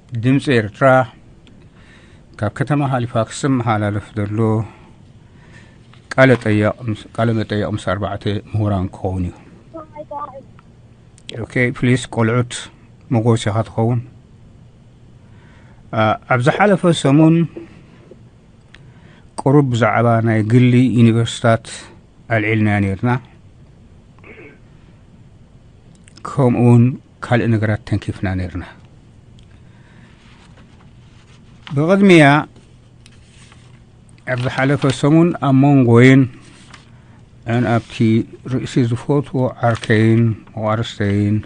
ድምፂ ኤርትራ ካብ ከተማ ሃሊፋክስ ዝመሓላለፍ ዘሎ ቃለ ጠየቕ ምስ- ቃለ መጠየቕ ምስ ኣርባዕተ ምሁራን ክኸውን እዩ። ኦኬ፣ ፕሊስ ቆልዑት መጎሲኻ ትኸውን። ኣብ ዝሓለፈ ሰሙን ቅሩብ ብዛዕባ ናይ ግሊ ዩኒቨርሲታት ኣልዒልና ነርና። ከምኡውን ካልእ ነገራት ተንኪፍና ነርና። ብቕድሚያ ኣብ ዝሓለፈ ሰሙን ኣብ መንጎይን ን ኣብቲ ርእሲ ዝፈትዎ ዓርከይን መቋርስተይን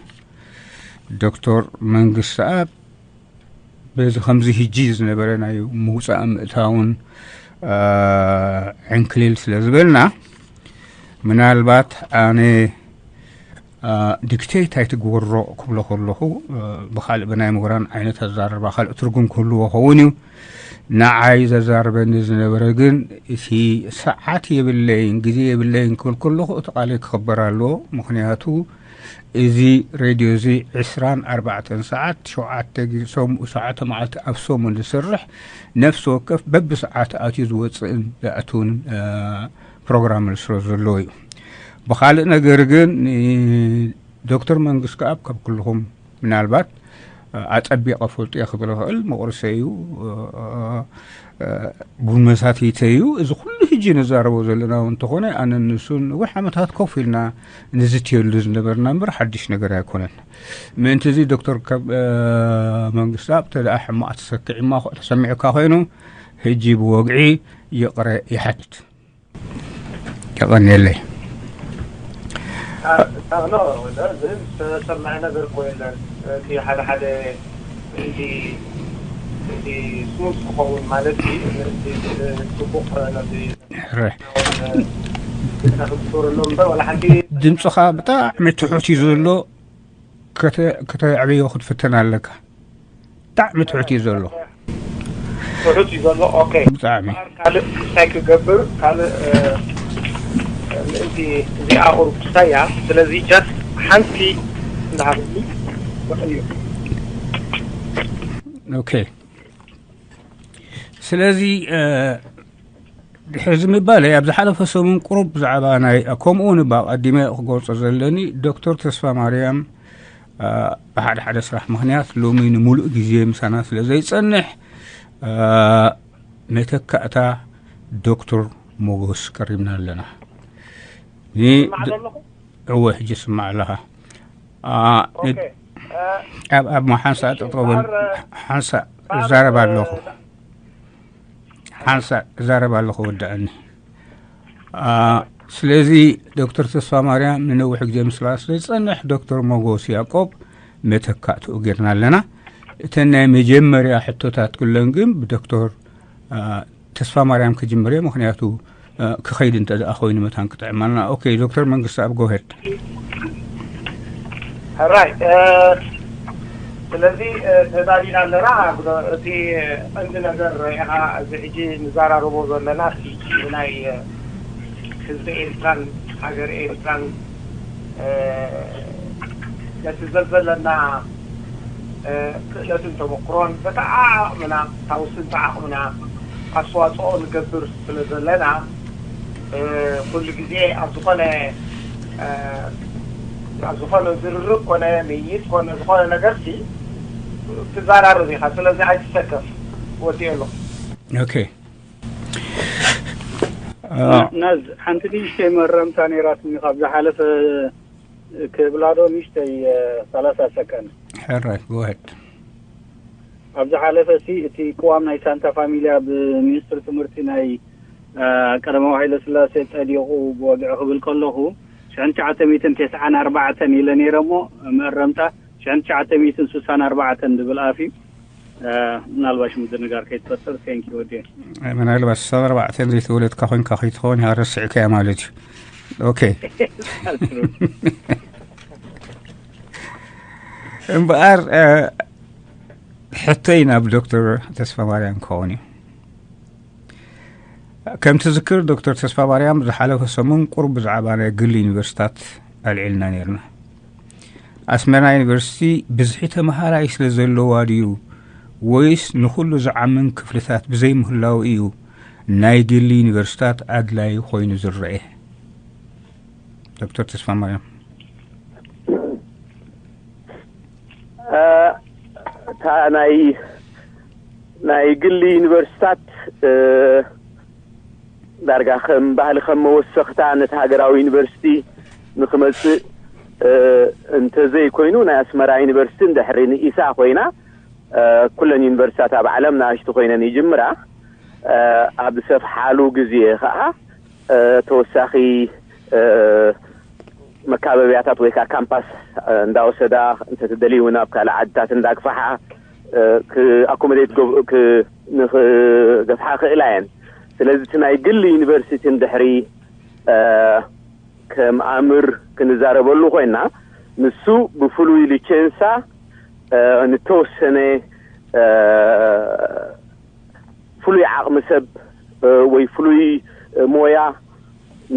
ዶክተር መንግስቲ ኣብ በዚ ከምዚ ህጂ ዝነበረ ናይ ምውፃእ ምእታውን ዕንክሊል ስለ ዝበልና፣ ምናልባት ኣነ ዲክቴት ኣይትግበሮ ክብሎ ከለኹ ብካልእ ብናይ ምሁራን ዓይነት ኣዛረባ ካልእ ትርጉም ክህልዎ ኸውን እዩ። ንዓይ ዘዛርበኒ ዝነበረ ግን እቲ ሰዓት የብለይን፣ ግዜ የብለይን ክብል ከለኹ እቲ ቃለይ ክኽበር ኣለዎ። ምኽንያቱ እዚ ሬድዮ እዚ ዕስራን ኣርባዕተን ሰዓት ሸውዓተ ግዜ ሰሙ- ሰዓተ መዓልቲ ኣብ ሰሙን ዝሰርሕ፣ ነፍሲ ወከፍ በብሰዓት ኣትዩ ዝወፅእን ዝኣትውን ፕሮግራም ስለ ዘለዎ እዩ። ብኻልእ ነገር ግን ዶክተር መንግስቲ ከኣብ ካብ ኩልኹም ምናልባት ኣጸቢቐ ፈልጡ እየ ክብል እኽእል። መቑርሰ እዩ፣ ቡን መሳትይተ እዩ። እዚ ኩሉ ሕጂ ንዛረቦ ዘለና እውን እንተኾነ ኣነ ንሱን ነዊሕ ዓመታት ኮፍ ኢልና ንዝትየሉ ዝነበርና እምበር ሓድሽ ነገር ኣይኮነን። ምእንቲ እዚ ዶክተር ካብ መንግስቲ ኣብ ተደኣ ሕማቕ ተሰኪዕማ ተሰሚዑካ ኮይኑ ሕጂ ብወግዒ ይቕረ ይሓትት። የቐንየለይ። ኖ ዝህብ ዝተሰምዐ ነገር እኮ የለን። እቲ ሓደ ሓደ እቲ እቲ ስሙዝ ክኸውን ማለት እዩ። እቲ ጽቡቕ ነቲ ሕረ ክግበረሎም እምበር ዋላ ሓንቲ ድምፅኻ ብጣዕሚ ትሑት እዩ ዘሎ። ከተዕብዮ ክትፍትን ኣለካ። ብጣዕሚ ትሑት እዩ ዘሎ። ትሑት እዩ ዘሎ። ኦኬ። ብጣዕሚ ካልእ እንታይ ክገብር ካልእ ምእንቲ እዚኣ ቁሩብ ክሳያ። ስለዚ ጃስት ሓንቲ እንዳሃብኒ እዩ። ኦኬ። ስለዚ ሕዚ ምባለይ ኣብ ዝሓለፈ ሰሙን ቁሩብ ብዛዕባ ናይ ከምኡ ንባ ቀዲመ ክገልጾ ዘለኒ ዶክተር ተስፋ ማርያም ብሓደ ሓደ ስራሕ ምኽንያት ሎሚ ንምሉእ ግዜ ምሳና ስለ ዘይጸንሕ መተካእታ ዶክተር ሞጎስ ቀሪብና ኣለና። እወ ሕጂ ስማዕ ኣለኻ። ኣብ ኣብ ሓንሳእ ጠጠው በል ሓንሳእ እዛረብ ኣለኹ። ሓንሳእ እዛረብ ኣለኹ ወዳእኒ። ስለዚ ዶክተር ተስፋ ማርያም ንነዊሕ ግዜ ምስላ ስለ ዝጸንሕ ዶክተር ሞጎስ ያቆብ መተካእትኡ ጌርና ኣለና። እተን ናይ መጀመርያ ሕቶታት ኩለን ግን ብዶክተር ተስፋ ማርያም ክጅምር እየ። ምክንያቱ ክኸይድ እንተ ደኣ ኮይኑ መታን ክጥዕም ኣለና። ኦኬ ዶክተር መንግስቲ ኣብ ጎሄድ ራይ ስለዚ ተዛዲና ኣለና። እቲ ቀንዲ ነገር ኢኻ እዚ ሕጂ ንዘራረቦ ዘለና ናይ ህዝቢ ኤርትራን ሃገር ኤርትራን ነቲ ዘዘለና ክእለትን ተመክሮን በቲ ዓቕምና ታውስንቲ ዓቕምና ኣስተዋፅኦ ንገብር ስለ ዘለና ኩሉ ግዜ ኣብ ዝኾነ ኣብ ዝኾነ ዝርርብ ኮነ ምይይጥ ኮነ ዝኾነ ነገርሲ ትዛራረብ ኢኻ። ስለዚ ኣይትሰከፍ ወዲኤ ኣለኹ። ኦኬ ናዝ ሓንቲ ንእሽተይ መረምታ ነይራትኒ ካብ ዝሓለፈ ክብላ ዶ ንእሽተይ ሰላሳ ሰከንድ ሕራይ ጎሄድ ኣብ ዝሓለፈ ሲ እቲ ቅዋም ናይ ሳንታ ፋሚልያ ብሚኒስትሪ ትምህርቲ ናይ ቀደማዊ ሃይለ ስላሴ ጸዲቑ ብወግዒ ክብል ከለኹ ሽሕን ትሽዓተ ሚእትን ተስዓን ኣርባዕተን ኢለ ነይረ እሞ መእረምታ ሽሕን ትሽዓተ ሚእትን ስሳን ኣርባዕተን ዝብል ኣፍ እዩ። ምናልባሽ ምድንጋር ከይትፈጥር። ቴንክ ዩ ወዲ ምናልባት ስሳን ኣርባዕተን ዘይተወለድካ ኮይንካ ከይትኸውን ኢኻ ረስዕካያ ማለት እዩ። ኦኬ እምበኣር ሕቶይ ናብ ዶክተር ተስፋ ማርያም ክኸውን እዩ። ከም ትዝክር ዶክተር ተስፋ ማርያም ዝሓለፈ ሰሙን ቁሩብ ብዛዕባ ናይ ግሊ ዩኒቨርሲታት ኣልዒልና ነርና። ኣስመራ ዩኒቨርሲቲ ብዝሒ ተምሃራይ ስለ ዘለዋ ድዩ ወይስ ንኹሉ ዝዓምም ክፍልታት ብዘይምህላው እዩ ናይ ግሊ ዩኒቨርሲታት ኣድላይ ኮይኑ ዝረኤ? ዶክተር ተስፋ ማርያም። እ፣ እታ ናይ ናይ ግሊ ዩኒቨርሲታት፣ እ፣ ዳርጋ ከም ባህሊ ከም መወሰኽታ ነቲ ሃገራዊ ዩኒቨርሲቲ ንክመጽእ፣ እ፣ እንተዘይኮይኑ ናይ ኣስመራ ዩኒቨርሲቲ እንድሕሪ ንኢሳ ኮይና፣ እ፣ ኩለን ዩኒቨርሲታት ኣብ ዓለም ንኣሽቱ ኮይነን ይጅምራ። እ፣ ኣብ ዝሰፍሓሉ ግዜ ከዓ፣ እ፣ ተወሳኺ፣ እ፣ መካበብያታት ወይ ከዓ ካምፓስ፣ እ፣ እንዳወሰዳ፣ እንተትደልዩ እውን ኣብ ካልእ ዓድታት እንዳግፋሓ፣ እ፣ ክኣኮሞዴት ገብ- ክ- ንክገፍሓ ክእላ እየን። ስለዚ እቲ ናይ ግሊ ዩኒቨርሲቲ እንድሕሪ፣ እ፣ ከም ኣምር ክንዛረበሉ ኮይና፣ ንሱ ብፍሉይ ሊቸንሳ፣ እ፣ ንተወሰነ፣ እ፣ ፍሉይ ዓቕሚ ሰብ፣ እ፣ ወይ ፍሉይ፣ እ፣ ሞያ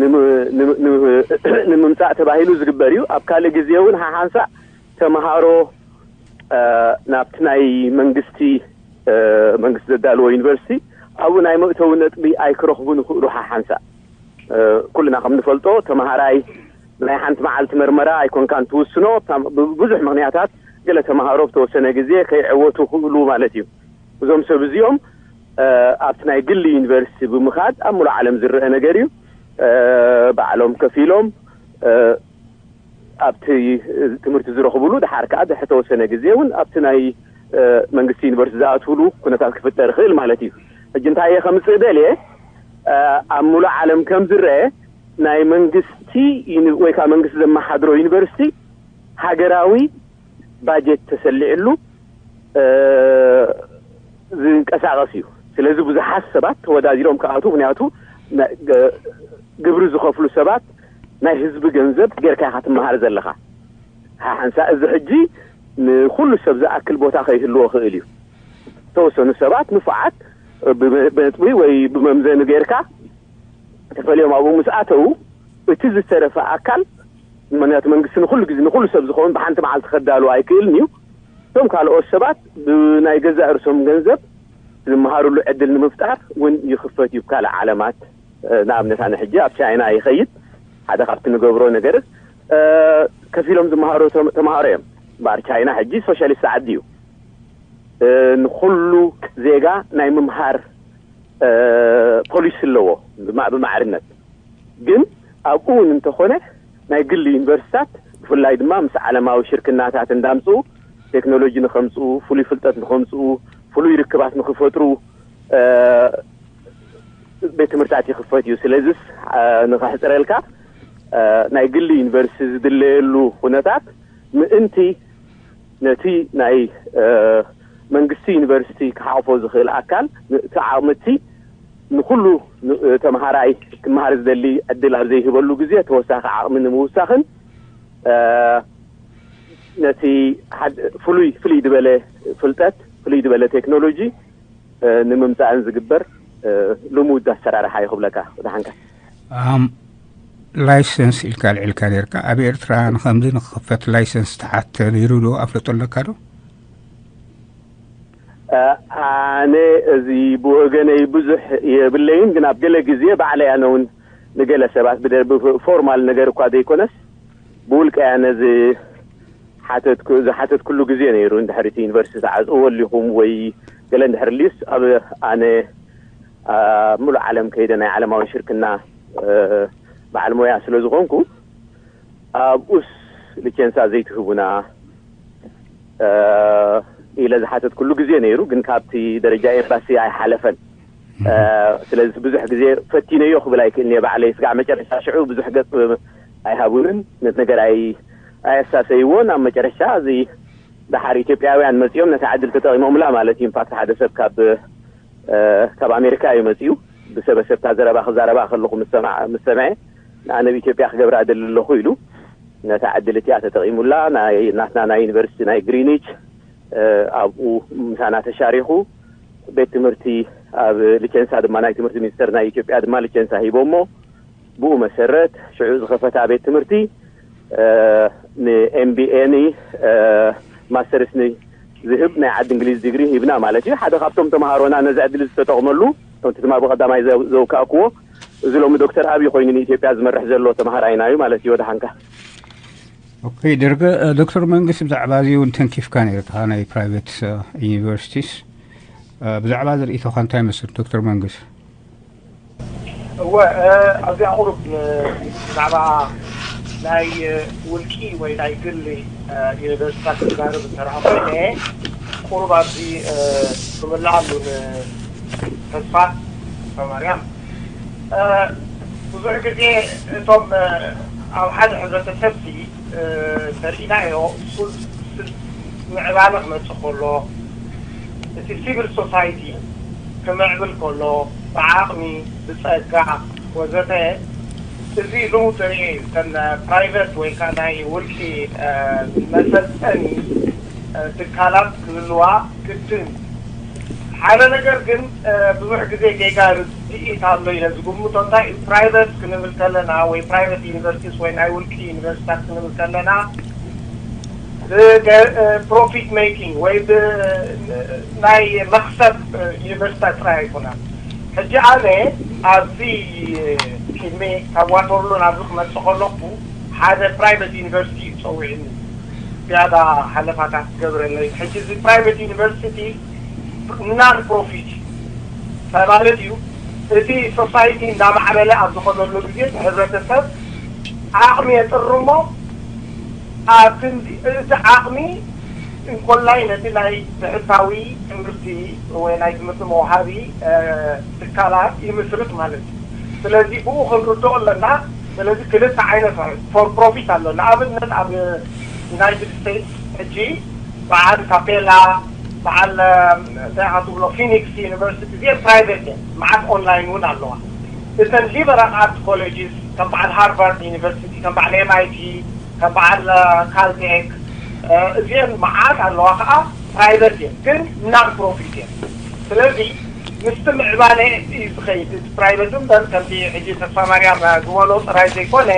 ንም- ንም- ንም- ንምምጻእ ተባሂሉ ዝግበር እዩ። ኣብ ካልእ ግዜ እውን ሓሓንሳእ ተምሃሮ፣ እ፣ ናብቲ ናይ መንግስቲ፣ እ፣ መንግስቲ ዘዳልዎ ዩኒቨርሲቲ ኣብኡ ናይ መእተዊ ነጥቢ ኣይክረኽቡን ይኽእሉ። ሓሓንሳእ፣ እ፣ ኩልና ከም ንፈልጦ ተምሃራይ ናይ ሓንቲ መዓልቲ መርመራ ኣይኮንካን ትውስኖ። ብታ- ብብዙሕ ምኽንያታት ገለ ተምሃሮ ብተወሰነ ግዜ ከይዕወቱ ይኽእሉ ማለት እዩ። እዞም ሰብ እዚኦም፣ እ፣ ኣብቲ ናይ ግሊ ዩኒቨርሲቲ ብምኻድ ኣብ ሙሉእ ዓለም ዝረአ ነገር እዩ። እ፣ ባዕሎም ከፊሎም፣ እ፣ ኣብቲ ትምህርቲ ዝረኽብሉ፣ ድሓር ከዓ ድሕሪ ተወሰነ ግዜ እውን ኣብቲ ናይ፣ እ፣ መንግስቲ ዩኒቨርሲቲ ዝኣትውሉ ኩነታት ክፍጠር ይኽእል ማለት እዩ። ሕጂ እንታይ እየ ከምፅእ ደልየ፣ እ፣ ኣብ ሙሉእ ዓለም ከም ዝረአ ናይ መንግስቲ ዩኒ- ወይ ከዓ መንግስቲ ዘመሓድሮ ዩኒቨርሲቲ ሃገራዊ ባጀት ተሰሊዕሉ፣ እ፣ ዝንቀሳቐስ እዩ። ስለዚ ብዙሓት ሰባት ተወዳዲሮም ክኣትዉ፣ ምክንያቱ ና- ገ- ግብሪ ዝኸፍሉ ሰባት ናይ ህዝቢ ገንዘብ ጌርካ ኢኻ ትመሃር ዘለኻ። ሓሓንሳ እዚ ሕጂ ንኹሉ ሰብ ዝኣክል ቦታ ከይህልዎ ክእል እዩ። ተወሰኑ ሰባት ንፉዓት ብመ- ብነጥቢ ወይ ብመምዘኒ ጌርካ ተፈልዮም ኣብኡ ምስ ኣተዉ፣ እቲ ዝተረፈ ኣካል፣ ምክንያቱ መንግስቲ ንኹሉ ግዜ ንኹሉ ሰብ ዝኸውን ብሓንቲ መዓልቲ ከዳሉ ኣይክእልን እዩ። እቶም ካልኦት ሰባት ብናይ ገዛእ ርእሶም ገንዘብ ዝመሃሩሉ ዕድል ንምፍጣር እውን ይኽፈት እዩ። ካልእ ዓለማት፣ እ፣ ንኣብነት ኣነ ሕጂ ኣብ ቻይና ይኸይድ፣ ሓደ ካብቲ ንገብሮ ነገር፣ እ፣ ከፊሎም ዝመሃሩ ተም- ተምሃሮ እዮም። እምበኣር ቻይና ሕጂ ሶሻሊስት ዓዲ እዩ። እ፣ ንኹሉ ዜጋ ናይ ምምሃር፣ እ፣ ፖሊሲ ኣለዎ ብማ- ብማዕርነት። ግን ኣብኡ እውን እንተኾነ ናይ ግሊ ዩኒቨርሲታት ብፍላይ ድማ ምስ ዓለማዊ ሽርክናታት እንዳምፅኡ ቴክኖሎጂ ንኸምፅኡ፣ ፍሉይ ፍልጠት ንኸምፅኡ፣ ፍሉይ ርክባት ንኽፈጥሩ፣ እ፣ ቤት ትምህርታት ይኽፈት እዩ። ስለዚስ፣ እ፣ ንኸሕፅረልካ፣ እ፣ ናይ ግሊ ዩኒቨርሲቲ ዝድለየሉ ኩነታት ምእንቲ ነቲ ናይ፣ እ፣ መንግስቲ ዩኒቨርሲቲ ክሓቑፎ ዝኽእል ኣካል፣ እቲ ዓቕሚ እቲ ንኹሉ ን- ተምሃራይ ክመሃር ዝደሊ ዕድል ኣብ ዘይህበሉ ግዜ ተወሳኺ ዓቕሚ ንምውሳኽን፣ እ፣ ነቲ ሓድ- ፍሉይ ፍልይ ዝበለ ፍልጠት፣ ፍልይ ዝበለ ቴክኖሎጂ፣ እ፣ ንምምፃእን ዝግበር፣ እ፣ ልሙድ ኣሰራርሓ እዩ ክብለካ። ደሓንካ። ኣም ላይሰንስ ኢልካ ልዕልካ ነርካ። ኣብ ኤርትራ ንኸምዚ ንክኸፈት ላይሰንስ ተሓተ ነይሩ ዶ? ኣፍለጦ ኣለካ ዶ? እ፣ ኣነ እዚ ብወገነይ ብዙሕ የብለይን፣ ግን ኣብ ገለ ግዜ ባዕለይ ኣነ እውን ንገለ ሰባት ብደ- ብፎርማል ነገር እኳ ዘይኮነስ ብውልቀይ ኣነ ዝ- ሓተትኩ- ዝሓተትኩሉ ግዜ ነይሩ። እንድሕሪ እቲ ዩኒቨርሲቲ ተዓፅዎ ኣሊኹም ወይ ገለ እንድሕር ልዩስ ኣብ ኣነ ኣብ ሙሉእ ዓለም ከይደ ናይ ዓለማዊ ሽርክና፣ እ፣ በዓል ሞያ ስለ ዝኾንኩ ኣብኡስ ሊቸንሳ ዘይትህቡና፣ እ፣ ኢለ ዝሓተትኩሉ ግዜ ነይሩ። ግን ካብቲ ደረጃ ኤምባሲ ኣይሓለፈን። እ፣ ስለዚ ብዙሕ ግዜ ፈቲነዮ ክብል ኣይክእልን እየ ባዕለይ። ስጋዕ መጨረሻ ሽዑ ብዙሕ ገፅ ኣይሃቡንን፣ ነቲ ነገር ኣይ- ኣየሳሰይዎን። ኣብ መጨረሻ እዚ ደሓር ኢትዮጵያውያን መፂኦም ነታ ዕድል ተጠቒሞምላ ማለት እዩ። ኢንፋክት ሓደ ሰብ ካብ፣ እ፣ ካብ ኣሜሪካ እዩ መፂኡ። ብሰበሰብታ ዘረባ ክዛረባ ከለኹ ምስ ሰምዐ፣ ምስ ሰምዐ ንኣነ ኣብ ኢትዮጵያ ክገብራ እደሊ ኣለኹ ኢሉ። ነታ ዕድል እቲኣ ተጠቒሙላ። ናይ ናትና ናይ ዩኒቨርሲቲ ናይ ግሪኒች፣ እ፣ ኣብኡ ምሳና ተሻሪኹ። ቤት ትምህርቲ ኣብ ሊቸንሳ ድማ ናይ ትምህርቲ ሚኒስተር ናይ ኢትዮጵያ ድማ ሊቸንሳ ሂቦሞ። ብኡ መሰረት ሽዑ ዝኸፈታ ቤት ትምህርቲ፣ እ፣ ንኤምቢኤ ን፣ እ፣ ማስተርስ ን ዝህብ ናይ ዓዲ እንግሊዝ ዲግሪ ሂብና ማለት እዩ። ሓደ ካብቶም ተምሃሮና ነዚ ዕድል ዝተጠቕመሉ፣ ከምቲ ትማ ብቐዳማይ ዘ- ዘውካእክዎ፣ እዚ ሎሚ ዶክተር ኣብይ ኮይኑ ንኢትዮጵያ ዝመርሕ ዘሎ ተምሃራይና እዩ ማለት እዩ። ወደ ሓንካ። ኦኬ ደርገ እ፣ ዶክተር መንግስት፣ ብዛዕባ እዚ እውን ተንኪፍካ ነርካ፣ ናይ ፕራይቬት ዩኒቨርሲቲስ ብዛዕባ ዝርእቶኻ እንታይ መስል ዶክተር መንግስት? እወ፣ ኣብዚኣ ቁሩብ ብዛዕባ ናይ ውልቂ ወይ ናይ ግሊ ዩኒቨርሲታት ክዛረብ እንተረኣ ኮይነ፣ ቁሩብ ኣብዚ ክምልኣሉ ንተስፋ ማርያም። ብዙሕ ግዜ እቶም ኣብ ሓደ ሕብረተሰብ ተሪኢናዮ፣ እሱ ምዕባለ ክመፅእ ከሎ፣ እቲ ሲቪል ሶሳይቲ ክምዕብል ከሎ፣ ብዓቕሚ፣ ብፀጋ ወዘተ፣ እዚ ልሙድ ንሪኦ እዩ። እተን ፕራይቨት ወይ ከዓ ናይ ውልቂ መሰልጠኒ ትካላት ክህልዋ ግድን። ሓደ ነገር ግን ብዙሕ ግዜ ጌጋ ርድኢት ኣሎ ኢለ ዝግምቶ፣ እንታይ እዩ፣ ፕራይቨት ክንብል ከለና ወይ ፕራይቨት ዩኒቨርሲቲስ ወይ ናይ ውልቂ ዩኒቨርሲታት ክንብል ከለና ፕሮፊት ሜኪንግ ወይ ናይ መክሰብ ዩኒቨርሲታት ጥራይ ኣይኮነን። ሕጂ ኣነ ኣብዚ ቅድሚ ካብ ዋተርሉ ናብዚ ክመፅእ ከለኩ ሓደ ፕራይቨት ዩኒቨርሲቲ እዩ ፀዊዕኒ፣ ዝያዳ ሓለፋታት ክገብረለይ። ሕጂ እዚ ፕራይቨት ዩኒቨርሲቲ ናን ፕሮፊት ማለት እዩ። እቲ ሶሳይቲ እንዳማዕበለ ኣብ ዝኸደሉ ግዜ፣ እቲ ሕብረተሰብ ዓቕሚ የጥር እሞ፣ ኣብ ክንዲ እቲ ዓቕሚ እንኮላይ ነቲ ናይ ብሕታዊ ትምህርቲ ወይ ናይ ትምህርቲ መውሃቢ ትካላት ይምስርት ማለት እዩ። ስለዚ ብኡ ክንርድኦ ኣለና። ስለዚ ክልተ ዓይነት ፎር ፕሮፊት ኣሎ። ንኣብነት ኣብ ዩናይትድ ስቴትስ ሕጂ በዓል ካፔላ፣ በዓል እንታይ ኢኻ ትብሎ፣ ፊኒክስ ዩኒቨርሲቲ፣ እዚአን ፕራይቬት እየን። መዓት ኦንላይን እውን ኣለዋ። እተን ሊበራል ኣርት ኮሌጅስ ከም በዓል ሃርቫርድ ዩኒቨርሲቲ፣ ከም በዓል ኤምኣይቲ፣ ከም በዓል ካልቴክ፣ እዚአን መዓት ኣለዋ ከዓ፣ ፕራይቬት እየን ግን ናን ፕሮፊት እየን። ስለዚ ምስቲ ምዕባለ እዩ ዝኸይድ። እቲ ፕራይቬት እምበር ከምቲ ሕጂ ተስፋ ማርያም ዝበሎ ጥራይ ዘይኮነ፣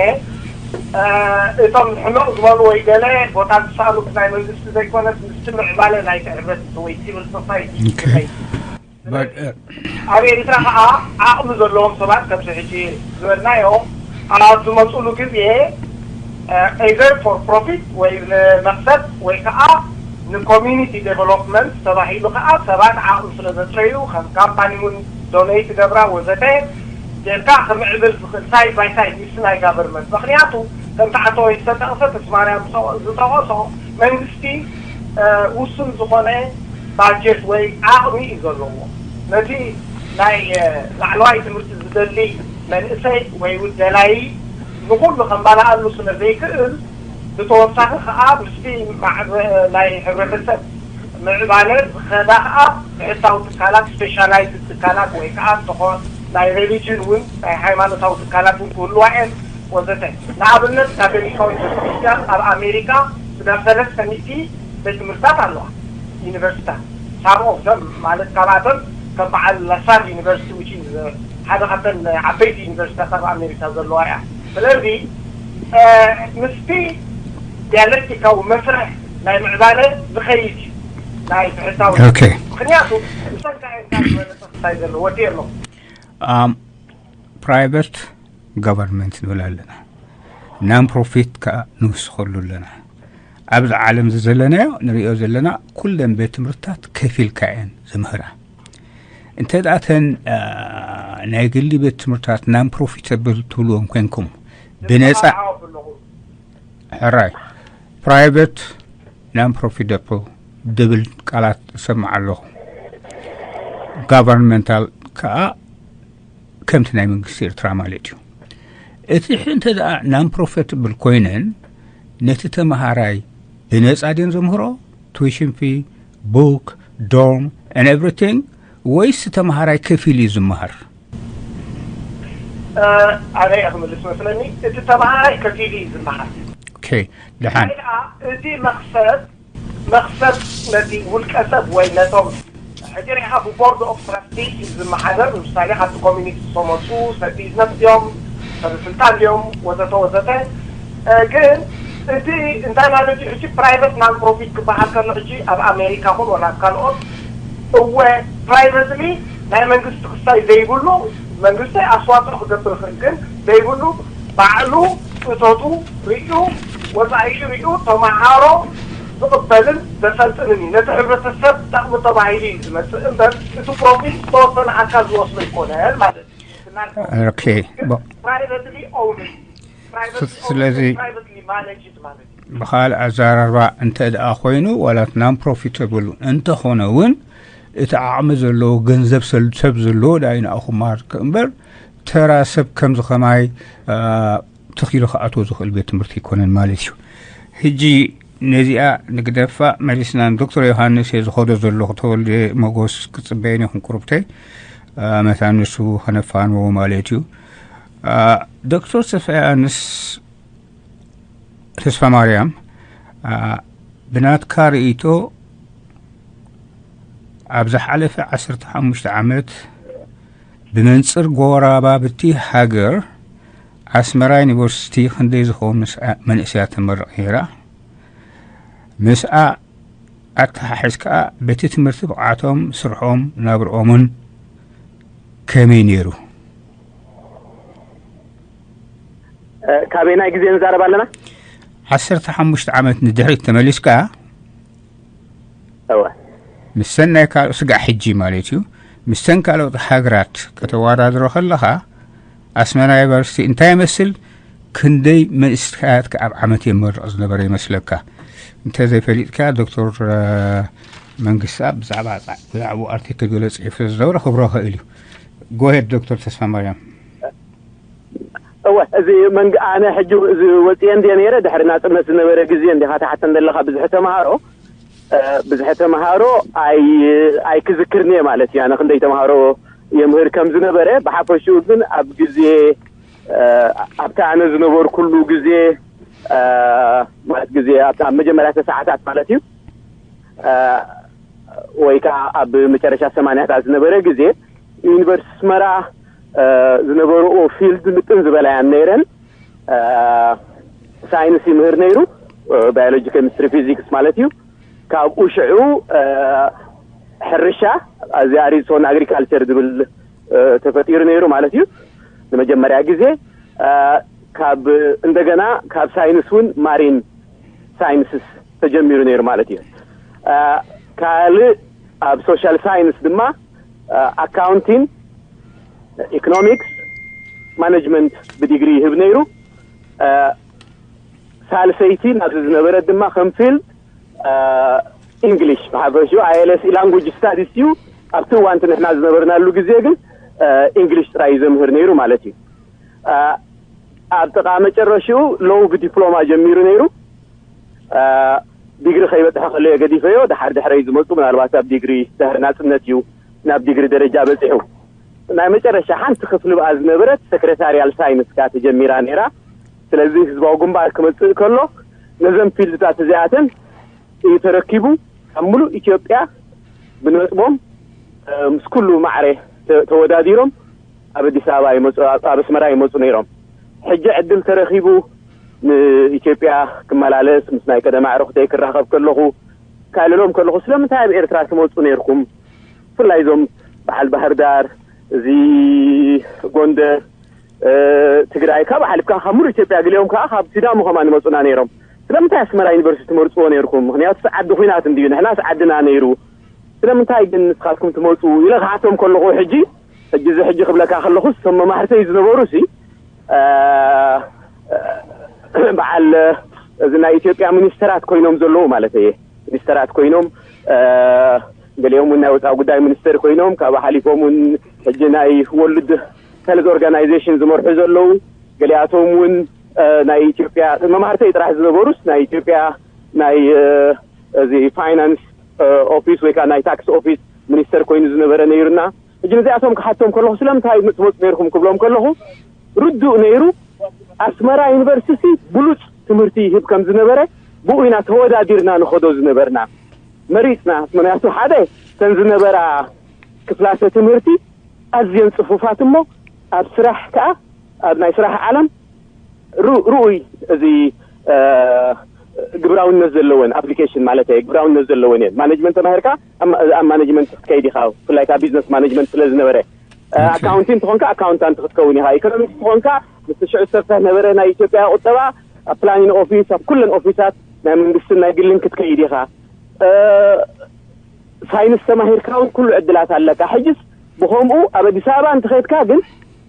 እቶም ሕመቕ ዝበሉ ወይ ገለ ቦታ ዝሰኣሉ ናይ መንግስቲ ዘይኮነስ ምስቲ ምዕባለ ናይቲ ሕብረተሰብ ወይ ሲቪል ሶሳይቲ እዩ ዝኸይድ። ኣብ ኤርትራ ከዓ ዓቕሚ ዘለዎም ሰባት ከምዚ ሕጂ ዝበልናዮ ኣብ ዝመፅሉ ግዜ either for profit ወይ ንመክሰብ ወይ ከዓ ንኮሚኒቲ ዴቨሎፕመንት ተባሂሉ ከዓ ሰባት ዓቕሚ ስለ ዘጥረዩ ከም ካምፓኒ እውን ዶኔት ገብራ ወዘተ ጌርካ ክምዕብል ዝኽእል ሳይድ ባይ ሳይድ ምስ ናይ ጋቨርመንት። ምክንያቱ ከምቲ ኣቶ ዝተጠቕሰ ተስማርያም ዝጠቐሶ መንግስቲ ውሱን ዝኾነ ባጀት ወይ ዓቕሚ እዩ ዘለዎ። ነቲ ናይ ላዕለዋይ ትምህርቲ ዝደሊ መንእሰይ ወይ ደላዪ ንኹሉ ከማልኣሉ ስለ ዘይክእል፣ ብተወሳኺ ከዓ ምስቲ ናይ ሕብረተሰብ ምዕባለ ዝኸዳ ከዓ ብሕታዊ ትካላት፣ ስፔሻላይዝድ ትካላት ወይ ከዓ እንተኾ ናይ ሬሊጅን እውን ናይ ሃይማኖታዊ ትካላት እውን ክህልዋ እየን ወዘተ። ንኣብነት ካቶሊካዊት ቤተክርስትያን ኣብ ኣሜሪካ ስጋብ ሰለስተ ሚእቲ ቤት ትምህርትታት ኣለዋ፣ ዩኒቨርሲታት። ሳብ ኦፍተም ማለት ካብኣተን ከም በዓል ላሳል ዩኒቨርሲቲ ውጪ ሓደ ካብተን ዓበይቲ ዩኒቨርሲታት ኣብ ኣሜሪካ ዘለዋ እያ። ስለዚ ምስቲ ዲያሌክቲካዊ መስርሕ ናይ ምዕባለ ዝኸይድ እዩ ናይ ብሕታዊ። ምክንያቱ ብሰንካ እንታይ ዝበለፀ ክታይ ዘለዎ ወዲ ኣሎ። ፕራይቨት ጋቨርንመንት ንብል ኣለና፣ ናን ፕሮፊት ከዓ ንውስኸሉ ኣለና። ኣብዚ ዓለም እዚ ዘለናዮ ንሪኦ ዘለና ኩለን ቤት ትምህርትታት ከፊልካ እየን ዝምህራ። እንተ ደኣ እተን ናይ ግሊ ቤት ትምህርትታት ናን ፕሮፊተብል ትብልዎም ኮይንኩም ብነፃ ሕራይ ፕራይቨት ናን ፕሮፊተብል ድብል ቃላት እሰምዕ ኣለኹ። ጋቨርንመንታል ከዓ ከምቲ ናይ መንግስቲ ኤርትራ ማለት እዩ። እቲ እንተ ደኣ ናን ፕሮፊተብል ኮይነን ነቲ ተመሃራይ ብነፃ ድን ዘምህሮ ቱዊሽን ፊ፣ ቡክ፣ ዶርም and everything፣ ወይስ ተመሃራይ ከፊል እዩ ዝመሃር? ኣነ እየ ክምልስ መስለኒ። እቲ ተመሃራይ ከፊል እዩ ዝመሃር። ኦኬ፣ ደሓን። እዚ መክሰብ መክሰብ ነቲ ውልቀ ሰብ ወይ ነቶም ሕጂ ሪኢኻ ብቦርድ ኦፍ ትራስቲስ እዩ ዝመሓደር። ንምሳሌ ካብቲ ኮሚኒቲ ዝተመፁ ሰብ ቢዝነስ ድዮም ሰብ ስልጣን ድዮም ወዘተ ወዘተ። ግን እቲ እንታይ ማለት እዩ? ሕጂ ፕራይቨት ናን ፕሮፊት ክበሃል ከሎ፣ ሕጂ ኣብ ኣሜሪካ ኹን ወላ ኣብ ካልኦት፣ እወ፣ ፕራይቨትሊ ናይ መንግስቲ ክሳይ ዘይብሉ፣ መንግስቲ ኣስተዋፅኦ ክገብር ይኽእል፣ ግን ዘይብሉ፣ ባዕሉ እቶቱ ርእዩ፣ ወፃኢኡ ርእዩ፣ ተመሃሮ ዝቕበልን ዘሰልጥንን እዩ። ነቲ ሕብረተሰብ ጠቕሚ ተባሂሉ እዩ ዝመፅእ እምበር፣ እቲ ፕሮፊት ዝተወሰነ ኣካል ዝወስዶ ኣይኮነን ማለት እዩ። ኦኬ። ፕራይቨትሊ ኦውንድ፣ ስለዚ ፕራይቨትሊ ማኔጅድ ማለት እዩ። ብኻልእ ኣዘራርባ እንተ ደኣ ኮይኑ፣ ዋላት ናን ፕሮፊተብል እንተኾነ እውን፣ እቲ ዓቕሚ ዘለዎ፣ ገንዘብ ሰል-፣ ሰብ ዘለዎ ዳዩ ንኣኹም ማርክ እምበር፣ ተራ ሰብ ከምዚ ኸማይ፣ አ፣ ተኺሉ ክኣትዎ ዝኽእል ቤት ትምህርቲ ኣይኮነን ማለት እዩ። ሕጂ ነዚኣ ንግደፋ፣ መሊስና ንዶክተር ዮሃንስ እየ ዝኸዶ ዘለኹ፣ ተወልደ መጎስ ክጽበየን ይኹን ቁሩብተይ፣ አ፣ መታን ንሱ ኸነፋንዎ ማለት እዩ። አ፣ ዶክተር ተስፋ ዮሃንስ ተስፋ ማርያም፣ አ፣ ብናትካ ርእይቶ፣ ኣብ ዝሓለፈ ዓሰርተ ሓሙሽተ ዓመት ብመንጽር ጎረባብቲ ሃገር፣ ኣስመራ ዩኒቨርሲቲ ክንደይ ዝኸውን ምስ-፣ መንእሰያት ተመርቕ ነይራ? ምስኣ ኣተሓሒዝ ከኣ በቲ ትምህርቲ ብቕዓቶም፣ ስርሖም፣ ናብርኦምን ከመይ ነይሩ? እ፣ ካበይ ናይ ግዜ ንዛረብ ኣለና? ዓሰርተ ሓሙሽተ ዓመት ንድሕሪት ተመሊስካ፣ እወ። ምስተን ናይ ካልኦ ስጋዕ ሕጂ ማለት እዩ፣ ምስተን ካልኦት ሃገራት ከተወዳድሮ ከለኻ፣ ኣስመራ ዩኒቨርሲቲ እንታይ ይመስል፣ ክንደይ መንእሰያት ኣብ ዓመት የመርቕ ዝነበረ ይመስለካ? እንተዘይፈሊጥካ፣ ዶክተር፣ እ፣ መንግስትኣብ ብዛዕባ፣ ብዛዕባኡ ኣርቲክል ገለ ጽሒፉ ዝነበረ ክብሮ ይኽእል እዩ። ጎሄድ ዶክተር ተስፋ ማርያም። እወ፣ እዚ መንግ-፣ ኣነ ሕጂ እዚ ወፅየ እንድየ ነይረ፣ ድሕሪ ናፅነት ዝነበረ ግዜ እንዲኻ ትሓተን ዘለኻ፣ ብዝሒ ተምሃሮ፣ እ፣ ብዝሒ ተምሃሮ ኣይ-፣ ኣይክዝክርን'የ ማለት እዩ። ኣነ ክንደይ ተምሃሮ የምህር ከም ዝነበረ፣ ብሓፈሽኡ ግን ኣብ ግዜ፣ እ፣ ኣብቲ ኣነ ዝነበርኩሉ ግዜ፣ እ፣ ማለት ግዜ ኣብቲ ኣብ መጀመርያ ሰዓታት ማለት እዩ፣ እ፣ ወይ ከዓ ኣብ መጨረሻ ሰማንያታት ዝነበረ ግዜ፣ ዩኒቨርሲቲ ኣስመራ፣ እ፣ ዝነበርኦ ፊልድ ምጥን ዝበላ እየን ነይረን። እ፣ ሳይንስ ይምህር ነይሩ፣ እ፣ ባዮሎጂ፣ ኬሚስትሪ፣ ፊዚክስ ማለት እዩ። ካብኡ ሽዑ፣ እ፣ ሕርሻ፣ እዚ ኣሪዞን ኣግሪካልቸር ዝብል፣ እ፣ ተፈጢሩ ነይሩ ማለት እዩ። ንመጀመርያ ግዜ፣ እ፣ ካብ፣ እንደገና ካብ ሳይንስ እውን ማሪን ሳይንስስ ተጀሚሩ ነይሩ ማለት እዩ። እ፣ ካልእ ኣብ ሶሻል ሳይንስ ድማ፣ እ፣ ኣካውንቲን፣ ኢኮኖሚክስ፣ ማኔጅመንት ብዲግሪ ይህብ ነይሩ። እ፣ ሳልሰይቲ ናብዚ ዝነበረት ድማ ከም ፊልድ፣ እ፣ ኢንግሊሽ፣ ብሓፈሽኡ ኣይ ኤል ኤስ ኢ ላንጉጅ ስታዲስ እዩ። ኣብቲ እዋን እቲ ንሕና ዝነበርናሉ ግዜ ግን፣ እ፣ ኢንግሊሽ ጥራይ እዩ ዘምህር ነይሩ ማለት እዩ። እ፣ ኣብ ጥቓ መጨረሽኡ ሎው ብዲፕሎማ ጀሚሩ ነይሩ። እ፣ ዲግሪ ከይበጽሐ ከሎ እየ ገዲፈዮ። ድሓር ድሕረይ ዝመጹ ምናልባት ኣብ ዲግሪ ድሕሪ ናጽነት እዩ ናብ ዲግሪ ደረጃ በጺሑ። ናይ መጨረሻ ሓንቲ ክፍሊ ብኣ ዝነበረት ሰክሬታርያል ሳይንስ ከኣ ተጀሚራ ነይራ። ስለዚ ህዝባዊ ግንባር ክመጽእ ከሎ ነዘን ፊልድታት እዚኣተን እዩ ተረኪቡ። ካብ ምሉእ ኢትዮጵያ ብነጥቦም፣ እ፣ ምስ ኩሉ ማዕረ ተ-፣ ተወዳዲሮም ኣብ ኣዲስ ኣበባ ይመጹ፣ ኣብ፣ ኣብ ኣስመራ ይመጹ ነይሮም። ሕጂ ዕድል ተረኺቡ ንኢትዮጵያ ክመላለስ ምስ ናይ ቀደም ኣዕሩኽተይ ክራኸብ ከለኹ፣ ካልሎም ከለኹ፣ "ስለምንታይ ኣብ ኤርትራ ትመጹ ነይርኩም?" ብፍላይ እዞም በዓል ባህር ዳር፣ እዚ ጎንደር፣ እ፣ ትግራይ፣ ካብ ሓሊፍካ ካብ ሙሉእ ኢትዮጵያ፣ ገሊኦም ከኣ ካብ ሲዳሞ ከማን ይመጹና ነይሮም። "ስለምንታይ ኣስመራ ዩኒቨርሲቲ ትመርጽዎ ነይርኩም? ምኽንያቱ ዓዲ ኹናት እንድዩ፣ ንሕናስ ዓድና ነይሩ። ስለምንታይ ግን ንስኻትኩም ትመጹ?" ኢለ ክሓቶም ከለኹ፣ ሕጂ፣ ሕጂ እዚ ሕጂ ክብለካ ከለኹ፣ እቶም መማህርተይ ዝነበሩ ሲ፣ እ፣ በዓል፣ እዚ ናይ ኢትዮጵያ ሚኒስተራት ኮይኖም ዘለዉ ማለት እየ። ሚኒስተራት ኮይኖም፣ እ፣ ገሊኦም እውን ናይ ወፃኢ ጉዳይ ሚኒስተር ኮይኖም፣ ካብኡ ሓሊፎም እውን ሕጂ ናይ ወርልድ ሄልዝ ኦርጋናይዜሽን ዝመርሑ ዘለዉ፣ ገሊኣቶም እውን፣ እ፣ ናይ ኢትዮጵያ መማህርተይ ጥራሕ ዝነበሩስ ናይ ኢትዮጵያ ናይ፣ እ፣ እዚ ፋይናንስ፣ እ፣ ኦፊስ ወይ ከዓ ናይ ታክስ ኦፊስ ሚኒስተር ኮይኑ ዝነበረ ነይሩና። ሕጂ ነዚኣቶም ክሓቶም ከለኹ፣ "ስለምንታይ ትመፁ ነይርኩም?" ክብሎም ከለኹ፣ ርዱእ ነይሩ። ኣስመራ ዩኒቨርሲቲ ብሉፅ ትምህርቲ ይህብ ከም ዝነበረ፣ ብኡ ኢና ተወዳዲርና ንኸዶ ዝነበርና። መሪፅና፣ ምኽንያቱ ሓደ፣ እተን ዝነበራ ክፍላተ ትምህርቲ ኣዝየን ፅፉፋት እሞ፣ ኣብ ስራሕ ከዓ፣ ኣብ ናይ ስራሕ ዓለም ርኡ-፣ ርኡይ፣ እዚ፣ ግብራውነት ዘለወን ኣፕሊኬሽን ማለት እየ። ግብራውነት ዘለወን እየን። ማኔጅመንት ተማሂርካ ኣብ ማኔጅመንት ክትከይድ ኢኻ። ብፍላይ ከዓ ቢዝነስ ማኔጅመንት ስለ ዝነበረ፣ ኣካውንቲንግ እንተኾንካ ኣካውንታንት ክትከውን ኢኻ። ኢኮኖሚክስ እንተኾንካ ምስ ሽዑ ዝሰርሕ ነበረ ናይ ኢትዮጵያ ቁጠባ ኣብ ፕላኒንግ ኦፊስ፣ ኣብ ኩለን ኦፊሳት ናይ መንግስትን ናይ ግልን ክትከይድ ኢኻ። ሳይንስ ተማሂርካ እውን ኩሉ ዕድላት ኣለካ። ሕጅስ ብኸምኡ ኣብ ኣዲስ ኣበባ እንትኸድካ ግን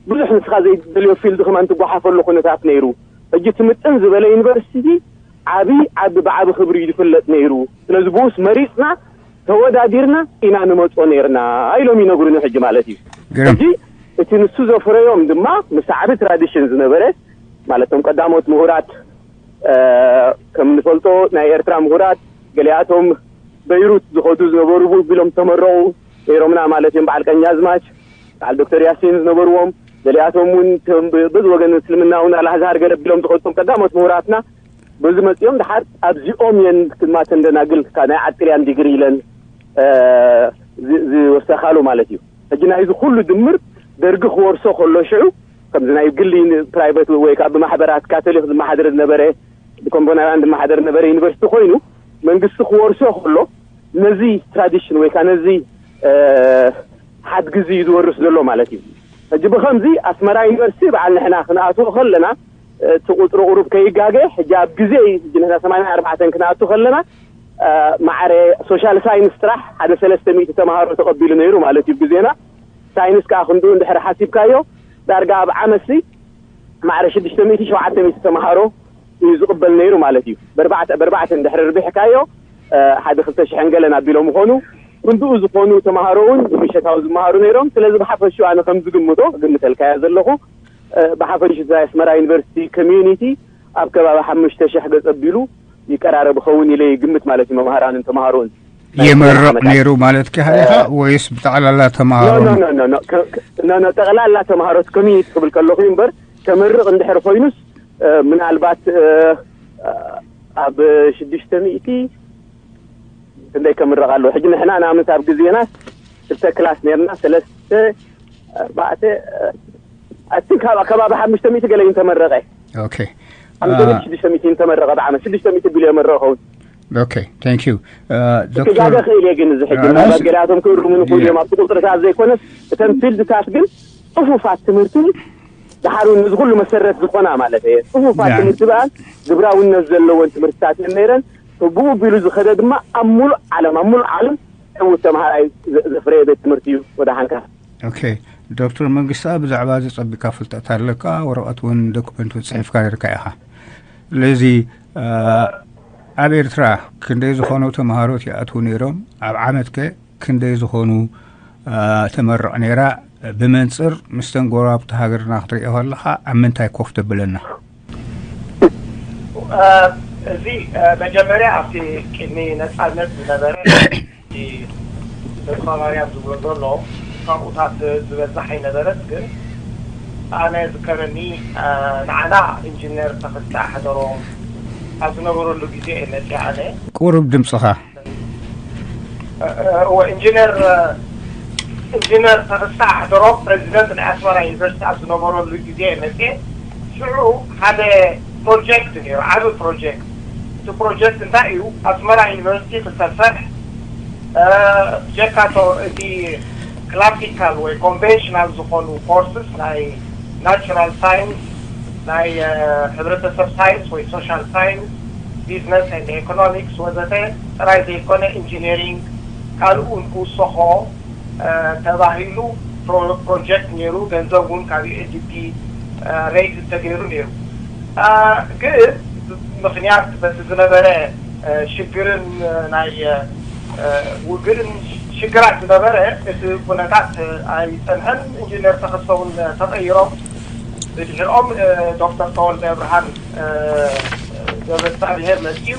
ብዙሕ ንስኻ ዘይደልዮ ፊልድ ከማን ትጓሓፈሉ ኩነታት ነይሩ። ሕጂ ትምጥን ዝበለ ዩኒቨርሲቲ ዓቢ ዓቢ ብዓቢ ክብሪ እዩ ዝፍለጥ ነይሩ። ስለዚ ብኡስ መሪፅና ተወዳዲርና ኢና ንመፆ ነይርና ኢሎም ይነግሩኒ ሕጂ ማለት እዩ። ሕጂ እቲ ንሱ ዘፍረዮም ድማ ምስ ዓቢ ትራዲሽን ዝነበረ ማለቶም ቀዳሞት ምሁራት ከም ንፈልጦ ናይ ኤርትራ ምሁራት ገሊኣቶም በይሩት ዝኸዱ ዝነበሩ ቢሎም ተመረቑ ነይሮምና ማለት እዮም። በዓል ቀኛዝማች በዓል ዶክተር ያሲን ዝነበርዎም ገሊኣቶም እውን በዚ ወገን እስልምና እውን ኣልኣዝሃር ገለ ቢሎም ዝኸዱም ቀዳሞት ምሁራትና በዚ መፂኦም ድሓር ኣብዚኦም እየን ድማ ተንደናግል ናይ ዓጥልያን ዲግሪ ኢለን ዝወሰኻሉ ማለት እዩ። ሕጂ ናይዚ ኩሉ ድምር ደርጊ ክወርሶ ከሎ ሽዑ ከምዚ ናይ ግሊ ፕራይቨት ወይ ከዓ ብማሕበራት ካቶሊክ ዝመሓደር ዝነበረ ብኮምቦናውያን ዝመሓደር ነበረ ዩኒቨርሲቲ ኮይኑ መንግስቲ ክወርሶ ከሎ ነዚ ትራዲሽን ወይ ከዓ ነዚ ሓድጊ እዚ እዩ ዝወርስ ዘሎ ማለት እዩ። ሕጂ ብከምዚ ኣስመራ ዩኒቨርሲቲ በዓል ንሕና ክንኣትዎ ከለና እቲ ቁፅሪ ቁሩብ ከይጋገ ሕጂ ኣብ ግዜ እዩ። ሕጂ ንሕና ሰማንያ ኣርባዕተን ክንኣቱ ከለና ማዕረ ሶሻል ሳይንስ ጥራሕ ሓደ ሰለስተ ሚእቲ ተምሃሮ ተቐቢሉ ነይሩ ማለት እዩ ግዜና። ሳይንስ ከዓ ክንድኡ እንድሕር ሓሲብካዮ ዳርጋ ኣብ ዓመት ሲ ማዕረ ሽዱሽተ ሚእቲ ሸውዓተ ሚእቲ ተምሃሮ እዩ ዝቕበል ነይሩ ማለት እዩ። በርባዕተ በርባዕተ እንድሕር ርቢሕካዮ ሓደ ክልተ ሽሕን ገለን ኣቢሎም ምኾኑ ክንድኡ ዝኾኑ ተምሃሮ እውን ብምሸታዊ ዝመሃሩ ነይሮም። ስለዚ ብሓፈሽኡ ኣነ ከም ዝግምቶ እግምተልካዮ ዘለኹ ብሓፈሽኡ ናይ ኣስመራ ዩኒቨርሲቲ ኮሚዩኒቲ ኣብ ከባቢ ሓሙሽተ ሽሕ ገፅ ኣቢሉ ይቀራረብ ይኸውን ኢለ ይግምት ማለት እዩ። መምሃራንን ተምሃሮን ናይ ዝኮነ ይምረቕ ዓመታት። ነይሩ ማለት ኪኻ ኢኻ ወይስ ብጠቕላላ ተምሃሮ? ኖ፣ ኖ፣ ኖ፣ ኖ፣ ኖ፣ ከ-፣ ከ-፣ ኖ፣ ኖ፣ ጠቕላላ ተምሃሮ እቲ ኮሚኒቲ ክብል ከለኹ እምበር ተመርቕ እንድሕር ኮይኑስ እ፣ ምናልባት እ፣ ኣብ ሽዱሽተ ሚእቲ ክንደይ ከምረቕ ኣለዎ። ሕጂ ንሕና ንኣብነት ኣብ ግዜና ክልተ ክላስ ነርና ሰለስተ ኣርባዕተ ኣትን ካብ ከባቢ ሓሙሽተ ሚእቲ ገለ እዩ ተመረቐ። ኦኬ። ሓሙሽተ ሚእቲ ሽዱሽተ ሚእቲ ተመረቐ ብዓመት ሽዱሽተ ሚእቲ ቢልዮ መረቐ ኸውን። ኦኬ። Thank you. ዶክተር ክጋገ ክእል እየ ግን እዚ ሕጂ ምናልባት ገሊኣቶም ክእርሙኒ ክእሉ እዮም ኣብቲ ቁፅርታት ዘይኮነስ እተን ፊልድታት ግን ፅፉፋት ትምህርቲ ድሓር እውን ነዚ ኩሉ መሰረት ዝኾና ማለት እየ ፅፉፋት ትምህርቲ በኣል ግብራውነት ዘለወን ትምህርትታት እየን ነይረን። ብኡ ቢሉ ዝኸደ ድማ ኣብ ሙሉእ ዓለም ኣብ ሙሉእ ዓለም ዕዉት ተምሃራይ ዘፍረየ ቤት ትምህርቲ እዩ። ወደ ሓንካ ኦኬ። ዶክተር መንግስታ ብዛዕባ እዚ ፀቢካ ፍልጠት ኣለካ፣ ወረቐት እውን ዶክመንት እውን ፅሒፍካ ነርካ ኢኻ። ስለዚ ኣብ ኤርትራ ክንደይ ዝኾኑ ተምሃሮት ይኣትዉ ነይሮም? ኣብ ዓመትከ ክንደይ ዝኾኑ ተመርቕ ነይራ? ብመንፅር ምስተን ጎረባብቲ ሃገርና ክትሪኦ ከለኻ ኣብ ምንታይ ኮፍ ተብለና? እዚ መጀመርያ ኣብቲ ቅድሚ ነፃነት ዝነበረ እቲ ተስፋማርያም ዝብሎ ዘሎ ካብኡታት ዝበዛሕ ኣይነበረት፣ ግን ኣነ ዝከረኒ ንዓና ኢንጂነር ተኸስተ ኣሕደሮም ኣብ ዝነበረሉ ግዜ እየ መፅየ ኣነ። ቁሩብ ድምፅኻ እወ ኢንጂነር ኢንጂነር ተኸስተ ኣሕደሮም ፕሬዚደንት ናይ ኣስመራ ዩኒቨርሲቲ ኣብ ዝነበረሉ ግዜ እየ መፅየ። ሽዑ ሓደ ፕሮጀክት ነይሩ፣ ዓቢ ፕሮጀክት። እቲ ፕሮጀክት እንታይ እዩ? ኣስመራ ዩኒቨርሲቲ ክሰርሕ ጀካቶ እቲ ክላሲካል ወይ ኮንቨንሽናል ዝኾኑ ኮርስስ ናይ ናቹራል ሳይንስ፣ ናይ ሕብረተሰብ ሳይንስ ወይ ሶሻል ሳይንስ፣ ቢዝነስ ኤንድ ኢኮኖሚክስ ወዘተ ጥራይ ዘይኮነ ኢንጂነሪንግ ካልኡ ንክውሰኾ ተባሂሉ ፕሮጀክት ነይሩ። ገንዘብ እውን ካብ ዩኤንዲፒ ሬይዝ ተገይሩ ነይሩ። ግን ምኽንያት በቲ ዝነበረ ሽግርን ናይ ውግእን ሽግራት ዝነበረ እቲ ኩነታት ኣይፀንሐን። ኢንጂነር ተኸስተ እውን ተቐይሮም ብድሕርኦም ዶክተር ተወልደ ብርሃን ገብረእግዚኣብሄር መፅኡ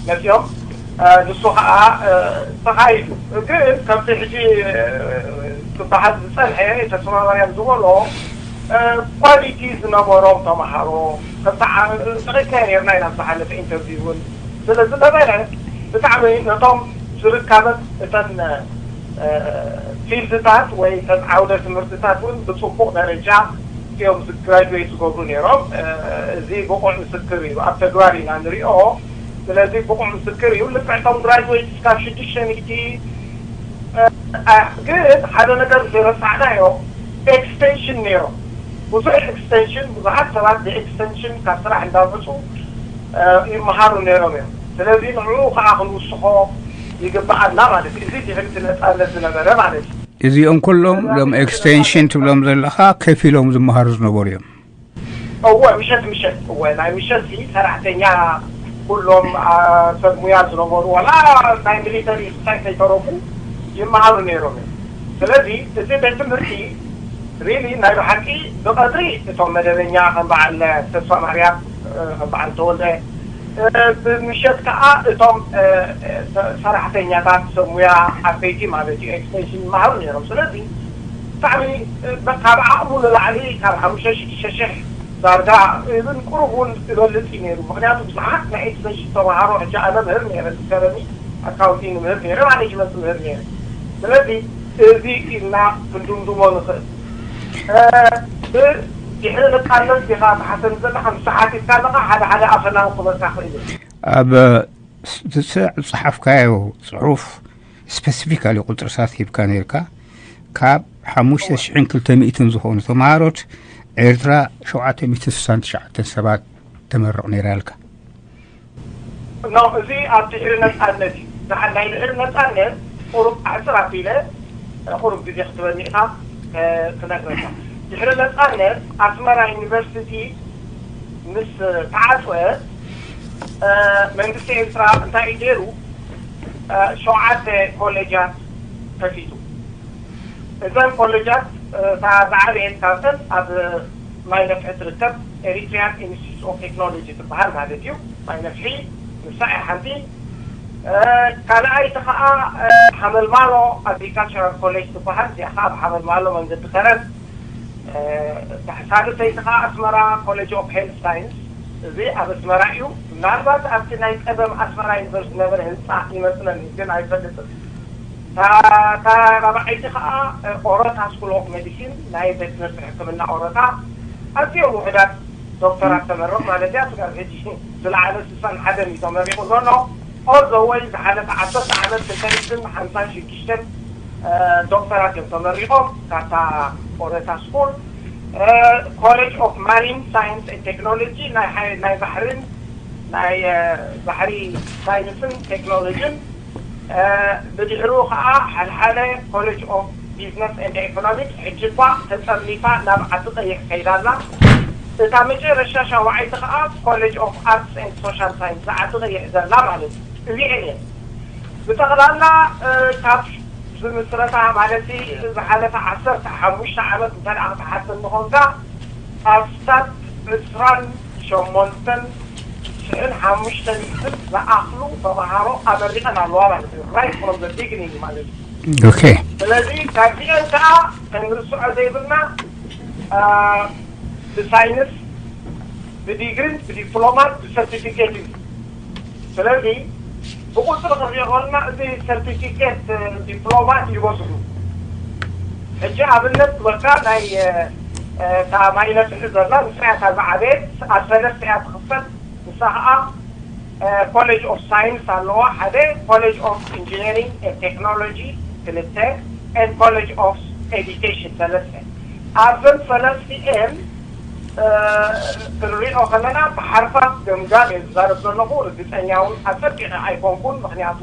መፅኦም ንሱ ከዓ ተኻይዱ። ግን ከምቲ ሕጂ ክበሃል ዝፀንሐ ተስፋማርያም ዝበሎ ኳሊቲ ዝነበሮም ተምሃሮ ከምቲ ነቒስናዮ ነርና ኢና ዝሓለፈ ኢንተርቪው እውን ስለ ዝነበረ ብጣዕሚ ነቶም ዝርካበት እተን ፊልድታት ወይ እተን ዓውደ ትምህርትታት እውን ብፅቡቕ ደረጃ እዮም ግራጅዌት ዝገብሩ ነይሮም። እዚ ብቑዕ ምስክር እዩ፣ ኣብ ተግባር ኢና ንሪኦ። ስለዚ ብቑዕ ምስክር እዩ። ልክዕቶም ግራጅዌት እስካብ ሽዱሽተ ሚእቲ ግን ሓደ ነገር ዘይረሳዕናዮ ኤክስቴንሽን ነይሮም። ብዙሕ ኤክስቴንሽን፣ ብዙሓት ሰባት ብኤክስቴንሽን ካብ ስራሕ እንዳመፁ ይመሃሩ ነይሮም እዮም። ስለዚ ንዕኡ ከዓ ክንውስኾ ይግብኣና ማለት እዩ። እዚ ድሕሪ እቲ ነፃነት ዝነበረ ማለት እዩ። እዚኦም ኩሎም እዞም ኤክስቴንሽን ትብሎም ዘለኻ ከፊሎም ዝመሃሩ ዝነበሩ እዮም። እወ፣ ምሸት ምሸት፣ እወ፣ ናይ ምሸት ሲ ሰራሕተኛ ኩሎም፣ አ፣ ሰብ ሙያ ዝነበሩ፣ ዋላ ናይ ሚሊተሪ እንታይ ከይተረፉ ይመሃሩ ነይሮም እዮም። ስለዚ እቲ ቤት ትምህርቲ ሪሊ ናይ ብሓቂ ብቐድሪ እቶም መደበኛ ከም በዓል ተስፋ ማርያም፣ እ፣ ከም በዓል ተወልደ፣ እ፣ ብምሸት ከዓ እቶም፣ እ፣ እ፣ ሰ-፣ ሰራሕተኛታት ሰብ ሙያ ዓበይቲ ማለት እዩ ኤክስቴንሽን ይመሃሩ ነይሮም። ስለዚ ብጣዕሚ፣ እ፣ ካብ ዓቕሙ ንላዕሊ ካብ ሓሙሽተ ሽዱሽተ ሽሕ ዳርጋ፣ ኢቭን ቁሩብ እውን ይበልፅ እዩ ነይሩ። ምኽንያቱ ብዙሓት ናይ ኤክስቴንሽን ተምሃሮ፣ ሕጂ ኣነ ምህር ነይረ፣ ኢኮኖሚ ኣካውንቲንግ ምህር ነይረ፣ ማኔጅመንት ምህር ነይረ። ስለዚ እዚ ኢልና ክንድምድሞ ንኽእል። እ፣ ብ-፣ ድሕሪ ነፃነት ዲኻ ትሓተኒ ዘለኻ? ምስ ሓቲትካ ኣለኻ ሓደ ሓደ ኣፈናዊ ክበካ ክእል እዩ። ኣብ ስ-፣ ዝጸ-፣ ዝጸሓፍካዮ ጽሑፍ ስፐሲፊካሊ ቁጽርታት ሂብካ ነይርካ። ካብ ሓሙሽተ ሽሕን ክልተ ሚእትን ዝኾኑ ተምሃሮት ኤርትራ ሸውዓተ ሚእትን ስሳን ትሽዓተን ሰባት ተመርቕ ነይራ ኢልካ። ኖ፣ እዚ ኣብ ድሕሪ ነጻነት እዩ። ደሓር ናይ ድሕሪ ነጻነት ቁሩብ ኣሕጽር ኣቢለ፣ ቁሩብ ግዜ ክትበኒ ኢኻ፣ እ፣ ክነግረካ። ድሕሪ ነጻነት ኣስመራ ዩኒቨርሲቲ ምስ ተዓጽወ፣ እ፣ መንግስቲ ኤርትራ እንታይ እዩ ገይሩ? እ፣ ሸውዓተ ኮሌጃት ከፊቱ። እዘን ኮሌጃት፣ እ፣ እታ ዝዓበየት ካብተን ኣብ ማይ ነፍሒ ትርከብ ኤሪትሪያን ኢንስቲትዩት ኦፍ ቴክኖሎጂ ትበሃል ማለት እዩ። ማይ ነፍሒ ንሳ እያ ሓንቲ። እ፣ ካልኣይቲ ኸዓ፣ እ፣ ሓመልማሎ ኣግሪካልቸራል ኮሌጅ ትበሃል፣ እዚኣ ኸዓ ኣብ ሓመልማሎ መንገዲ ከረን። እ፣ ሳልሰይቲ ኸዓ ኣስመራ ኮሌጅ ኦፍ ሄልት ሳይንስ፣ እዚ ኣብ ኣስመራ እዩ። ምናልባት ኣብቲ ናይ ቀደም ኣስመራ ዩኒቨርሲቲ ዝነበረ ህንፃ ይመስለኒ፣ ግን ኣይፈልጥን። እታ፣ እታ ራብዓይቲ ኸዓ፣ እ፣ ኦሮታ ስኩል ኦፍ ሜዲሲን፣ ናይ ቤት ትምህርቲ ሕክምና ኦሮታ። ኣዝዮም ውሑዳት ዶክተራት ተመረቑ ማለት እያ። ስጋብ ሕጂ ዝለዓለ ስሳን ሓደን እዩ ተመሪቑ ዘሎ። ኦል ዘ ወይ ዝሓለፈ ዓሰርተ ዓመት ክልተ ሚእትን ሓምሳን ሽዱሽተን፣ እ፣ ዶክተራት እዮም ተመሪቖም ካብታ ኦሮታ ስኩል። እ፣ ኮሌጅ ኦፍ ማሪን ሳይንስ ኤንድ ቴክኖሎጂ፣ ናይ ሓይ-፣ ናይ ባሕርን ናይ፣ እ፣ ባሕሪ ሳይንስን ቴክኖሎጂን። እ፣ ብድሕሩ ኸዓ ሓልሓለ ኮሌጅ ኦፍ ቢዝነስ ኤንድ ኢኮኖሚክስ፣ ሕጂ እኳ ተጸርኒፋ ናብ ዓዲ ቀይሕ ከይዳ ኣላ። እታ መጨረሻ ሻውዓይቲ ኸዓ ኮሌጅ ኦፍ ኣርትስ ኤንድ ሶሻል ሳይንስ፣ ዓዲ ቀይሕ ዘላ ማለት እዩ። እዚኤን እየን። ብጠቕላላ፣ እ፣ ካብ ዝምስረታ ማለት ዝሓለፈ ዓሰርተ ሓሙሽተ ዓመት እንተ ደኣ ክትሓስብ ንኾንካ፣ ኣስታት ዕስራን ሸሞንተን ሽሕን ሓሙሽተ ሚእትን ዝኣኽሉ ተምሃሮ ኣመሪቐን ኣለዋ ማለት እዩ። ራይት ፍሮም ዘ ቢግኒንግ ማለት እዩ። ኦኬ። ስለዚ ካብዚአን ከዓ ክንርስዖ ዘይብልና፣ አ፣ ብሳይንስ፣ ብዲግሪን ብዲፕሎማን ብሰርቲፊኬት እዩ። ስለዚ ብቁፅሪ ክንሪኦ ከለና እዚ ሰርቲፊኬት፣ እ፣ ዲፕሎማ ይበዝሑ። ሕጂ ኣብነት ክበካ ናይ፣ እ፣ እ፣ እታ ማይ ነፍሒ ዘላ ንሳ እያ እታ ዝዓበየት፣ ኣብ ሰለስተ እያ ትኽፈል። ንሳ ኸዓ፣ እ፣ ኮሌጅ ኦፍ ሳይንስ ኣለዋ ሓደ፣ ኮሌጅ ኦፍ ኢንጂነሪንግ ኤንድ ቴክኖሎጂ ክልተ፣ ኤንድ ኮሌጅ ኦፍ ኤዱኬሽን ሰለስተ። ኣብዘን ሰለስቲኤን፣ እ፣ ክንሪኦ ከለና ብሓርፋፍ ገምጋም እየ ዝዛረብ ዘለኹ። ርግፀኛ እውን ኣፀቢቐ ኣይኮንኩን፣ ምኽንያቱ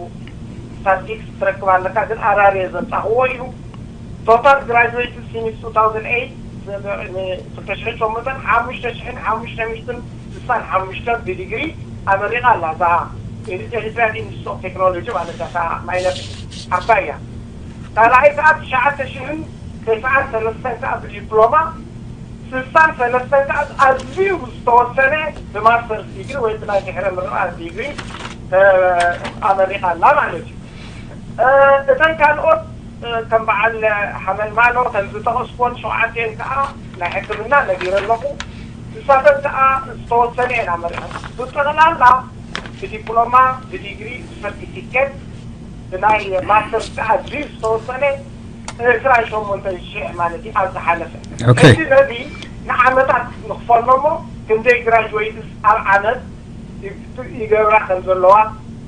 ስታቲስቲክስ ትረክብ ኣለካ፣ ግን ኣራርየ ዘምፃእኽዎ እዩ። ቶታል ግራጁዌትድ ሲንስ ቱ ታውዘንድ ኤይት፣ ን-፣ ን-፣ ክልተ ሽሕን ሸሞንተን፣ ሓሙሽተ ሽሕን ሓሙሽተ ሚእትን ስሳን ሓሙሽተን ብዲግሪ ኣመሪቓ ኣላ። እዛ ኤሪትሪያን ኢንስቲትዩት ኦፍ ቴክኖሎጂ ማለት እያ፣ እታ ማይ ነፍሒ ዓባይ እያ። ካልኣይ ከዓ ትሽዓተ ሽሕን ተስዓን ሰለስተን ከዓ ብዲፕሎማ፣ ስሳን ሰለስተን ከዓ ኣዝዩ ዝተወሰነ ብማስተርስ ዲግሪ ወይ ብናይ ድሕረ ምረቓ ዲግሪ፣ እ፣ ኣመሪቓ ኣላ ማለት እዩ። እ፣ እተን ካልኦት፣ እ፣ ከም በዓል ሓመልማሎ ከም ዝጠቐስኩወን ሸውዓተን ከዓ ናይ ሕክምና ነጊረ ኣለኹ። ንሳተን ከዓ ዝተወሰነ እየን ኣመሪቐን። ብጠቕላላ ብዲፕሎማ፣ ብዲግሪ፣ ብሰርቲፊኬት፣ ብናይ ማስተርስ ከዓ ኣዝዩ ዝተወሰነ ዕስራን ሸሞንተን ሽሕ ማለት እዩ ኣብ ዝሓለፈ። ኦኬ። ሕጂ ነዚ ንዓመታት ንኽፈሎ እሞ ክንደይ ግራጅዌትስ ኣብ ዓመት ይገብራ ከም ዘለዋ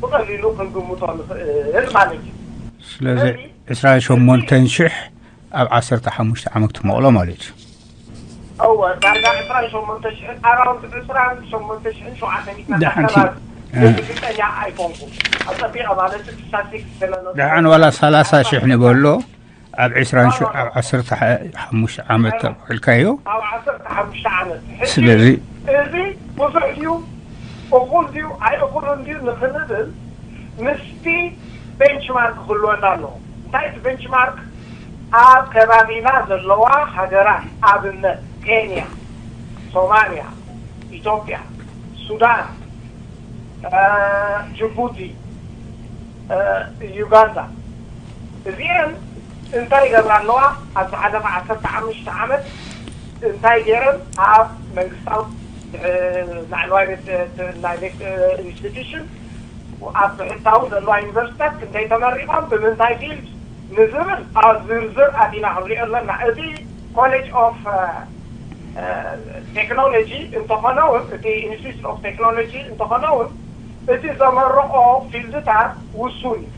ብቐሊሉ ክንግምቶ ንኽእል ማለት እዩ። ስለዚ ዕስራን ሸሞንተን ሽሕ ኣብ ዓሰርተ ሓሙሽተ ዓመት ክትመቕሎ ማለት እዩ። እወ ዳርጋ ዕስራን ሸሞንተ ሽሕን ኣራውንድ ዕስራን ሸሞንተ ሽሕን ሸውዓተ ሚእትን ደሓን ኣካባቢ እ። ርግጠኛ ኣይኮንኩ ኣጸቢቐ ማለት ስታቲስቲክስ ስለ ደሓን ዋላ ሰላሳ ሽሕ ንበሎ ኣብ ዕስራን ሸ- ኣብ ዓሰርተ ሓሙሽተ ዓመት ኣውዕልካዮ። ኣብ ዓሰርተ ሓሙሽተ ዓመት ሕጂ ስለዚ እዚ ብዙሕ ድዩ እኹል ድዩ ኣይእኹልን ድዩ ንክንብል ምስቲ ቤንችማርክ ክህልወና ኣለዎ። እንታይ እቲ ቤንችማርክ? ኣብ ከባቢና ዘለዋ ሃገራት ኣብነት ኬንያ፣ ሶማልያ፣ ኢትዮጵያ፣ ሱዳን፣ እ፣ ጅቡቲ፣ እ፣ ዩጋንዳ እዚአን እንታይ ይገብራ ኣለዋ? ኣብ ዝሓለፈ ዓሰርተ ሓሙሽተ ዓመት እንታይ ገይረን? ኣብ መንግስታዊ እ፣ ላዕለዋይ ቤት እ፣ ናይ ቤት እ፣ ኢንስቲትዩሽን ኣብ ብሕታዊ ዘለዋ ዩኒቨርሲታት ክንደይ ተመሪቖም ብምንታይ ፊልድ ንዝብል ኣብ ዝርዝር ኣቲና ክንሪኦ ኣለና። እዚ ኮሌጅ ኦፍ ቴክኖሎጂ እንተኾነ እውን እቲ ኢንስቲትዩት ኦፍ ቴክኖሎጂ እንተኾነ እውን እቲ ዘመረቆ ፊልድታት ውሱን እዩ።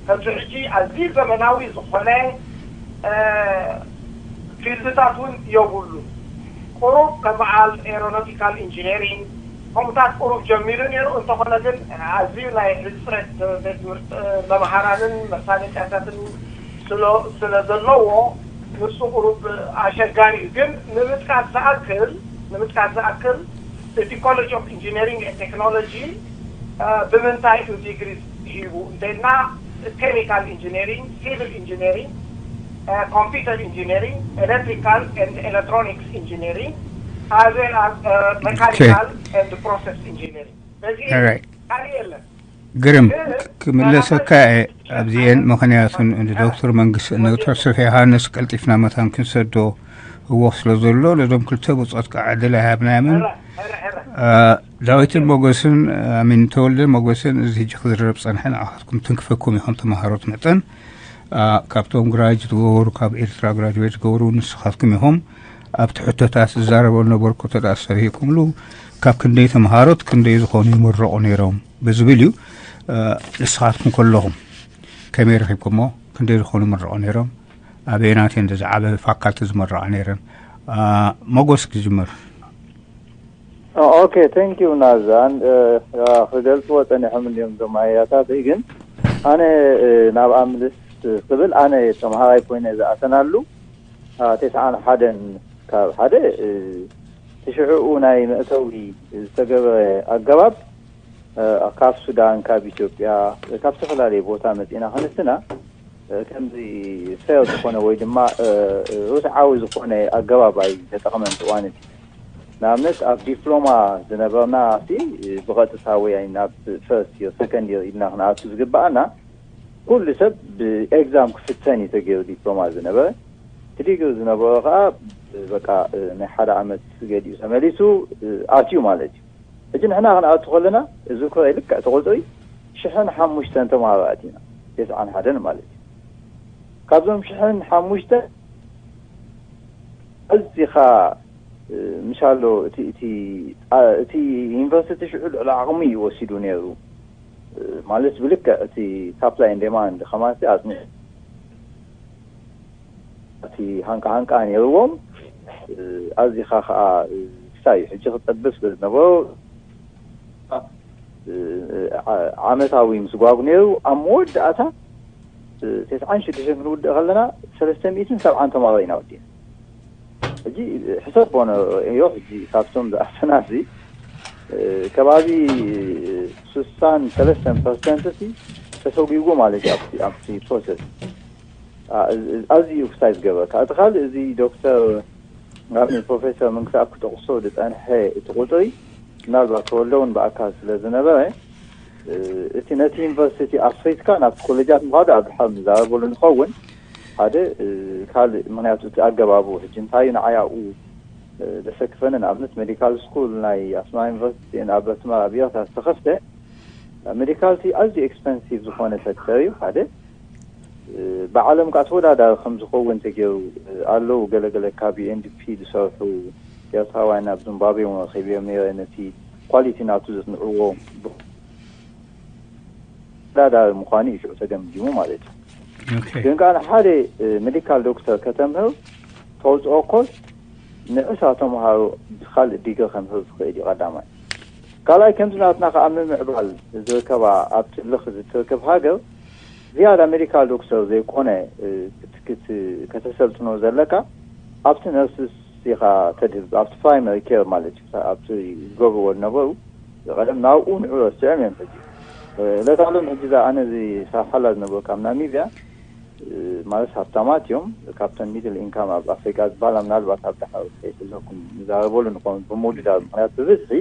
ከምዚ ሕጂ ኣዝዩ ዘመናዊ ዝኾነ እ፣ ፊልድታት እውን የብሉን። ቁሩብ ከም በዓል ኤሮኖቲካል ኢንጂነሪንግ ከምኡታት ቁሩብ ጀሚሩ ነይሩ። እንተኾነ ግን ኣዝዩ ናይ ሕፅረት ቤት ትምህርቲ መምሃራንን መሳለጥያታትን ስለ ዘለዎ ንሱ ቁሩብ ኣሸጋሪ እዩ። ግን ንምጥቃስ ዝኣክል ንምጥቃስ ዝኣክል እቲ ኮሌጅ ኦፍ ኢንጂነሪንግ ኤንድ ቴክኖሎጂ ብምንታይ እዩ ዲግሪ ሂቡ እንተልና ኬሚካል ኢንጂነሪንግ፣ ሲቪል ኢንጂነሪንግ፣ ኮምፒውተር ኢንጂነሪንግ፣ ኤሌክትሪካል ኤንድ ኤሌክትሮኒክስ ኢንጂነሪንግ as well as mechanical and process engineering በዚ ካልእ የለን። ግርም ክምለሰካ እየ ኣብዚኤን። ምኽንያቱ ንዶክተር መንግስቲ ንዶክተር ሰፊ ዮሃንስ ቀልጢፍና መታን ክንሰዶ ህወኽ ስለ ዘሎ ነዞም ክልተ ብጾት ከዓ ዕድል ኣይሃብናዮምን። ዳዊትን ሞገስን ኣሚን ተወልደ ሞገስን እዚ ሕጂ ክዝረብ ጸንሐ ንዓኻትኩም ትንክፈኩም ኢኹም ተማሃሮት መጠን ካብቶም ግራጅ ዝገበሩ ካብ ኤርትራ ግራጅዌት ዝገበሩ ንስኻትኩም ኢኹም። ኣብቲ ሕቶታት ዝዛረበሉ ነበርኩ ተዳ ሰሪሕኩምሉ ካብ ክንደይ ተምሃሮት ክንደይ ዝኾኑ ይምረቑ ነይሮም ብዝብል እዩ። ንስኻትኩም ከለኹም ከመይ ረኺብኩሞ? ክንደይ ዝኾኑ ይምረቑ ነይሮም? ኣበየናት እየን ዝዓበ ፋካልቲ ዝመረቓ ነይረን? መጎስ ክጅምር። ኦኬ፣ ቴንክ ዩ ናዛን። ክገልፅዎ ፀኒሖም እንዲዮም እዞም ኣያታተይ፣ ግን ኣነ ናብኣ ምልስ ክብል ኣነ ተምሃራይ ኮይነ ዝኣተናሉ ተስዓን ሓደን ካብ ሓደ ትሽዕኡ ናይ መእተዊ ዝተገበረ ኣገባብ ካብ ሱዳን፣ ካብ ኢትዮጵያ፣ ካብ ዝተፈላለየ ቦታ መፂና ክንስትና ከምዚ ፌር ዝኾነ ወይ ድማ ርትዓዊ ዝኾነ ኣገባብ ኣይተጠቕመን እዋን እቲ ንኣብነት ኣብ ዲፕሎማ ዝነበርና ሲ ብቐጥታ ወይ ናብ ፈርስት ይር ሰከንድ ይር ኢልና ክንኣቱ ዝግበኣና ኩሉ ሰብ ብኤግዛም ክፍተን እዩ ተገይሩ ዲፕሎማ ዝነበረ እቲ ዲግሪ ዝነበሮ ከዓ በቃ ናይ ሓደ ዓመት ገዲኡ ተመሊሱ ኣትዩ ማለት እዩ። ሕጂ ንሕና ክንኣቱ ከለና እዚ ኮይ ልክዕ እቲ ቁፅሪ ሽሕን ሓሙሽተን ተምሃሮ ኣቲና ተስዓን ሓደን ማለት እዩ። ካብዞም ሽሕን ሓሙሽተን ኣዚኻ ምሻሎ እቲ እቲ እቲ ዩኒቨርሲቲ ሽዑ ልዕሊ ዓቕሚ እዩ ወሲዱ ነይሩ ማለት ብልክዕ እቲ ሳፕላይ ን ዴማንድ ከማንሲ ኣፅኒዑ እቲ ሃንቃ ሃንቃ ነይርዎም ኣዚኻ ከዓ ክሳይ ሕጂ ክጠብብ ስለ ዝነበሮ ዓመታዊ ምስጓጉ ነይሩ ኣብ መወዳእታ ተስዓን ሽዱሽተን ክንውድእ ከለና ሰለስተ ሚእትን ሰብዓን ተማሃሮ ኢና ወዲና ሕጂ ሕሰብ ቦነ እዮ ሕጂ ካብቶም ዝኣሰናሲ ከባቢ ስሳን ሰለስተን ፐርሰንት ሲ ተሰጒጉ ማለት እዩ ኣብቲ ኣብቲ ፕሮሰስ ኣዝዩ ክሳይ ዝገበርካ እቲ ካልእ እዚ ዶክተር ኣብ ፕሮፌሰር መንግስኣብ ክጠቕሶ ዝፀንሐ እቲ ቁፅሪ ምናልባት ተወልደ እውን ብኣካል ስለ ዝነበረ እቲ ነቲ ዩኒቨርሲቲ ኣፍሪትካ ናብቲ ኮሌጃት ምኳዱ ኣብ ድሓር ንዛረበሉ ንኸውን ሓደ ካልእ ምክንያቱ እቲ ኣገባቡ ሕጂ እንታይ ንዓይ ኣብኡ ዘሰክፈኒ ንኣብነት ሜዲካል ስኩል ናይ ኣስመራ ዩኒቨርሲቲ ኣብ ኣስመራ ኣብ ኤርትራ ዝተኸፍተ ሜዲካል ቲ ኣዝዩ ኤክስፐንሲቭ ዝኾነ ሰክተር እዩ ሓደ ብዓለም ከዓ ተወዳዳሪ ከም ዝኸውን ተገይሩ ኣለዉ ገለገለ ካብ ዩኤንዲፒ ዝሰርሑ ኤርትራውያን ናብ ዚምባብዌ እውን ረኺበዮም ነይረ። ነቲ ኳሊቲ ናቱ ዘጽንዕዎ ተወዳዳሪ ምዃኑ እዩ ሽዑ ተገምጊሙ ማለት እዩ። ኦኬ። ግን ከዓ ንሓደ ሜዲካል ዶክተር ከተምህር ተውፅኦ ኮርስ ንዕስራ ተምሃሮ ብካልእ ዲግሪ ከምህር ዝኽእል እዩ ቀዳማይ። ካልኣይ ከምዚ ናትና ከዓ ምምዕባል ዝርከባ ኣብቲ ልኽ ዝትርከብ ሃገር ዝያዳ ሜዲካል ዶክተር ዘይኮነ እ፣ ክት- ክት- ከተሰልጥኖ ዘለካ ኣብቲ ነርስስ ኢኻ ተድህብ ኣብቲ ፕራይመሪ ኬር ማለት እዩ ኣብቲ ዝገብርዎ ዝነበሩ ቀደም ናብኡ ንዕሎ ስዕም እዮም ሕጂ ዕለት ኣሎም ሕጂ እዛ ኣነ ዝሰርሓላ ዝነበርኩ ኣብ ናሚብያ ማለት ሃብታማት እዮም። ካብተን ሚድል ኢንካም ኣብ ኣፍሪቃ ዝበሃላ ምናልባት ኣብ ዳሕር ሒዞኩም ንዛረበሉ ንኾን ብምውድዳር ምክንያት ብብዝሒ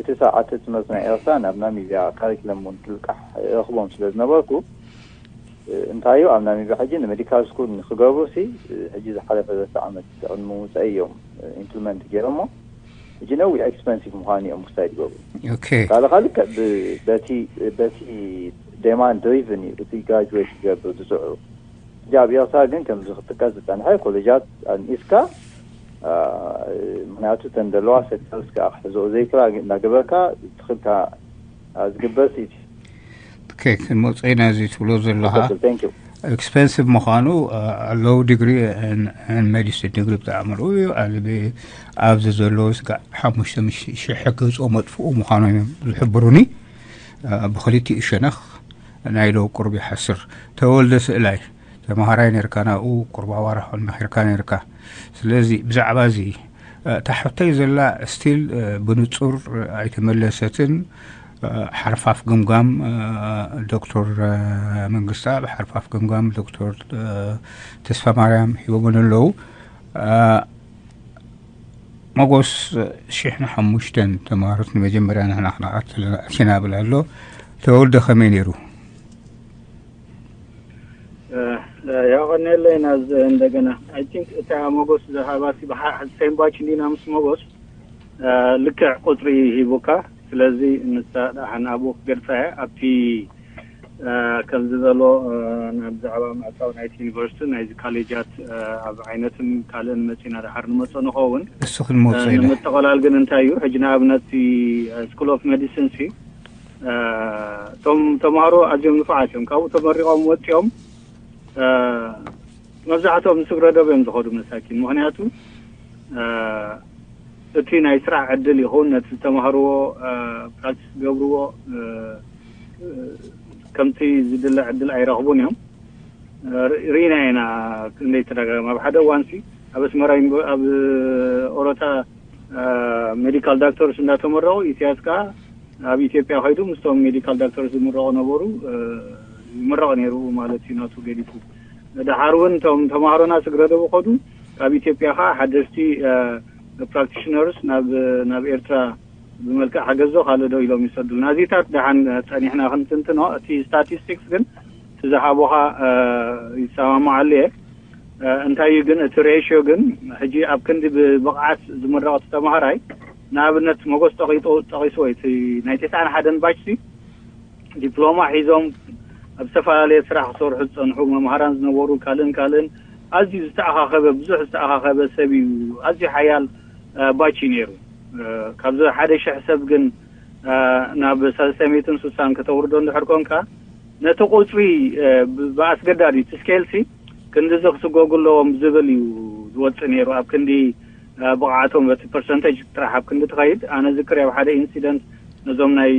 እቲ ሰዓተ ትምህርቲ ናይ ኤርትራ ናብ ናሚብያ ካሪክለም እውን ክልቃሕ ረኽቦም ስለ ዝነበርኩ እንታይ እዩ ኣብ ናሚብያ ሕጂ ንሜዲካል ስኩል ንክገብሩ ሲ ሕጂ ዝሓለፈ ዘተ ዓመት ቅድሚ ምውፀእ እዮም ኢምፕሊመንት ገይሮሞ። ሕጂ ነዊሕ ኤክስፐንሲቭ ምዃኑ እዮም ክሳይ ዝገብሩ። ኦኬ። ካልእ ካልእ ከ- ብ- በቲ በቲ ዴማንድ ድሪቭን እዩ እቲ ግራጁዌት ዝገብር ዝፅዕሩ። ሕጂ ኣብ ኤርትራ ግን ከምዚ ክጥቀስ ዝፀንሐ ኮሌጃት ኣንኢስካ አ፣ ምክንያቱ እተን ዘለዋ ሴክተርስ ከዓ ክሕዝኦ ዘይክላ እናገበርካ ትኽልካ ዝግበር ሲ ኦኬ። ክንመፅእ ኢና እዚ ትብሎ ዘለኻ Thank you. ኤክስፐንሲቭ ምዃኑ ሎው ዲግሪ ን ሜዲሲን ዲግሪ ብጣዕሚ ርኡ እዩ። ኣልቢ ኣብዚ ዘለዉ ስጋዕ ሓሙሽተ ሽሕ ገዝኦ መጥፍኡ ምዃኑ እዮም ዝሕብሩኒ። አ፣ ብክልቲኡ ሸነኽ ናይ ሎው ቁርብ ይሓስር። ተወልደ ስእላይ ተምሃራይ ነርካ ናብኡ ቁርብ ኣዋርሕ ነኺርካ ነርካ። ስለዚ ብዛዕባ እዚ አ፣ እታ ሕቶይ ዘላ ስቲል ብንጹር ኣይተመለሰትን። አ፣ ሓርፋፍ ግምጋም አ፣ ዶክተር አ፣ መንግስታ ብሓርፋፍ ግምጋም ዶክተር አ፣ ተስፋ ማርያም ሂቦምን ኣለዉ። አ፣ መጎስ ሽሕን ሓሙሽተን ተምሃሮት ንመጀመርያ ንሕና ክነኣትልና ኣቲና ብል ኣሎ። ተወልደ ከመይ ነይሩ? ያቀኔለይ ናዝ እንደገና አይ ቲንክ እታ መጎስ ዝሃባሲ ሴም ባች እንዲና ምስ መጎስ ልክዕ ቁፅሪ ሂቡካ። ስለዚ ንሳ ደሓን ኣብኡ ክገልፃ እያ። ኣብቲ ከም ዝበሎ ናብ ብዛዕባ ምዕፃው ናይቲ ዩኒቨርሲቲ ናይዚ ካሌጃት ኣብ ዓይነትን ካልእን መፂና ደሓር ንመፆ ንኸውን እሱ ክንመፅእ ኢና። ንምጥቕላል ግን እንታይ እዩ ሕጂ ንኣብነት ስኩል ኦፍ ሜዲሲን ሲ እቶም ተምሃሮ ኣዝዮም ንፉዓት እዮም። ካብኡ ተመሪቖም ወፂኦም መብዛሕትኦም ንስግረ ዶብ እዮም ዝኸዱ መሳኪን። ምክንያቱ እቲ ናይ ስራሕ ዕድል ይኹን ነቲ ዝተማሃርዎ ፕራክቲስ ዝገብርዎ ከምቲ ዝድለ ዕድል ኣይረኽቡን እዮም። ርኢና ኢና ክንደይ ተደጋጋሚ ኣብ ሓደ እዋንሲ ኣብ ኣስመራ ዩኒቨ- ኣብ ኦሮታ ሜዲካል ዳክተርስ እንዳተመረቑ ኢሳያስ ከዓ ኣብ ኢትዮጵያ ከይዱ ምስቶም ሜዲካል ዳክተርስ ዝምረቑ ነበሩ ይምረቕ ነይሩ ማለት እዩ። ናቱ ገዲፉ ደሓር እውን እቶም ተምሃሮና ስግረ ዶብ ከዱ ካብ ኢትዮጵያ ከዓ ሓደስቲ ፕራክቲሽነርስ ናብ ናብ ኤርትራ ብመልክዕ ሓገዞ ካልእ ዶ ኢሎም ይሰዱ። ናዚታት ደሓን ጸኒሕና ክንትንትኖ እቲ ስታቲስቲክስ ግን እቲ ዝሃቦኻ ይሰማማዓሉ እየ። እንታይ እዩ ግን እቲ ሬሽዮ ግን ሕጂ ኣብ ክንዲ ብብቕዓት ዝምረቕ እቲ ተምሃራይ ንኣብነት መጎስ ጠቂጡ ጠቂስዎ እቲ ናይ ተስዓን ሓደን ባች ሲ ዲፕሎማ ሒዞም ኣብ ዝተፈላለየ ስራሕ ክሰርሑ ዝፀንሑ መምሃራን ዝነበሩ ካልእን ካልእን ኣዝዩ ዝተኣኻኸበ ብዙሕ ዝተኣኻኸበ ሰብ እዩ። ኣዝዩ ሓያል ባች እዩ ነይሩ። ካብዚ ሓደ ሽሕ ሰብ ግን ናብ ሰለስተ ሚእትን ስሳን ከተውርዶ እንድሕር ኮንካ ነቲ ቁፅሪ ብኣስገዳዲ እቲ ስኬልሲ ክንዲዚ ክስጎጉ ኣለዎም ዝብል እዩ ዝወፅእ ነይሩ። ኣብ ክንዲ ብቕዓቶም በቲ ፐርሰንቴጅ ጥራሕ ኣብ ክንዲ ትኸይድ ኣነ ዝክር ኣብ ሓደ ኢንሲደንት ነዞም ናይ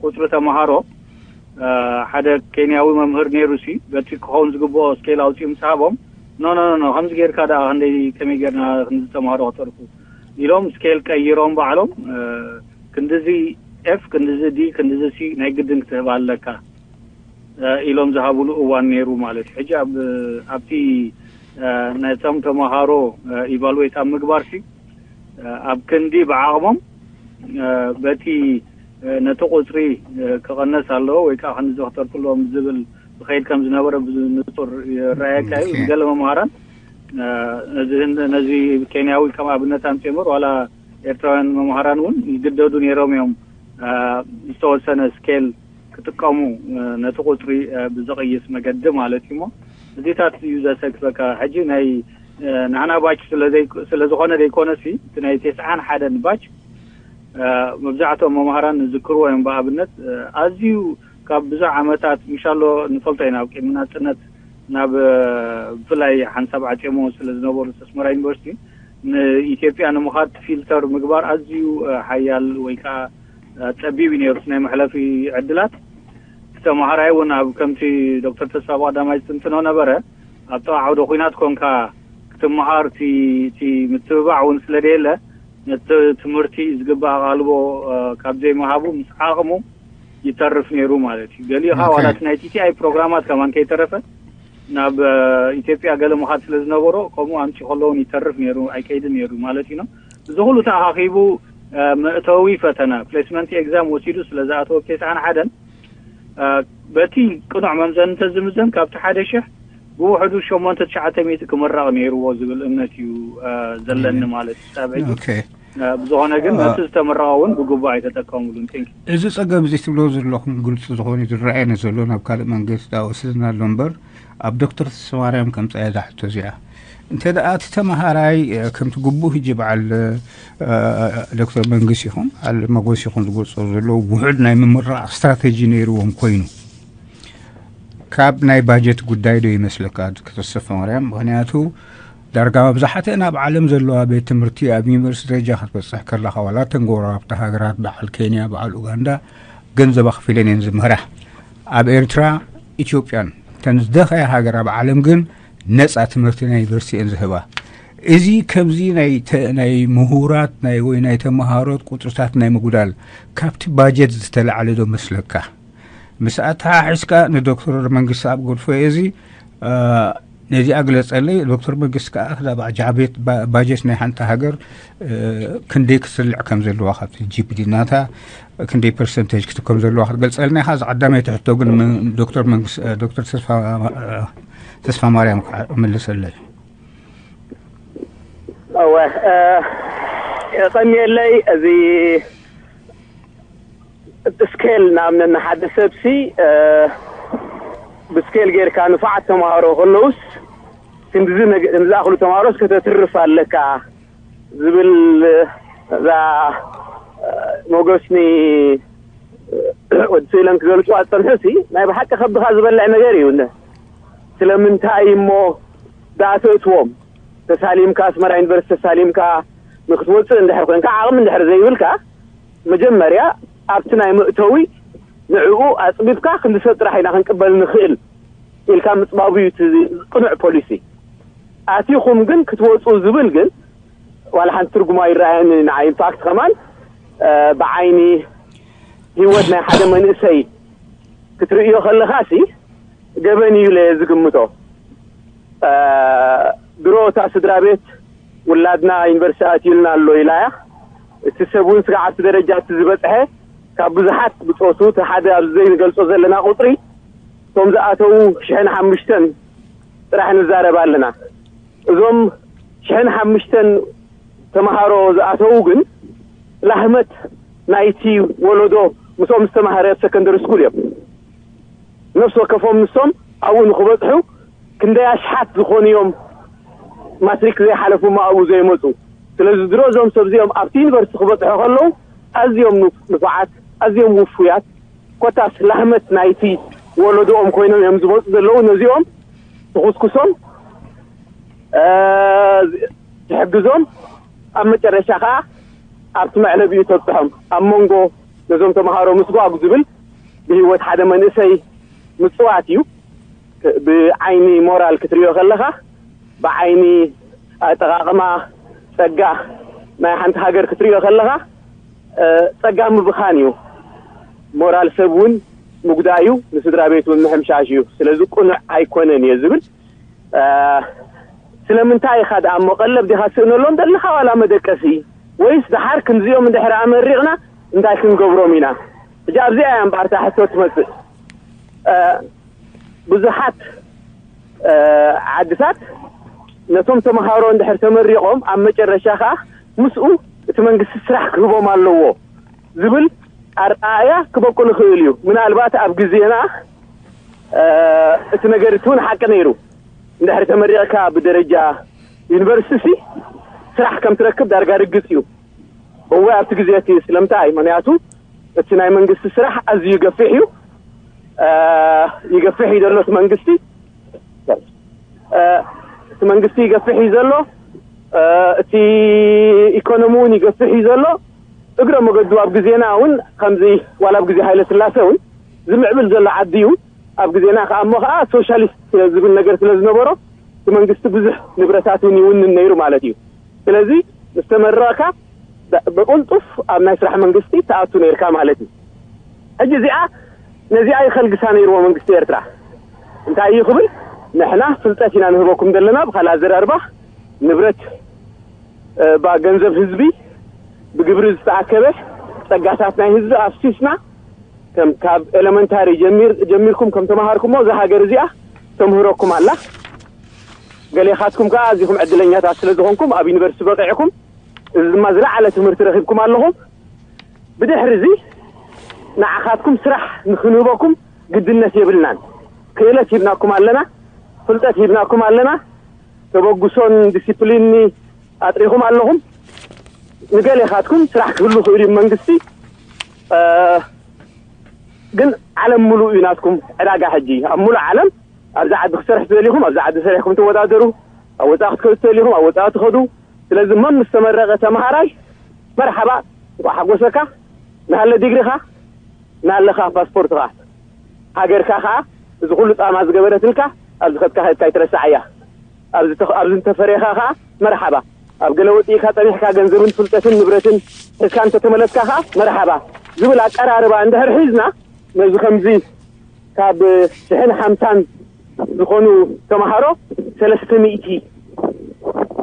ቁፅሪ ተምሃሮ ሓደ ኬንያዊ መምህር ነይሩ ሲ በቲ ክኸውን ዝግብኦ ስኬል ኣውፅኡ ምስ ሃቦም ኖ ኖ ኖ ከምዚ ጌርካ ደኣ ክንደይ ከመይ ጌርና ክንዚ ተምሃሮ ክተርፉ ኢሎም ስኬል ቀይሮም ባዕሎም ክንድዚ ኤፍ ክንድዚ ዲ ክንድዚ ሲ ናይ ግድን ክትህብ ኣለካ ኢሎም ዝሃብሉ እዋን ነይሩ ማለት እዩ። ሕጂ ኣብቲ ነቶም ተምሃሮ ኢቫሉዌት ኣብ ምግባር ሲ ኣብ ክንዲ ብዓቕሞም በቲ ነቲ ቁፅሪ ክቐነስ ኣለዎ ወይ ከዓ ክንዚ ክተርፍሎም ዝብል ዝኸይድ ከም ዝነበረ ብንፁር ይረኣየካ እዩ። ገለ መምሃራን ነዚ ኬንያዊ ከም ኣብነት ኣምፅኦምር ዋላ ኤርትራውያን መምሃራን እውን ይግደዱ ነይሮም እዮም ዝተወሰነ ስኬል ክጥቀሙ ነቲ ቁፅሪ ብዝቕይስ መገዲ ማለት እዩ። እዚታት እዩ ዘሰክፈካ። ሕጂ ናይ ንዓና ባች ስለዝኾነ ዘይኮነሲ፣ እቲ ናይ ተስዓን ሓደን ባች መብዛሕትኦም መምሃራን ዝዝክርዎ እዮም። ብኣብነት ኣዝዩ ካብ ብዙሕ ዓመታት ምሻሎ ንፈልጦ ኢና፣ ኣብ ቅድሚ ናፅነት ናብ ብፍላይ ሓንሳብ ዓፅዮሞ ስለዝነበሩ ኣስመራ ዩኒቨርሲቲ ንኢትዮጵያ ንምኻድ ፊልተር ምግባር ኣዝዩ ሓያል ወይ ከዓ ፀቢብ እዩ ነይሩ ናይ መሕለፊ ዕድላት። ተምሃራይ እውን ኣብ ከምቲ ዶክተር ተስፋ ቀዳማይ ዝትንትኖ ነበረ፣ ኣብ ጥቓ ዓውደ ኹናት ኮንካ ክትመሃር እቲ ምትብባዕ እውን ስለደየለ ነቲ ትምህርቲ ዝግባእ ኣቓልቦ ካብ ዘይምሃቡ ምስ ዓቕሙ ይተርፍ ነይሩ ማለት እዩ። ገሊኡ ከዓ ዋላ እቲ ናይ ቲቲኣይ ፕሮግራማት ከማን ከይተረፈ ናብ ኢትዮጵያ ገለ ምኻድ ስለ ዝነበሮ ከምኡ ኣምፂ ከለውን ይተርፍ ነይሩ፣ ኣይከይድን ነይሩ ማለት እዩ። እዚ ኩሉ ተኣኻኺቡ መእተዊ ፈተና ፕሌስመንት ኤግዛም ወሲዱ ስለ ዝኣተወ ብ ተስዓን ሓደን በቲ ቅኑዕ መምዘኒ እንተዝምዘን ካብቲ ሓደ ሽሕ ብውሕዱ ሸሞንተ ትሽዓተ ሚእቲ ክምረቕ ነይርዎ ዝብል እምነት እዩ ዘለኒ ማለት እዩ። ብዝኾነ ግን ነቲ ዝተመረቐ እውን ብግቡእ ኣይተጠቀሙሉን። ቴንክ ዩ። እዚ ጸገም እዚ ትብሎ ዘለኹም ግልፂ ዝኾነ ዝረኣየኒ ዘሎ ናብ ካልእ መንገዲ ዝወስደና ኣሎ እምበር ኣብ ዶክተር ተስፋማርያም ከምፃ እያ እዛ ሕቶ እዚኣ። እንተ ደኣ እቲ ተምሃራይ ከምቲ ግቡእ ሕጂ በዓል ዶክተር መንግስት ይኹን በዓል መጎስ ይኹን ዝገልፆ ዘለዉ ውሑድ ናይ ምምራቕ ስትራተጂ ነይርዎም ኮይኑ ካብ ናይ ባጀት ጉዳይ ዶ ይመስለካ ዶክተር ተስፋማርያም? ምኽንያቱ ዳርጋ መብዛሕትአን ኣብ ዓለም ዘለዋ ቤት ትምህርቲ ኣብ ዩኒቨርሲቲ ደረጃ ክትበፅሕ ከለኻ ዋላ እተን ጎረባብቲ ሃገራት በዓል ኬንያ በዓል ኡጋንዳ ገንዘብ ኣኽፊለን እየን ዝምህራ። ኣብ ኤርትራ ኢትዮጵያን እተን ዝደኸያ ሃገር ኣብ ዓለም ግን ነፃ ትምህርቲ ናይ ዩኒቨርሲቲ እየን ዝህባ። እዚ ከምዚ ናይ ምሁራት ናይ ወይ ናይ ተምሃሮት ቁፅርታት ናይ ምጉዳል ካብቲ ባጀት ዝተላዕለ ዶ መስለካ? ምስ ኣተሓሒዝካ ንዶክተር መንግስቲ ኣብ ጎድፎ እዚ ነዚኣ ግለፀለይ። ዶክተር መንግስቲ ከዓ ክዛብ ጃቤት ባጀት ናይ ሓንቲ ሃገር ክንደይ ክትስልዕ ከም ዘለዋ ካብቲ ጂፒዲ ናታ ክንደይ ፐርሰንቴጅ ክትከም ዘለዋ ክትገልፀልና ኢኻ። እዚ ቀዳመይቲ ሕቶ ግን ዶክተር መንግስቲ ዶክተር ተስፋ ማርያም ከዓ መልሰለይ። እወ ቀኒየለይ። እዚ ስኬል ንኣብነት ንሓደ ሰብሲ ብስኬል ጌርካ ንፉዓት ተምሃሮ ከለውስ ክንድዚ ዝኣኽሉ ተምሃሮስ ከተትርፍ ኣለካ ዝብል እዛ ሞገስኒ ወዲ ስኢለን ክገልፅዋ ዝፀንሑ ሲ ናይ ብሓቂ ከብድኻ ዝበልዕ ነገር እዩ። ስለምንታይ እሞ ደኣ ተእትዎም ተሳሊምካ ኣስመራ ዩኒቨርሲቲ ተሳሊምካ ንክትወፅእ እንድሕር ኮንካ ዓቕሚ እንድሕር ዘይብልካ መጀመርያ ኣብቲ ናይ መእተዊ ንዕኡ ኣፅቢብካ ክንዲ ሰብ ጥራሕ ኢና ክንቅበል ንኽእል ኢልካ ምፅባቡ እዩ እቲ ቅኑዕ ፖሊሲ። ኣቲኹም ግን ክትወፁ ዝብል ግን ዋላ ሓንቲ ትርጉም ኣይረኣየኒ ንዓይ። ኢንፋክት ከማን ብዓይኒ ህይወት ናይ ሓደ መንእሰይ ክትርእዮ ከለኻ ሲ ገበን እዩ ኢለ ዝግምቶ። ድሮ እታ ስድራ ቤት ውላድና ዩኒቨርሲቲ ኣትዩልና ኣሎ ኢላ እያ። እቲ ሰብ እውን ስጋዕ ኣብቲ ደረጃ እቲ ዝበፅሐ ካብ ብዙሓት ብፆቱ እቲ ሓደ ኣብዚ ዘይንገልፆ ዘለና ቁፅሪ እቶም ዝኣተዉ ሽሕን ሓሙሽተን ጥራሕ ንዛረብ ኣለና። እዞም ሽሕን ሓሙሽተን ተምሃሮ ዝኣተዉ ግን ላህመት ናይቲ ወለዶ ምስኦም ዝተማሃረ ኣብ ሰከንደሪ ስኩል እዮም። ነፍሲ ወከፎም ንሶም ኣብኡ ንክበፅሑ ክንደይ ኣሽሓት ዝኾኑ እዮም ማትሪክ ዘይሓለፉ ኣብኡ ዘይመፁ። ስለዚ ድሮ እዞም ሰብ እዚኦም ኣብቲ ዩኒቨርሲቲ ክበፅሑ ከለዉ ኣዝዮም ንፉዓት ኣዝዮም ውፉያት ኮታስ ላህመት ናይቲ ወለዶኦም ኮይኖም እዮም ዝመፁ ዘለዉ። ነዚኦም ትኹስኩሶም ትሕግዞም ኣብ መጨረሻ ከዓ ኣብቲ መዕለቢኡ ተብፅሖም ኣብ መንጎ ነዞም ተምሃሮ ምስጓጉ ዝብል ብህይወት ሓደ መንእሰይ ምፅዋት እዩ። ብዓይኒ ሞራል ክትሪኦ ከለኻ ብዓይኒ ኣጠቓቕማ ፀጋ ናይ ሓንቲ ሃገር ክትሪኦ ከለኻ ፀጋ ምብኻን እዩ። ሞራል ሰብ እውን ምጉዳእ እዩ፣ ንስድራ ቤት እውን ምሕምሻሽ እዩ። ስለዚ ቅኑዕ ኣይኮነን እየ ዝብል። ስለምንታይ ኢኻ ደኣ እሞ ቀለብ ዲኻ ትስእነሎም ዘለኻ ዋላ መደቀሲ? ወይስ ደሓር ክንዚኦም እንድሕር ኣመሪቕና እንታይ ክንገብሮም ኢና? ሕጂ ኣብዚኣ እያ እምበኣር እታ ሕቶ ትመጽእ። ብዙሓት ዓድታት ነቶም ተምሃሮ እንድሕር ተመሪቖም ኣብ መጨረሻ ከኣ ምስኡ እቲ መንግስቲ ስራሕ ክህቦም ኣለዎ ዝብል ኣርኣእያ ክበቁል ይኽእል እዩ። ምናልባት ኣብ ግዜና እቲ ነገር እቲ እውን ሓቂ ነይሩ። እንድሕር ተመሪቕካ ብደረጃ ዩኒቨርሲቲ ስራሕ ከም ትረክብ ዳርጋ ርግጽ እዩ። እወ ኣብቲ ግዜ እቲ ስለምንታይ? ምክንያቱ እቲ ናይ መንግስቲ ስራሕ ኣዝዩ ገፊሕ እዩ። ይገፍሕ እዩ ዘሎ እቲ መንግስቲ። እቲ መንግስቲ ይገፍሕ እዩ ዘሎ። እቲ ኢኮኖሚ እውን ይገፍሕ እዩ ዘሎ። እግረ መገዱ ኣብ ግዜና እውን ከምዚ ዋላ ኣብ ግዜ ሃይለ ስላሴ እውን ዝምዕብል ዘሎ ዓዲ እዩ። ኣብ ግዜና ከዓ እሞ ከዓ ሶሻሊስት ዝብል ነገር ስለ ዝነበሮ እቲ መንግስቲ ብዙሕ ንብረታት እውን ይውንን ነይሩ ማለት እዩ። ስለዚ ምስ ተመረቕካ ብቕልጡፍ ኣብ ናይ ስራሕ መንግስቲ ትኣቱ ነይርካ ማለት እዩ። ሕጂ እዚኣ ነዚኣ ይኸልግሳ ነይርዎ መንግስቲ ኤርትራ። እንታይ እዩ ክብል? ንሕና ፍልጠት ኢና ንህበኩም ዘለና ብካልእ ኣዘራርባ ንብረት ባ ገንዘብ ህዝቢ ብግብሪ ዝተኣከበ ጸጋታት ናይ ህዝቢ ኣፍሲስና ከም ካብ ኤለመንታሪ ጀሚርኩም ከም ተማሃርኩሞ እዛ ሃገር እዚኣ ተምህረኩም ኣላ። ገሌኻትኩም ከኣ ኣዚኹም ዕድለኛታት ስለ ዝኾንኩም ኣብ ዩኒቨርሲቲ በቂዕኩም፣ እዚ ድማ ዝለዓለ ትምህርቲ ረኺብኩም ኣለኹም። ብድሕሪ እዚ ንዓኻትኩም ስራሕ ንክንህበኩም ግድነት የብልናን። ክእለት ሂብናኩም ኣለና፣ ፍልጠት ሂብናኩም ኣለና፣ ተበግሶን ዲሲፕሊን ኣጥሪኹም ኣለኹም። ንገሌኻትኩም ስራሕ ክህሉ ክእል እዩ መንግስቲ፣ ግን ዓለም ሙሉእ እዩ ናትኩም ዕዳጋ። ሕጂ ኣብ ሙሉእ ዓለም ኣብዚ ዓዲ ክሰርሕ ትደሊኹም ኣብዚ ዓዲ ሰሪሕኩም ትወዳደሩ፣ ኣብ ወፃኢ ክትከዱ ትደሊኹም ኣብ ወፃኢ ትኸዱ። ስለዚ መም ዝተመረቐ ተምሃራይ መርሓባ፣ እንኳዕ ሓጎሰካ። ናለ ዲግሪኻ፣ ናለኻ ፓስፖርትኻ። ሃገርካ ከዓ እዚ ኩሉ ፃማ ዝገበረትልካ ኣብዚ ከድካ ከድካ ይትረሳዕ እያ። ኣብዚ እንተፈሬኻ ከዓ መርሓባ፣ ኣብ ገለ ወፂእካ ፀኒሕካ ገንዘብን ፍልጠትን ንብረትን ሒዝካ እንተተመለስካ ከዓ መርሓባ ዝብል ኣቀራርባ እንድሕር ሒዝና፣ ነዚ ከምዚ ካብ ሽሕን ሓምሳን ዝኾኑ ተምሃሮ ሰለስተ ሚእቲ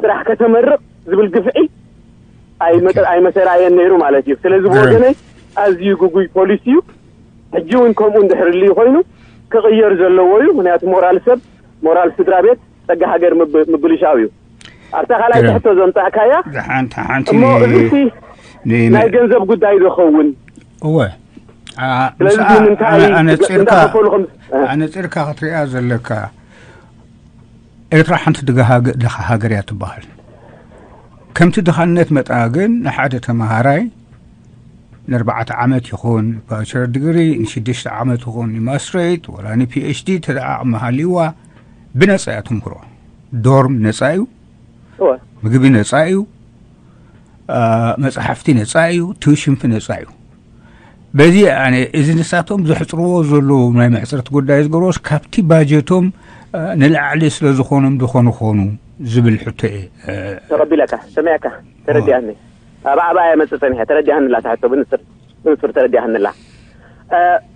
ጥራሕ ከተመርቕ ዝብል ግፍዒ ኣይመሰራየን ነይሩ ማለት እዩ። ስለዚ ብወገነይ ኣዝዩ ግጉይ ፖሊሲ እዩ። ሕጂ እውን ከምኡ እንድሕር ልዩ ኮይኑ ክቕየር ዘለዎ እዩ። ምክንያቱ ሞራል ሰብ፣ ሞራል ስድራ ቤት፣ ጸጋ ሃገር ምብልሻው እዩ። ኣብታ ካልኣይቲ ሕቶ ዘምጻእካያ እሞ እዚሲ ናይ ገንዘብ ጉዳይ ዶ ኸውን? እወ። ስለዚ ንምንታይ ኣነፂርካ ክትሪኣ ዘለካ ኤርትራ ሓንቲ ድኻ ሃገር እያ ትበሃል። ከምቲ ድኻነት መጠና ግን ንሓደ ተምሃራይ ንኣርባዕተ ዓመት ይኹን ባቸለር ዲግሪ ንሽዱሽተ ዓመት ይኹን ንማስትሬት ወላ ንፒኤችዲ ተደኣ ዓቕሚ ሃልይዋ ብነፃ እያ ትምህሮ። ዶርም ነፃ እዩ፣ ምግቢ ነፃ እዩ፣ መፅሓፍቲ ነፃ እዩ፣ ቱሽንፊ ነፃ እዩ። በዚ ኣነ እዚ ንሳቶም ዘሕፅርዎ ዘለዉ ናይ መሕፅርቲ ጉዳይ ዝገብሮስ ካብቲ ባጀቶም ንላዕሊ ስለ ዝኾኖም ዝኾኑ ኾኑ ዝብል ሕቶ እየ። ተቐቢለካ ሰሚዐካ ተረዲኣኒ። ኣብ ዓባ እያ መፅእ ፀኒሐ ተረዲኣኒ ላ ትሕቶ ብንፅር ብንፅር ተረዲኣኒ ላ።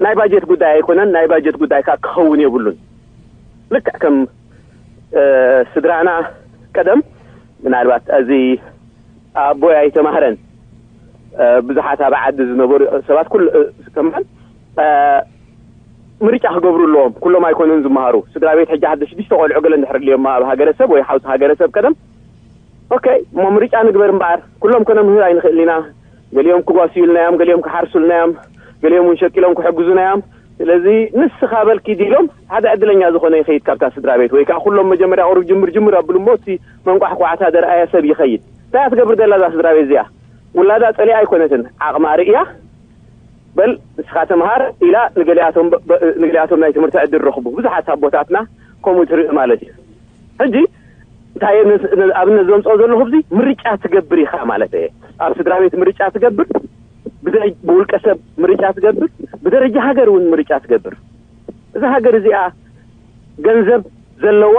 ናይ ባጀት ጉዳይ ኣይኮነን። ናይ ባጀት ጉዳይ ከዓ ክኸውን የብሉን። ልክዕ ከም ስድራና ቀደም ምናልባት እዚ ኣቦይ ኣይተማህረን ብዙሓት ኣብ ዓዲ ዝነበሩ ሰባት ኩሉ ከማን ምርጫ ክገብሩ ኣለዎም። ኩሎም ኣይኮኑን ዝመሃሩ። ስድራ ቤት ሕጂ ሓደ ሽዱሽተ ቆልዑ ገለ እንድሕር ልዮም ኣብ ሃገረሰብ ወይ ሓውሲ ሃገረሰብ ቀደም ኦኬ እሞ ምርጫ ንግበር እምበኣር ኩሎም ከነምህር ኣይንኽእልን ኢና። ገሊኦም ክጓስዩልና እዮም፣ ገሊኦም ክሓርሱልና እዮም፣ ገሊኦም እውን ሸቂሎም ክሕግዙና እዮም። ስለዚ ንስኻ በልኪ ዲሎም ሓደ ዕድለኛ ዝኾነ ይኸይድ ካብታ ስድራ ቤት ወይ ከዓ ኩሎም መጀመርያ ቁሩብ ጅምር ጅምር ኣብሉ እሞ እቲ መንቋሕቋዕታ ደርኣያ ሰብ ይኸይድ። እንታይ እያ ትገብር ዘላ እዛ ስድራ ቤት እዚኣ? ውላዳ ጸሊኣ ኣይኮነትን፣ ዓቕማ ርእያ በል ንስኻ ተምሃር ኢላ ንገሊኣቶም ናይ ትምህርቲ ዕድል ረኽቡ። ብዙሓት ኣቦታትና ከምኡ ትርኢ ማለት እዩ። ሕጂ እንታይ ኣብነት ዘምፅኦ ዘለኹ ዚ ምርጫ ትገብር ኢኻ ማለት እየ። ኣብ ስድራ ቤት ምርጫ ትገብር፣ ብውልቀ ሰብ ምርጫ ትገብር፣ ብደረጃ ሃገር እውን ምርጫ ትገብር። እዛ ሃገር እዚኣ ገንዘብ ዘለዋ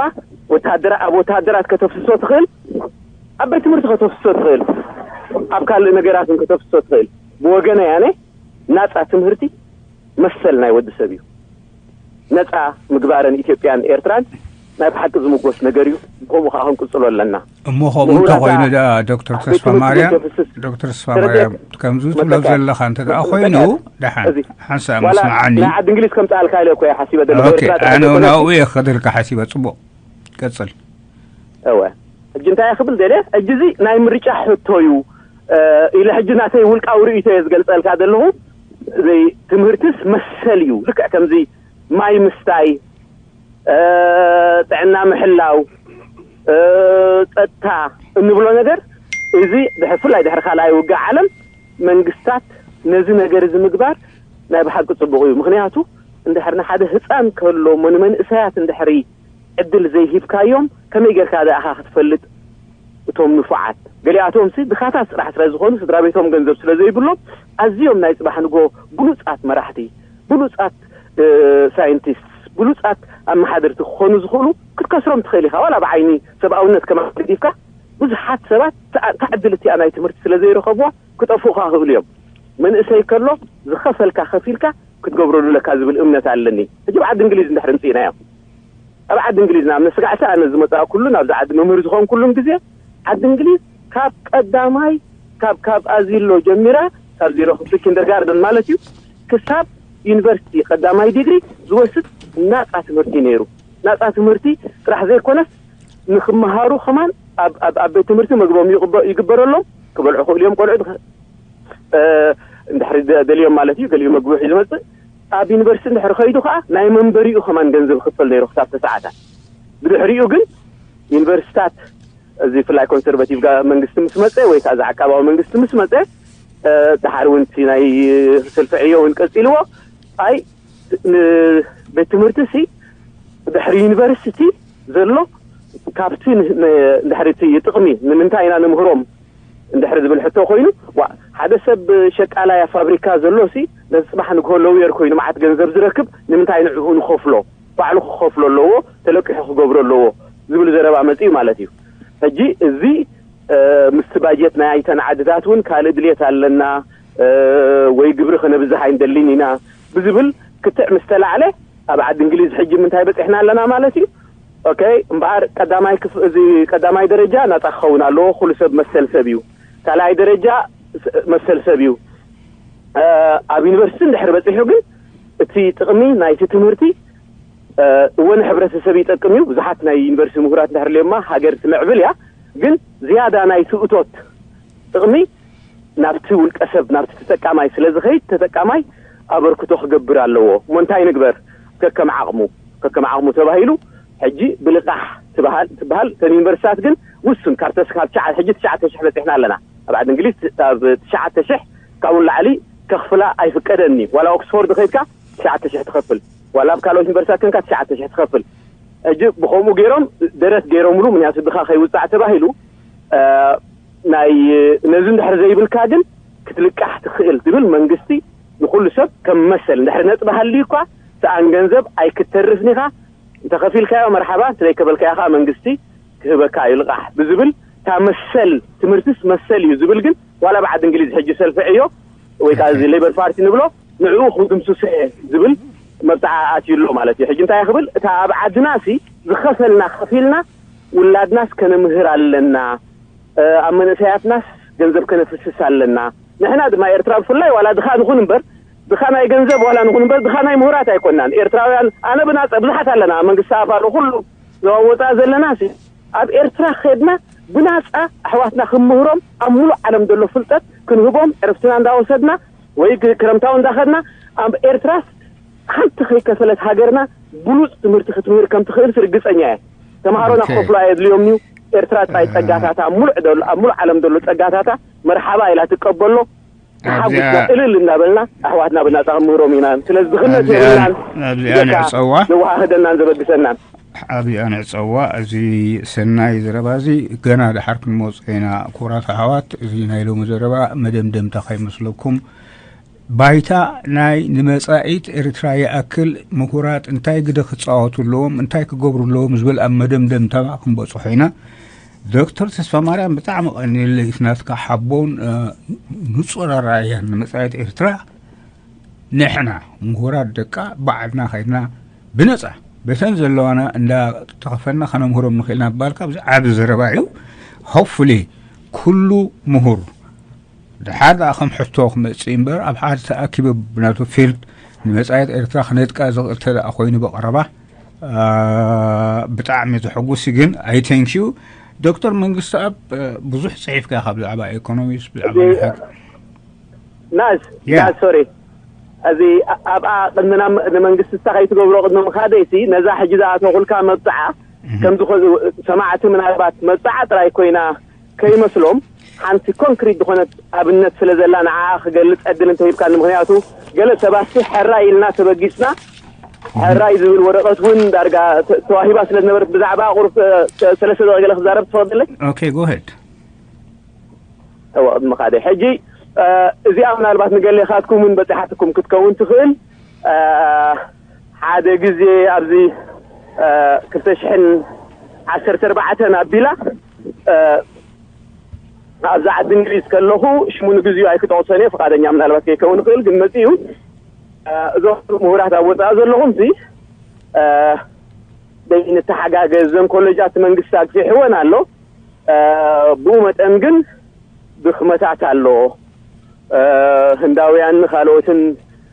ወታደራ ኣብ ወታደራት ከተፍስሶ ትኽእል፣ ኣብ ቤት ትምህርቲ ከተፍስሶ ትኽእል፣ ኣብ ካልእ ነገራት እውን ከተፍስሶ ትኽእል። ብወገነይ ኣነ ናፃ ትምህርቲ መሰል ናይ ወዲ ሰብ እዩ። ነፃ ምግባረን ኢትዮጵያን ኤርትራን ናይ ብሓቂ ዝምጎስ ነገር እዩ። ብከምኡ ከዓ ክንቅፅሎ ኣለና። እሞ ከምኡ እንተኮይኑ ደኣ ዶክተር ተስፋ ማርያም ዶክተር ተስፋ ማርያም ከምዚ ትብሎ ዘለካ እንተ ደኣ ኮይኑ ደሓን ሓንሳእ መስማዓኒ። ናይ ዓዲ እንግሊዝ ከምፅኣልካ ኢለ እኮ እየ ሓሲበ ዘሎ። ኣነ ናብኡ እየ ክኸደልካ ሓሲበ። ፅቡቅ ቀፅል። እወ ሕጂ እንታይ ክብል ደልየ ሕጂ እዚ ናይ ምርጫ ሕቶ እዩ ኢለ ሕጂ ናተይ ውልቃዊ ርእይቶ እየ ዝገልፀልካ ዘለኹ። ትምህርትስ መሰል እዩ። ልክዕ ከምዚ ማይ ምስታይ፣ ጥዕና ምሕላው፣ ጸጥታ እንብሎ ነገር፣ እዚ ድሕር ፍላይ ድሕሪ ካልኣይ ውግእ ዓለም መንግስታት ነዚ ነገር እዚ ምግባር ናይ ብሓቂ ጽቡቕ እዩ። ምክንያቱ እንድሕር ንሓደ ህፃን ከሎ ንመንእሰያት እንድሕሪ ዕድል ዘይሂብካዮም ከመይ ጌርካ ደኣኻ ክትፈልጥ? እቶም ንፉዓት ገሊኣቶም ሲ ድኻታት ጥራሕ ስለ ዝኾኑ ስድራ ቤቶም ገንዘብ ስለ ዘይብሎም ኣዝዮም ናይ ጽባሕ ንጎ ብሉጻት መራሕቲ፣ ብሉጻት ሳይንቲስት፣ ብሉጻት ኣመሓደርቲ ክኾኑ ዝኽእሉ ክትከስሮም ትኽእል ኢኻ። ዋላ ብዓይኒ ሰብኣውነት ከማን ገዲፍካ ብዙሓት ሰባት እታ ዕድል እቲኣ ናይ ትምህርቲ ስለ ዘይረኸብዋ ክጠፍኡኻ ክእሉ እዮም። መንእሰይ ከሎ ዝኸፈልካ ከፊልካ ክትገብረሉ ኣለካ ዝብል እምነት ኣለኒ። ሕጂ ብዓዲ እንግሊዝ እንድሕር ምፅእናዮ ኣብ ዓዲ እንግሊዝ ናብ ነስጋዕቲ ኣነ ዝመፅኣ ኩሉ ናብዚ ዓዲ መምህር ዝኾን ኩሉም ግዜ ዓዲ እንግሊዝ ካብ ቀዳማይ ካብ ካብ ኣዚሎ ጀሚራ ካብ ዜሮ ክፍሊ ኪንደርጋርደን ማለት እዩ ክሳብ ዩኒቨርሲቲ ቀዳማይ ዲግሪ ዝወስድ ናፃ ትምህርቲ ነይሩ። ናፃ ትምህርቲ ጥራሕ ዘይኮነስ ንክመሃሩ ከማን ኣብ ቤት ትምህርቲ መግቦም ይግበረሎም። ክበልዑ ክእሉ እዮም ቆልዑ እንድሕሪ ደልዮም ማለት እዩ። ገሊኡ መግቢ ሒዙ መፅእ ኣብ ዩኒቨርሲቲ እንድሕሪ ከይዱ ከዓ ናይ መንበሪኡ ከማን ገንዘብ ክፈል ነይሩ ክሳብ ተሰዓታት። ብድሕሪኡ ግን ዩኒቨርሲታት እዚ ፍላይ ኮንሰርቫቲቭ መንግስቲ ምስ መፀ ወይ ከዓ ዝዓቃባዊ መንግስቲ ምስ መፀ ድሓር እውን እቲ ናይ ሰልፊ ዕዮ እውን ቀፂልዎ። ኣይ ቤት ትምህርቲ ሲ ድሕሪ ዩኒቨርሲቲ ዘሎ ካብቲ ድሕሪ እቲ ጥቕሚ ንምንታይ ኢና ንምህሮም እንድሕሪ ዝብል ሕቶ ኮይኑ ሓደ ሰብ ሸቃላይ ኣብ ፋብሪካ ዘሎ ሲ ነዚ ፅባሕ ንግሆ ለውየር ኮይኑ መዓት ገንዘብ ዝረክብ ንምንታይ ንዕኡ ንኸፍሎ? ባዕሉ ክኸፍሎ ኣለዎ፣ ተለቂሑ ክገብሮ ኣለዎ ዝብል ዘረባ መፅኡ ማለት እዩ። ሕጂ እዚ ምስቲ ባጀት ናይ ኣይተን ዓድታት እውን ካልእ ድልየት ኣለና ወይ ግብሪ ከነብዝሕ ኣይንደልን ኢና ብዝብል ክትዕ ምስ ተላዕለ ኣብ ዓዲ እንግሊዝ ሕጂ ምንታይ በፂሕና ኣለና ማለት እዩ። ኦኬ እምበኣር ቀዳማይ ክፍ እዚ ቀዳማይ ደረጃ ናፃ ክኸውን ኣለዎ። ኩሉ ሰብ መሰል ሰብ እዩ። ካልኣይ ደረጃ መሰል ሰብ እዩ። ኣብ ዩኒቨርሲቲ እንድሕር በፂሑ ግን እቲ ጥቕሚ ናይቲ ትምህርቲ እወ ንሕብረተሰብ ይጠቅም እዩ። ብዙሓት ናይ ዩኒቨርሲቲ ምሁራት እንድሕር ልዮማ ሃገር ትምዕብል እያ። ግን ዝያዳ ናይ ትእቶት ጥቕሚ ናብቲ ውልቀ ሰብ ናብቲ ተጠቃማይ ስለ ዝኸይድ ተጠቃማይ ኣበርክቶ ክገብር ኣለዎ። እሞ እንታይ ንግበር? ከከም ዓቕሙ ከከም ዓቕሙ ተባሂሉ ሕጂ ብልቓሕ ትበሃል ትበሃል። እተን ዩኒቨርሲታት ግን ውሱን ካብ ተስ ካብ ትሽዓ ሕጂ ትሽዓተ ሽሕ በፂሕና ኣለና። ኣብ ዓዲ እንግሊዝ ኣብ ትሽዓተ ሽሕ ካብኡ ንላዕሊ ከኽፍላ ኣይፍቀደን እዩ። ዋላ ኦክስፎርድ ከይድካ ትሽዓተ ሽሕ ትኸፍል፣ ዋላ ኣብ ካልኦት ዩኒቨርሲታት ከንካ ትሽዓተ ሽሕ ትኸፍል። ሕጂ ብኸምኡ ገይሮም ደረት ገይሮምሉ ምክንያቱ ድኻ ከይውፃዕ ተባሂሉ ናይ ነዚ እንድሕር ዘይብልካ ግን ክትልቃሕ ትኽእል ዝብል መንግስቲ ንኩሉ ሰብ ከም መሰል እንድሕር ነጥቢ ሃልዩ እኳ ሰኣን ገንዘብ ኣይክተርፍን ኢኻ። እንተኸፊልካዮ መርሓባ እንተዘይከበልካዮ ከዓ መንግስቲ ክህበካ እዩ ልቓሕ ብዝብል እታ መሰል ትምህርትስ መሰል እዩ ዝብል ግን ዋላ ብዓዲ እንግሊዝ ሕጂ ሰልፊ ዕዮ ወይ ከዓ እዚ ሌበር ፓርቲ ንብሎ ንዕኡ ክድምስሶ እየ ዝብል መብፅዓ ኣትዩ ኣሎ ማለት እዩ። ሕጂ እንታይ ክብል እታ ኣብ ዓድና ሲ ዝኸፈልና ከፊልና ውላድናስ ከነምህር ኣለና ኣብ መንእሰያትናስ ገንዘብ ከነፍስስ ኣለና። ንሕና ድማ ኤርትራ ብፍላይ ዋላ ድኻ ንኹን እምበር ድኻ ናይ ገንዘብ ዋላ ንኹን እምበር ድኻ ናይ ምሁራት ኣይኮናን። ኤርትራውያን ኣነ ብናፀ ብዙሓት ኣለና ኣብ መንግስቲ ኣፋሉ ኩሉ ዘዋወፃ ዘለና ሲ ኣብ ኤርትራ ከድና ብናፃ ኣሕዋትና ክምህሮም ኣብ ሙሉእ ዓለም ዘሎ ፍልጠት ክንህቦም ዕርፍትና እንዳወሰድና ወይ ክረምታዊ እንዳኸድና ኣብ ኤርትራስ ሓንቲ ከይከፈለት ሃገርና ብሉፅ ትምህርቲ ክትምህር ከም ትኽእል ርግፀኛ እየ። ተምሃሮና ክኸፍሉ ኣየድልዮም እዩ። ኤርትራ ጥራይ ጸጋታታ ኣብ ሙሉእ ደሎ ኣብ ሙሉእ ዓለም ደሎ ጸጋታታ መርሓባ ኢላ ትቀበሎ ተሓጒስና እልል እናበልና ኣሕዋትና ብናጻ ክምህሮም ኢና። ስለዚ ድኽነት የብልናን ኣብዚኣ ንዕጸዋ ዘወሃህደናን ዘበግሰናን። ኣብዚኣ ንዕጸዋ። እዚ ሰናይ ዘረባ እዚ ገና ድሓር ክንመጾ ኢና። ክቡራት ኣሕዋት፣ እዚ ናይ ሎሚ ዘረባ መደምደምታ ከይመስለኩም። ባይታ ናይ ንመጻኢት ኤርትራ ይኣክል ምሁራት እንታይ ግደ ክጻወቱ ኣለዎም፣ እንታይ ክገብሩ ኣለዎም ዝብል ኣብ መደምደምታ ክንበጽሖ ኢና። ዶክተር ተስፋማርያም፣ ብጣዕሚ ቀኒለይ ናትካ ሓቦን ንጹር ኣረኣእያን ንመጻኢት ኤርትራ። ንሕና ምሁራት ደቃ ባዕልና ከይድና ብነጻ በተን ዘለዋና እንዳተኸፈልና ከነምህሮም ንኽእል ኢና ምባልካ ኣብዚ ዓቢ ዘረባ እዩ። ሆፕፉሊ ኩሉ ምሁር ድሓር ደኣ ከም ሕቶ ክመጽእ እምበር ኣብ ሓደ ተኣኪበ ብናቱ ፊልድ ንመጻኢት ኤርትራ ክነድቃ ዝኽእል ተደኣ ኮይኑ ብቐረባ ብጣዕሚ ዘሐጉስ እዩ። ግን ኣይ ቴንክ ዩ ዶክተር መንግስቲ ኣብ ብዙሕ ጽሒፍካ ካብ ብዛዕባ ኤኮኖሚስ ብዛዕባ ናዝ ናዝ ሶሪ እዚ ኣብኣ ቅድሚ ናብ ንመንግስቲ ስታ ከይትገብሮ ቅድሚ ምኻደይሲ ነዛ ሕጂ ዝኣተኹልካ መብፅዓ ከም ዝኾነ ሰማዕቲ ምናልባት መብጽዓ ጥራይ ኮይና ከይመስሎም፣ ሓንቲ ኮንክሪት ዝኾነት ኣብነት ስለ ዘላ ንዓኣ ክገልጽ ዕድል እንተሂብካኒ። ምኽንያቱ ገለ ሰባትሲ ሕራይ ኢልና ተበጊስና፣ ሕራይ ዝብል ወረቐት እውን ዳርጋ ተ-፣ ተዋሂባ ስለ ዝነበረት ብዛዕባ ቁሩብ፣ እ፣ ሰለስተ ደቂቕ ገለ ክዛረብ ትፈቕደለይ? Okay, go ahead. እወ፣ ምኻደ። ሕጂ፣ እ፣ እዚኣ ምናልባት ንገሌኻትኩም እውን በጺሓትኩም ክትከውን ትኽእል። እ፣ ሓደ ግዜ ኣብዚ፣ እ፣ ክልተ ሽሕን ዓሰርተ ኣርባዕተን ኣቢላ፣ እ፣ ኣብዛ ዓዲ እንግሊዝ ከለኹ፣ ሽሙ ንግዚኡ ኣይክጠቕሶን እየ፣ ፍቓደኛ ምናልባት ከይከውን ይኽእል፣ ግን መጺኡ፣ እ፣ እዞም ምሁራት ኣብ ወጻኢ ዘለኹምሲ፣ እ፣ ደይ ንተሓጋገዝ፣ እዘን ኮሌጃት መንግስቲ ኣግፊሕወን ኣሎ። እ፣ ብኡ መጠን ግን ድኽመታት ኣሎ። እ፣ ህንዳውያን ካልኦትን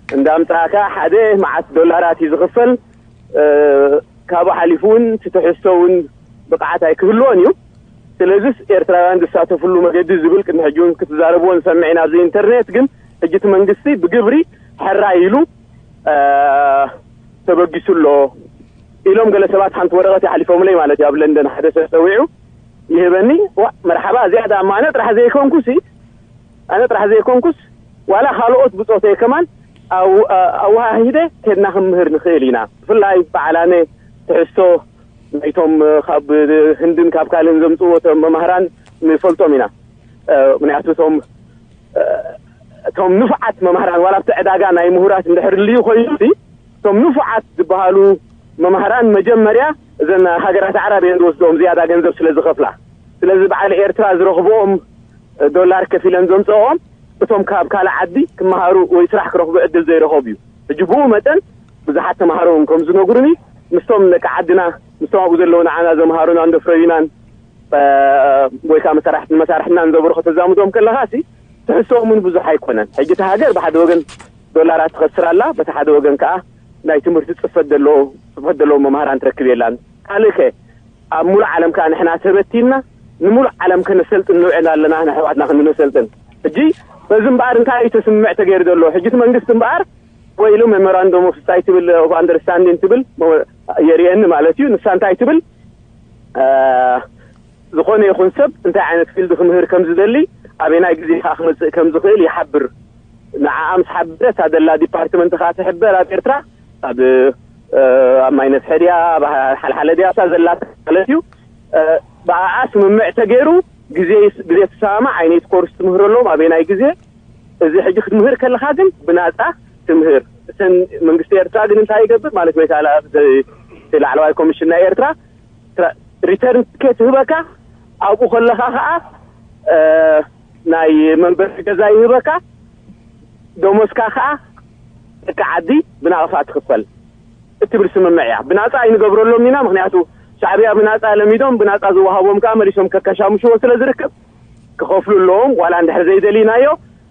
እንዳምጻእካ ሓደ መዓት ዶላራት እዩ ዝኽፈል። እ፣ ካብኡ ሓሊፉ እውን እቲ ትሕዝቶ እውን ብቕዓት ኣይክህልዎን እዩ። ስለዚስ ኤርትራውያን ዝሳተፍሉ መገዲ ዝብል ቅድሚ ሕጂ እውን ክትዛረብዎ ንሰምዕ ኢና ኣብዚ ኢንተርኔት። ግን ሕጂ እቲ መንግስቲ ብግብሪ ሕራይ ኢሉ፣ እ፣ ተበጊሱ ኣሎ ኢሎም ገለ ሰባት ሓንቲ ወረቐት ይሓሊፎምለይ ማለት እዩ። ኣብ ለንደን ሓደ ሰብ ጸዊዑ ይህበኒ። ዋ፣ መርሓባ፣ እዚኣ ደኣ እማ ኣነ ጥራሕ ዘይኮንኩሲ፣ ኣነ ጥራሕ ዘይኮንኩስ፣ ዋላ ካልኦት ብጾተይ ከማን ኣው-፣ ኣ-፣ ኣወሃሂደ ከድና ክንምህር ንኽእል ኢና። ብፍላይ በዓል ኣነ ትሕዝቶ ናይቶም፣ እ፣ ካብ ህንድን ካብ ካልእን ዘምጽእዎ እቶም መማህራን ንፈልጦም ኢና። እ፣ ምኽንያቱ እቶም፣ እ፣ እቶም ንፉዓት መማህራን ዋላ ኣብቲ ዕዳጋ ናይ ምሁራት እንድሕር ልዩ ኮይኑ፣ እቶም ንፉዓት ዝበሃሉ መማህራን መጀመርያ እዘን ሃገራት ኣዕራብ እየን ዝወስድኦም ዝያዳ ገንዘብ ስለ ዝኸፍላ። ስለዚ በዓል ኤርትራ ዝረኽብኦም ዶላር ከፊለን ዘምጽኦም እቶም ካብ ካልእ ዓዲ ክመሃሩ ወይ ስራሕ ክረኽቡ ዕድል ዘይረኸቡ እዩ። ሕጂ ብኡ መጠን ብዙሓት ተማሃሮ እውን ከም ዝነግሩኒ ምስቶም ደቂ ዓድና፣ ምስቶም ኣብኡ ዘለዉ ንዓና ዘምሃሩና እንዶ ፍረዩናን፣ እ፣ ወይ ከዓ መሳርሕቲ-፣ መሳርሕትና ንዘብሩ ከተዛምዶም ከለኻ ሲ ትሕዝቶኦም እውን ብዙሕ ኣይኮነን። ሕጂ እታ ሃገር ብሓደ ወገን ዶላራት ትኸስር ኣላ፣ በቲ ሓደ ወገን ከዓ ናይ ትምህርቲ ጽፈት ዘለዎ፣ ጽፈት ዘለዎም መምሃራን ትረክብ የላን። ካልእ ከ ኣብ ሙሉእ ዓለም ከዓ ንሕና ተበቲንና ንሙሉእ ዓለም ከነሰልጥን ንውዕል ኣለና፣ ንኣሕዋትና ክንነሰልጥን። ሕጂ በዚ እምበኣር እንታይ እዩ ተስምምዕ ተገይሩ ዘሎ? ሕጂ እቲ መንግስቲ እምበኣር ወይ ኢሉ ሜሞራንደም ኦፍ እንታይ ትብል፣ ኦፍ ኣንደርስታንዲንግ ትብል መ-፣ የርእየኒ ማለት እዩ። ንሳ እንታይ ትብል? እ፣ ዝኾነ ይኹን ሰብ እንታይ ዓይነት ፊልድ ክምህር ከም ዝደሊ፣ ኣበናይ ግዜ ከዓ ክመጽእ ከም ዝኽእል ይሓብር። ንዓኣ ምስ ሓበረ፣ እታ ደላ ዲፓርትመንት ከዓ ትሕበር ኣብ ኤርትራ፣ ኣብ፣ እ፣ ኣብ ማይነስ ሕድያ፣ ኣብ ሓልሓለ ድያ እታ ዘላ ማለት እዩ። እ፣ ብኣኣ ስምምዕ ተገይሩ፣ ግዜ፣ ግዜ ትሰማማዕ ዓይነት ኮርስ ትምህረሎም፣ ኣበናይ ግዜ። እዚ ሕጂ ክትምህር ከለኻ ግን ብናጻ ትምህር። እተን መንግስቲ ኤርትራ ግን እንታይ ይገብር ማለት ወይ ከዓ ላዕለዋይ ኮሚሽን ናይ ኤርትራ ትራ-፣ ሪተርን ትኬት ይህበካ። ኣብኡ ከለኻ ከዓ፣ እ፣ ናይ መንበሪ ገዛ ይህበካ። ደሞዝካ ከዓ ደቂ ዓዲ ብናቕፋ ትኽፈል እትብል ስምምዕ እያ። ብናጻ ኣይንገብረሎም ኢና፣ ምኽንያቱ ሻዕብያ ብናጻ ለሚዶም፣ ብናጻ ዝወሃቦም ከዓ መሊሶም ከከሻምሽዎ ስለ ዝርከብ፣ ክኸፍሉ ኣለዎም። ዋላ እንድሕር ዘይደሊናዮ፣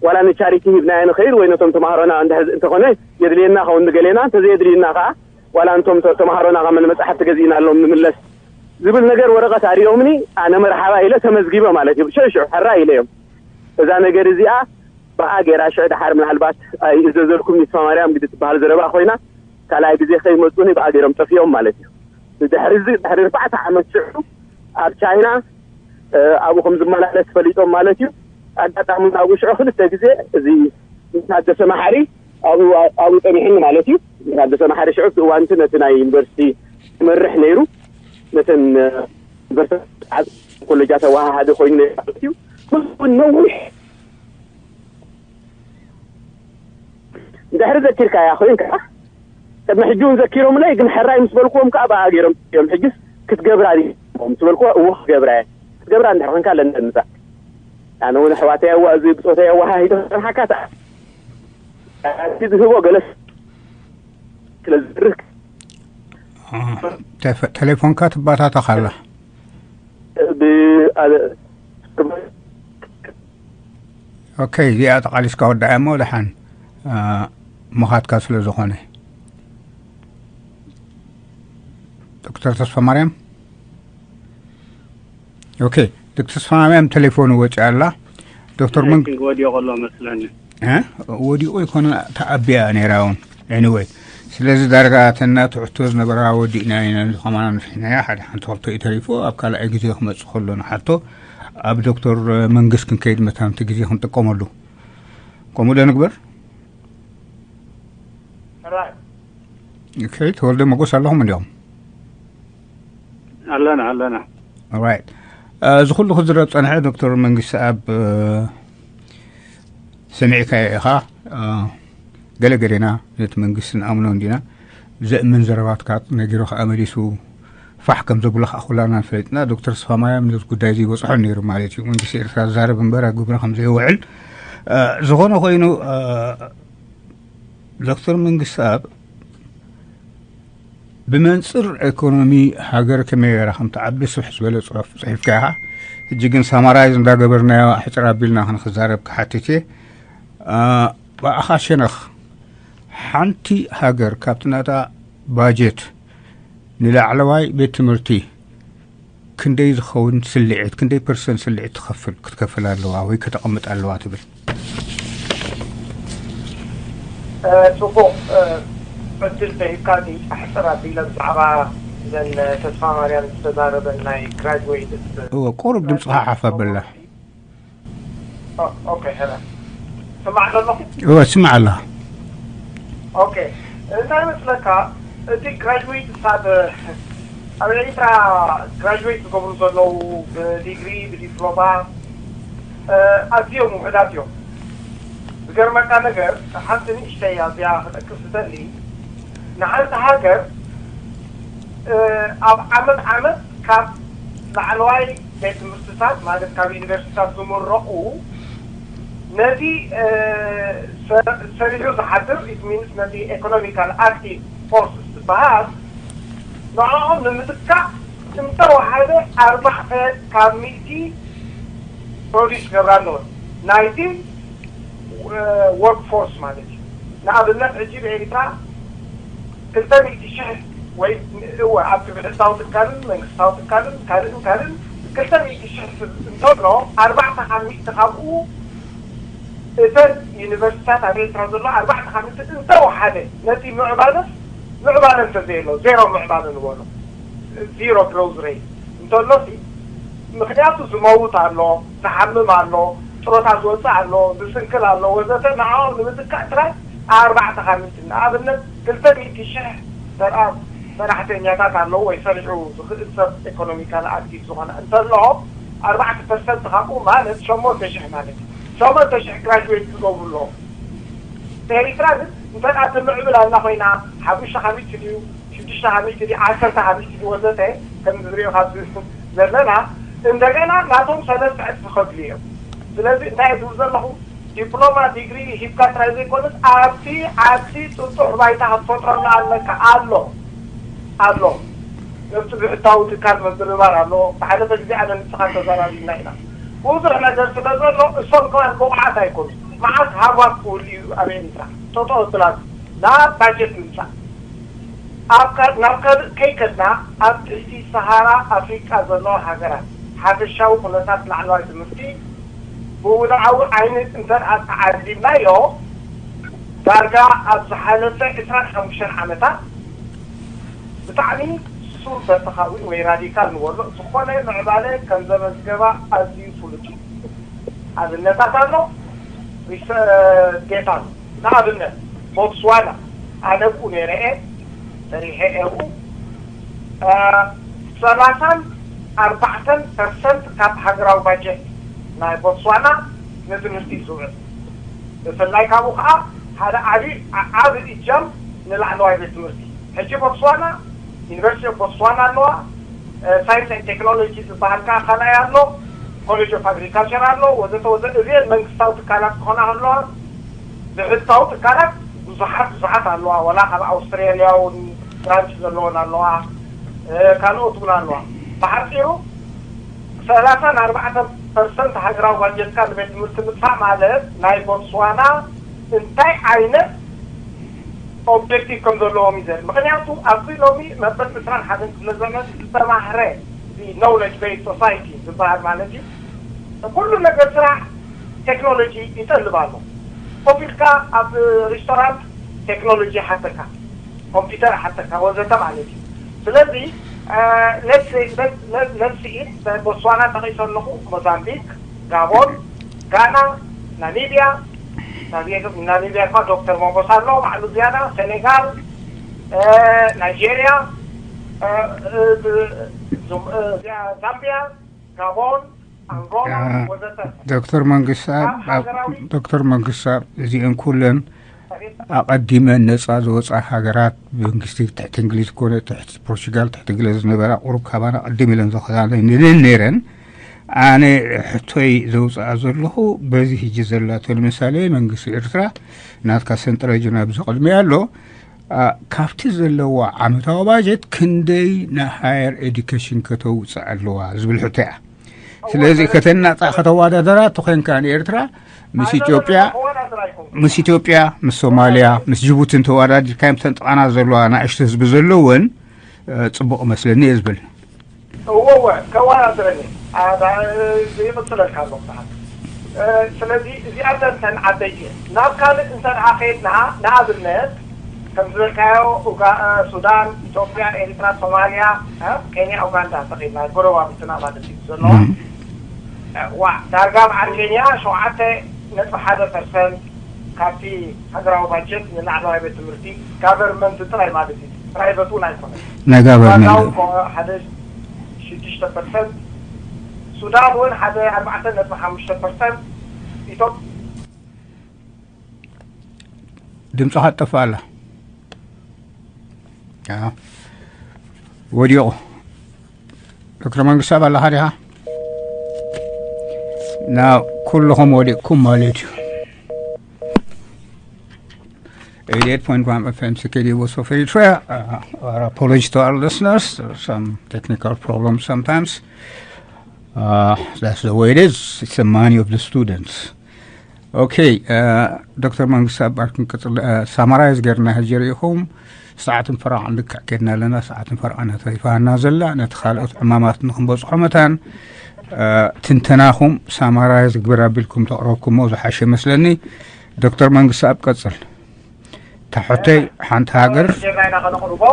ዋላ ንቻሪቲ ሂብናዮ ንኸይድ፣ ወይ ነቶም ተማሃሮና እንድሕር እንተኾነ የድልየና ኸውን ንገሌና፣ እንተዘየድልዩና ከዓ ዋላ እንቶም ተ-፣ ተማሃሮና ከመን መጻሕፍቲ ገዚእናሎም ንምለስ ዝብል ነገር ወረቐት ኣሪኦምኒ፣ ኣነ መርሓባ ኢለ ተመዝጊበ ማለት እዩ። ሽዑ ሽዑ ሕራ ኢለ እዮም። እዛ ነገር እዚኣ ብኣ ገይራ ሽዑ ደሓር ምናልባት ኣይእዘዘልኩም፣ ይስፋ ማርያም ግዲ ትበሃል ዘረባ ኮይና፣ ካልኣይ ግዜ ከይመጹኒ ብኣ ገይሮም ጠፊኦም ማለት እዩ። ድሕሪ እዚ፣ ድሕሪ ኣርባዕተ ዓመት ሽዑ ኣብ ቻይና፣ እ፣ ኣብኡ ከም ዝመላለስ ፈሊጦም ማለት እዩ። ኣጋጣሚ ናብኡ ሽዑ ክልተ ግዜ እዚ ታደሰ መሓሪ ኣብኡ፣ ኣብኡ ጸኒሕኒ ማለት እዩ። ታደሰ መሓሪ ሽዑ እቲ እዋን እቲ ነቲ ናይ ዩኒቨርሲቲ ይመርሕ ነይሩ። ነተን፣ እ፣ ዩኒቨርሲቲ ኮሌጃት ኣወሃሃዲ ኮይኑ ነይሩ ማለት እዩ። ምስኡ እውን ነዊሕ ድሕሪ ዘኪርካያ ኮይንካ፣ ቅድሚ ሕጂ እውን ዘኪሮምለይ፣ ግን ሕራይ ምስ በልክዎም ከዓ ብኣ ገይሮም እዮም። ሕጅስ ክትገብራ ድዮም ምስ በልክዎ፣ እዎ ክገብራ እየ። ክትገብራ እንድሕር ኮንካ ለንደን ምጻእ። ኣነ እውን ኣሕዋተይ ኣዋ-፣ እዚ ብጾተይ ኣወሃሂዶ ክጸንሓካ ተኣ-፣ እቲ ዝህቦ ገለ ስለ ዝድርክ። አ፣ ቴፍ-፣ ቴሌፎንካ ትባታተኽ ኣላ። ብ-፣ ኣ-፣ ኦኬ፣ እዚኣ ጠቓሊስካ ወዳእያ እሞ ደሓን፣ አ፣ ምኻድካ ስለ ዝኾነ። ዶክተር ተስፋ ማርያም። ኦኬ፣ ዶክተር ተስፋ ማርያም ቴሌፎኑ ወፂኣ ኣላ። ዶክተር መን-፣ I think ወዲቑ ኣሎ መስለኒ። እ? ወዲቑ ይኮነ፣ ተኣቢያ ነይራ እውን። ኤኒወይ፣ ስለዚ ዳርጋ ተናቱ ሕቶ ዝነበራ ወዲእና ኢና፣ እዚ ከማና ንፍሕናያ ሓደ ሓንቲ ክልተ እዩ ተሪፎ። ኣብ ካልኣይ ግዜ ክመጽእ ከሎ ንሓቶ ኣብ ዶክተር መንግስት ክንከይድ መታን እቲ ግዜ ክንጥቀመሉ። ከምኡ ዶ ንግበር? ራይት። ኦኬ፣ ተወልደ መጎስ ኣለኹም እንዲኦም? ኣለና፣ ኣለና። ራይት። እዚ ኩሉ ክዝረብ ጸንሐ ዶክተር መንግስት ኣብ ሰሚዕካዮ ኢኻ። ገለ ገሌና ነቲ መንግስቲ ንኣምኖ እንዲና። ዘእምን ዘረባትካ ነጊሩ ከኣ መሊሱ ፋሕ ከም ዘብሎ ከኣ ኩላና ንፈልጥና። ዶክተር ተስፋማርያም ነዚ ጉዳይ እዚ ይበጽሖ ነይሩ ማለት እዩ። መንግስቲ ኤርትራ ዝዛረብ እምበር ኣብ ግብሪ ከም ዘይውዕል። ዝኾነ ኮይኑ ዶክተር መንግስቲ ኣብ ብመንጽር ኢኮኖሚ ሃገር ከመይ ገይራ ከም ትዓቢ ስፍሕ ዝበለ ጽሑፍ ጽሒፍካ ኢኻ። ሕጂ ግን ሳማራይዝ እንዳገበርናዮ ሕጽር ኣቢልና ክንክዛረብ ክሓትት እየ። ብኣኻ ሸነኽ ሓንቲ ሃገር ካብቲ ናታ ባጀት ንላዕለዋይ ቤት ትምህርቲ ክንደይ ዝኸውን ስልዒት፣ ክንደይ ፐርሰንት ስልዒት ትኸፍል፣ ክትከፍል ኣለዋ ወይ ከተቐምጥ ኣለዋ ትብል? ጽቡቕ ዕድል ተሂብካኒ። ኣሕጽር ኣቢለ ብዛዕባ እዘን ተስፋ ማርያም ዝተዛረበን ናይ ግራጅዌት እወ፣ ቁሩብ ድምፅኻ ሓፍ ኣበላ። ኦኬ፣ ሄሎ። ስማዕ ዘለኹ? እወ፣ ስማዕ ኣለኻ። ኦኬ፣ እንታይ መስለካ፣ እቲ ግራጅዌት ሳብ ኣብ ኤርትራ ግራጅዌት ዝገብሩ ዘለዉ ብዲግሪ ብዲፕሎማ ኣዝዮም ውሕዳት እዮም። ዝገርመካ ነገር፣ ሓንቲ ንእሽተይ ኣብዚኣ ክጠቅስ ዝደሊ፣ ንሓንቲ ሃገር ኣብ ዓመት ዓመት ካብ ላዕለዋይ ቤት ትምህርትታት፣ ማለት ካብ ዩኒቨርሲቲታት ዝምረቑ፣ ነቲ ሰሪሑ ዝሓድር ኢት ሚንስ ነቲ ኢኮኖሚካል ኣክቲቭ ፎርስ ዝበሃል ንዕኦም ንምትካእ እንተወሓደ ኣርባዕተ ካብ ሚእቲ ፕሮዲስ ክገብራ ኣለወን ናይቲ ወርክ ፎርስ ማለት እዩ። ንኣብነት ሕጂ ብኤርትራ ክልተ ሚእቲ ሽሕ ወይ እወ ኣብቲ ብሕታዊ ትካልን መንግስታዊ ትካልን ካልእን ካልእን ክልተ ሚእቲ ሽሕ እንተሎ ኣርባዕተ ካብ ሚእቲ ካብኡ እተን ዩኒቨርሲታት ኣብ ኤርትራ ዘሎ ኣርባዕተ ካብ ሚእቲ እንተወሓደ ነቲ ምዕባለስ ምዕባለ እንተዘየሎ ዜሮ ምዕባለ ንበሎ ዚሮ ግሮዝ ሬት እንተሎ ምክንያቱ ዝመውት ኣሎ፣ ዝሓምም ኣሎ፣ ጥሮታ ዝወፅእ ኣሎ፣ ዝስንክል ኣሎ ወዘተ ንዕኦም ንምትካእ ጥራይ ኣርባዕተ ካብ ሚእቲ ንኣብነት ክልተ ሚእቲ ሽሕ ሰራኣት ሰራሕተኛታት ኣለዉ ወይ ሰሪሑ ዝኽእል ሰብ ኢኮኖሚካል ኣክቲቭ ዝኾነ እንተሎ ኣርባዕተ ፐርሰንት ካብኡ ማለት ሸሞንተ ሽሕ ማለት እዩ። ሸሞንተ ሽሕ ግራጅዌት ክገብሩ ኣለዎም። ኤሪትራ ግን እንተ ደኣ ትምዕብል ኣላ ኮይና ሓሙሽተ ካብ ሚእቲ ድዩ ሽዱሽተ ካብ ሚእቲ ድዩ ዓሰርተ ካብ ሚእቲ ድዩ ወዘተ ከም ዝሪኦ ካብ ዘለና እንደገና ናቶም ሰለስተ ዕጽፊ ከድልዩ እዮም። ስለዚ እንታይ እየ ዝብል ዘለኹ ዲፕሎማ ዲግሪ ሂብካ ጥራይ ዘይኮነስ ኣብቲ ዓዲ ጥጡሕ ባይታ ክትፈጥረሉ ኣለካ ኣሎ ኣሎ ነብቲ ብሕታዊ ትካል ምብርባር ኣሎ። ብሓለፈ ግዜ ኣነ ንስኻ ተዘራሪብና ኢና። ብዙሕ ነገር ስለ ዘሎ እሶም ከማን ብቑዓት ኣይኮኑ። መዓት ሃርቫርድ ክህሉ እዩ ኣብ ኤሪትራ ጠጠው እትላሉ ናብ ባጀት ምምፃእ ኣብ ናብ ካልእ ከይከድና ኣብ ትሕቲ ሰሃራ ኣፍሪቃ ዘለዋ ሃገራት ሓፈሻዊ ኩነታት ላዕለዋይ ትምህርቲ ብውድዓዊ ዓይኒ እንተ ተዓዚብናዮ ዳርጋ ኣብ ዝሓለፈ ዕስራን ሓሙሽተን ዓመታት ብጣዕሚ ሱር በተኻዊ ወይ ራዲካል ንበሎ ዝኾነ ምዕባለ ከም ዘመዝገባ ኣዝዩ ፍሉጥ እዩ። ኣብነታት ኣሎ፣ ሪሰርች ዴታ ኣሎ። ንኣብነት ቦትስዋና ኣነ ብኡ ነይረ እየ ሰሪሐ እየ ብኡ ሰላሳን ኣርባዕተን ፐርሰንት ካብ ሃገራዊ ባጀት ናይ ቦትስዋና ንትምህርቲ እዩ ዝውዕል። ብፍላይ ካብኡ ከዓ ሓደ ዓብዪ ዓብዪ እጃም ንላዕለዋይ ቤት ትምህርቲ ሕጂ ቦትስዋና ዩኒቨርሲቲ ኦፍ ቦትስዋና ኣለዋ። ሳይንስ ኤንድ ቴክኖሎጂ ዝበሃል ከዓ ካልኣይ ኣሎ። ኮሌጅ ኦፍ ኣግሪካልቸር ኣሎ ወዘተ ወዘ እዚአን መንግስታዊ ትካላት ክኾና ከለዋ ብሕታዊ ትካላት ብዙሓት ብዙሓት ኣለዋ። ዋላ ካብ ኣውስትራሊያ እውን ብራንች ዘለዎን ኣለዋ። ካልኦት እውን ኣለዋ። ብሓፂሩ ሰላሳን ኣርባዕተን ፐርሰንት ሃገራዊ ባጀትካ ንቤት ትምህርቲ ምጥፋእ ማለት ናይ ቦትስዋና እንታይ ዓይነት ኦብጀክቲቭ ከም ዘለዎም እዩ ዘርኢ። ምክንያቱ ኣብዚ ሎሚ መበል ዕስራን ሓደን ክፍለ ዘመን ዝተማህረ ኖውለጅ ቤዝ ሶሳይቲ ዝበሃል ማለት እዩ። ኩሉ ነገር ስራሕ ቴክኖሎጂ ይጠልብ ኣሎ። ኮፍ ኢልካ ኣብ ሪስቶራንት ቴክኖሎጂ ይሓተካ። ኮምፒውተር ሓተካ ወዘተ ማለት እዩ። ስለዚ ነብሲ ነብሲ ቦትስዋና ጠቒሰ ኣለኹ፣ ሞዛምቢክ፣ ጋቦን፣ ጋና፣ ናሚብያ፣ ናሚብያ እኳ ዶክተር ሞጎስ ኣሎ ባዕሉ ዝያዳ፣ ሴኔጋል፣ ናይጄርያ፣ ዛምቢያ፣ ጋቦን፣ ኣንጎላ ወዘተ። ዶክተር መንግስቱ፣ ዶክተር መንግስቱ፣ እዚአን ኩለን ኣቐዲመን ነጻ ዝወጻ ሃገራት፣ መንግስቲ ትሕቲ እንግሊዝ ኮነ ትሕቲ ፖርቹጋል፣ ትሕቲ እንግሊዝ ዝነበራ፣ ቁሩብ ካባና ቅድም ኢለን ዝኸዳ ነይረን። ኣነ ሕቶይ ዘውፅኣ ዘለኹ፣ በዚ ሕጂ ዘላቶ፣ ንምሳሌ መንግስቲ ኤርትራ ናትካ ሰንጠረጅ ናብዚ ቅድሚ ኣሎ፣ ካብቲ ዘለዋ ዓመታዊ ባጀት ክንደይ ንሃየር ኤዱኬሽን ከተውፅእ ኣለዋ ዝብል ሕቶ እያ። ስለዚ ከተናፃ፣ ከተዋዳደራ ተኾይንካ ንኤርትራ ምስ ኢትዮጵያ፣ ምስ ኢትዮጵያ፣ ምስ ሶማልያ፣ ምስ ጅቡትን ተወዳዲርካዮም፣ ተን ጥቓና ዘለዋ ናእሽቱ ህዝቢ ዘለወን፣ ጽቡቕ መስለኒ እየ ዝብል። እወ እወ፣ ከወዳድረኒ ይቕጽለልካ ኣለኹ። ስለዚ እዚኣተን ተን ዓበይቲ እየን። ናብ ካልእ እንተ ደኣ ከይድና፣ ንኣብነት ከም ዝበልካዮ ሱዳን፣ ኢትዮጵያ፣ ኤርትራ፣ ሶማልያ፣ ኬንያ፣ ኡጋንዳ እንተኸይድና፣ ጎረባብትና ማለት እዩ ዘሎ። ዋ ዳርጋ በዓል ኬንያ ሸውዓተ ነጥቢ ሓደ ፐርሰንት ካብቲ ሃገራዊ ባጀት ንላዕለዋይ ቤት ትምህርቲ ጋቨርንመንት ጥራይ ማለት እዩ፣ ፕራይቨት እውን ኣይኮነን። ናይ ጋቨርንመንት ሓደ ሽዱሽተ ፐርሰንት፣ ሱዳን እውን ሓደ ኣርባዕተ ነጥቢ ሓሙሽተ ፐርሰንት። ኢትዮጵያ ድምፅኻ ትጠፍእ ኣላ። ወዲቑ። ዶክተር መንግስቱ ኣብ ኣለኻ ዲኻ? ና ኩልኹም ወዲቕኩም ማለት እዩ። Eighty-eight point one F M C K D Voice of Eritrea. Uh, our apology to our listeners. There are some technical problems sometimes. Uh, that's the way it is. It's the money of the students. Okay, uh, ዶክተር መንግስቱ ኣብ ባር ክንቅፅል፣ ሳማራይዝ ጌርና ሕጂ ርኢኹም ሰዓትን ፈረቓን ልክዕ ከድና ኣለና። ሰዓትን ፈረቓን ተሪፋና ዘላ፣ ነቲ ካልኦት ዕማማት ንክንበፅሖ መታን ትንተናኹም ሳማራይዝ ግብር ኣቢልኩም ተቕረብኩሞ ዝሓሸ መስለኒ። ዶክተር መንግስቱ ኣብ ቀፅል። ታሕተይ ሓንቲ ሃገር ራይና ከነቕርቦ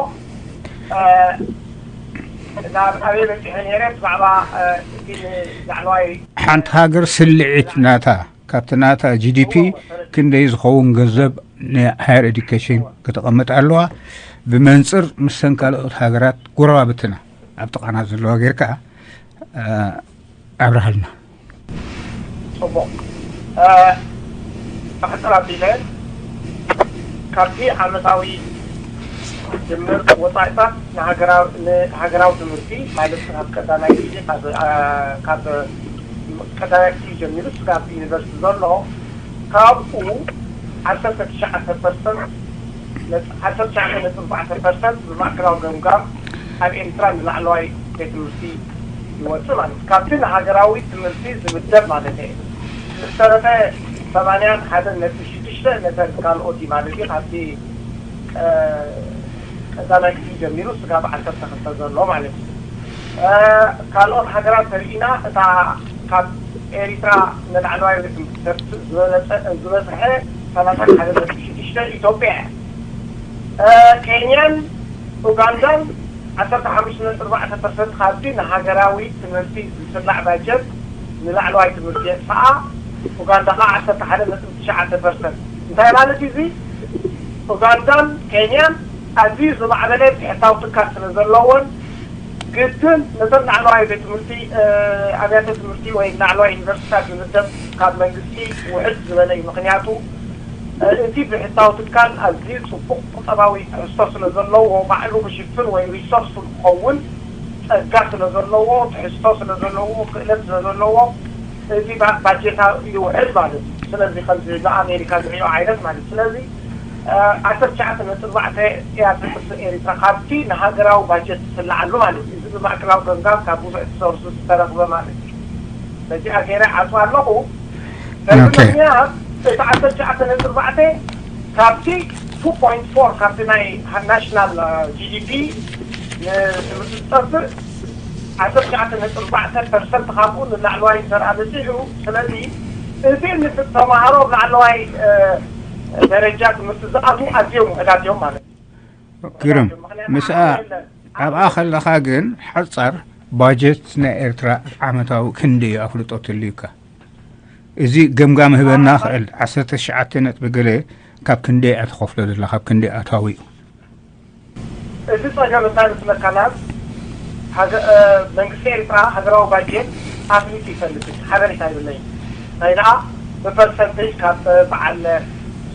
ናብ ኣበይ በፂሐ ነይረ ብዛዕባ እቲ ላዕለዋይ ሓንቲ ሃገር ስልዒት ናታ ካብቲ ናታ ጂ ዲ ፒ ክንደይ ዝኸውን ገንዘብ ንሃየር ኤዱኬሽን ከተቐምጥ ኣለዋ። ብመንፅር ምስተን ካልኦት ሃገራት ጎረባብትና ኣብ ጥቓና ዘለዋ ጌርካ ኣብርሃልና። ፅቡቕ። ብሕፅር ኣቢለ ካብቲ ዓመታዊ ድምር ወፃኢታት ንሃገራዊ ትምህርቲ ማለት ካብ ቀዳማይ ክፍሊ ካብ ቀዳማይ ክፍሊ ጀሚሩ ስጋብ ዩኒቨርሲቲ ዘሎ ካብኡ ዓሰርተ ትሽዓተ ፐርሰንት ዓሰርተ ትሽዓተ ነጥቢ ኣርባዕተ ፐርሰንት ብማእከላዊ ገምጋም ኣብ ኤርትራ ንላዕለዋይ ቤት ትምህርቲ ይወፅእ ማለት እዩ። ካብቲ ንሃገራዊ ትምህርቲ ዝምደብ ማለት እየ። ዝተረፈ ሰማንያን ሓደን ነጥቢ ሽዱሽተ ነተን ካልኦት እዩ ማለት እዩ። ካብቲ ቀዳማይ ክፍሊ ጀሚሩ ስጋብ ዓሰርተ ክልተ ዘሎ ማለት እዩ። ካልኦት ሃገራት ተሪኢና እታ ካብ ኤሪትራ ንላዕለዋይ ዝበፅሐ ሰላሳ ሓደ ነጥቢ ሽዱሽተ ኢትዮጵያ እያ። ኬንያን ኡጋንዳን ዓሰርተ ሓሙሽተ ነጥቢ ኣርባዕተ ፐርሰንት ካብቲ ንሃገራዊ ትምህርቲ ዝስላዕ ባጀት ንላዕለዋይ ትምህርቲ የጥፍኣ። ኡጋንዳ ከዓ ዓሰርተ ሓደ ነጥቢ ትሽዓተ ፐርሰንት። እንታይ ማለት እዩ እዚ? ኡጋንዳን ኬንያን ኣዝዩ ዝማዕበለ ብሕታዊ ትካል ስለ ዘለዎን ግድን ነተን ላዕለዋይ ቤት ትምህርቲ ኣብያተ ትምህርቲ ወይ ላዕለዋይ ዩኒቨርሲቲታት ዝምደብ ካብ መንግስቲ ውሕድ ዝበለ እዩ። ምክንያቱ እቲ ብሕታዊ ትካል ኣዝዩ ፅቡቕ ቁጠባዊ ትሕዝቶ ስለ ዘለዎ ባዕሉ ክሽፍን ወይ ሪሶርስ ክኸውን ፀጋ ስለ ዘለዎ ትሕዝቶ ስለ ዘለዎ ክእለት ስለ ዘለዎ እዚ ባጀታ ይውዕል ማለት እዩ። ስለዚ ከምዚ ንኣሜሪካ ዝሪኦ ዓይነት ማለት ስለዚ ዓሰርተ ትሽዓተ ነጥቢ ኣርባዕተ እያ ትሕዝቶ ኤሪትራ ካብቲ ንሃገራዊ ባጀት ትስልዓሉ ማለት እዩ። እዚ ብማእከላዊ ገምጋም ካብ ብዙሕ ሶርስ ዝተረኽበ ማለት እዩ። በዚኣ ገይረ ዓፁ ኣለኹ። በዚ ምክንያት እቲ ዓሰርተ ትሽዓተ ነጥቢ ኣርባዕተ ካብቲ ቱ ፖይንት ፎር ካብቲ ናይ ናሽናል ጂ ዲ ፒ ንትምህርቲ ዝጠፍእ ዓሰርተ ትሽዓተ ነጥቢ ኣርባዕተ ፐርሰንት ካብኡ ንላዕለዋይ ዘርኣ በፂሑ። ስለዚ እቲ ንተምሃሮ ኣብ ላዕለዋይ ደረጃ ትምህርቲ ዝኣትዉ ኣዝዮም ውሕዳት እዮም ማለት እዩ። ግርም፣ ምስኣ ኣብኣ ከለኻ ግን ሓጻር ባጀት ናይ ኤርትራ ዓመታዊ ክንደይ እዩ ኣፍልጦ ትልዩካ? እዚ ገምጋም ህበና ክእል። ዓሰርተ ትሽዓተ ነጥቢ ገለ ካብ ክንደይ እያ ትኸፍሎ ዘላ? ካብ ክንደይ ኣታዊ እዩ? እዚ ጸገም እንታይ ምስ መካናት፣ መንግስቲ ኤርትራ ሃገራዊ ባጀት ኣፍሊጡ ይፈልጥ፣ ሓበሬታ ይብለይ። ናይ ደኣ ብፐርሰንቴጅ ካብ በዓል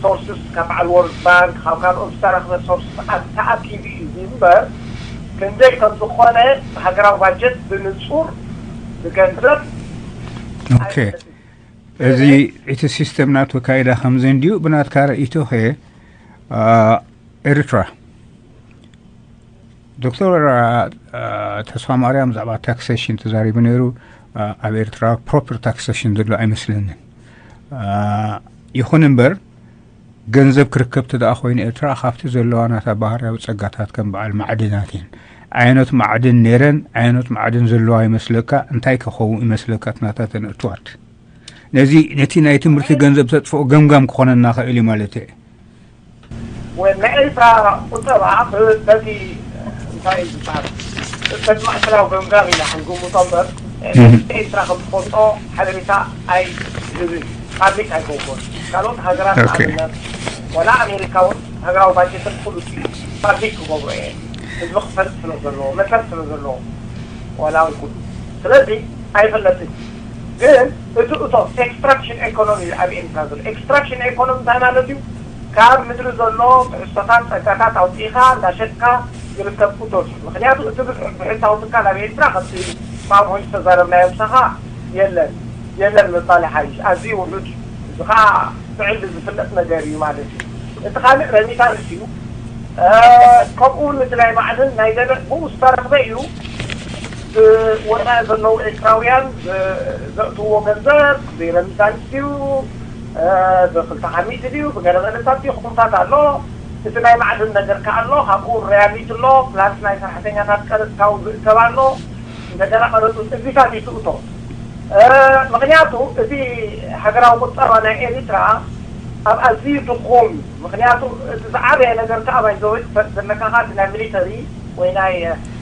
ሶርስስ፣ ካብ በዓል ወርልድ ባንክ፣ ካብ ካልኦት ዝተረኽበ ሶርስ ተኣኪቡ እዩ እምበር ክንደይ ከም ዝኾነ ሃገራዊ ባጀት ብንጹር ብገንዘብ ኦኬ። እዚ እቲ ሲስተም ናቱ ካይዳ ከምዚ እንድዩ። ብናትካ ርእይቶ ኸ ኤርትራ ዶክተር ተስፋ ማርያም ብዛዕባ ታክሴሽን ተዛሪቡ ነይሩ። ኣብ ኤርትራ ፕሮፐር ታክሴሽን ዘሎ ኣይመስለንን። ይኹን እምበር ገንዘብ ክርከብ ትደኣ ኮይኑ ኤርትራ ካብቲ ዘለዋ ናታ ባህርያዊ ጸጋታት ከም በዓል ማዕድናት እየን። ዓይነት ማዕድን ነይረን ዓይነት ማዕድን ዘለዋ ይመስለካ? እንታይ ክኸውን ይመስለካ? እቲ ናታ ተነእትዋት ነዚ ነቲ ናይ ትምህርቲ ገንዘብ ተጥፍኦ ገምጋም ክኾነና ኽእል እዩ ማለት እየ። ወይ ናይ ኤርትራ ቁጠባ በቲ እንታይ እዩ ዝበሃል በቲ ማእከላዊ ገምጋም ኢና ክንግምቶ እምበር ኤርትራ ከም ትፈልጦ ሓበሬታ ኣይህብን፣ ፓብሊክ ኣይገብሮን። ካልኦት ሃገራት ንኣብነት ዋላ ኣሜሪካ እውን ሃገራዊ ባጀተን ኩሉ ፓብሊክ ክገብሮ እየ። ህዝቢ ክፈልጥ ስለ ዘለዎ መሰል ስለ ዘለዎ ዋላ እውን ኩሉ ስለዚ ኣይፈለጥን። ግን እቲ እቶም ኤክስትራክሽን ኤኮኖሚ ኣብ ኤርትራ ዘሎ ኤክስትራክሽን ኤኮኖሚ እንታይ ማለት እዩ? ካብ ምድሪ ዘሎ ትሕዝቶታት ጸጋታት ኣውፂኢኻ እንዳሸጥካ ዝርከብ እቶት እዩ። ምክንያቱ እቲ ብሕታዊ ትካል ኣብ ኤርትራ ከምቲ ፋም ሆይ ዝተዛረብናዮ ምሳኻ የለን የለን ምባል ይሓይሽ። ኣዝዩ ውሑድ እዚ ከዓ ብዕሊ ዝፍለጥ ነገር እዩ ማለት እዩ። እቲ ካልእ ረሚታንስ እዩ። ከምኡ እውን እቲ ናይ ባዕልን ናይ ገበዕ ብኡ ዝተረኽበ እዩ። ወፃኢ ዘለዉ ኤርትራውያን ዘእትዎ ገንዘብ ብረሚታንስ እዩ። ብክልተ ሓሚት ድዩ ብገለመለታት ድዩ ክምታት ኣሎ። እቲ ናይ ማዕድን ነገር ከ ኣሎ ካብኡ ሪያሊቲ ኣሎ ፕላስ ናይ ሰራሕተኛታት ቀረፅታዊ ዝእከብ ኣሎ። እንደገና ቀረፁ እዚታት ይስእቶ። ምክንያቱ እቲ ሃገራዊ ቁጠባ ናይ ኤሪትራ ኣብ ኣዝዩ ድኹም ምክንያቱ እቲ ዝዓበየ ነገር ከዓ ባይዘወይ ትፈልጥ ዘለካ ከዓ እቲ ናይ ሚሊተሪ ወይ ናይ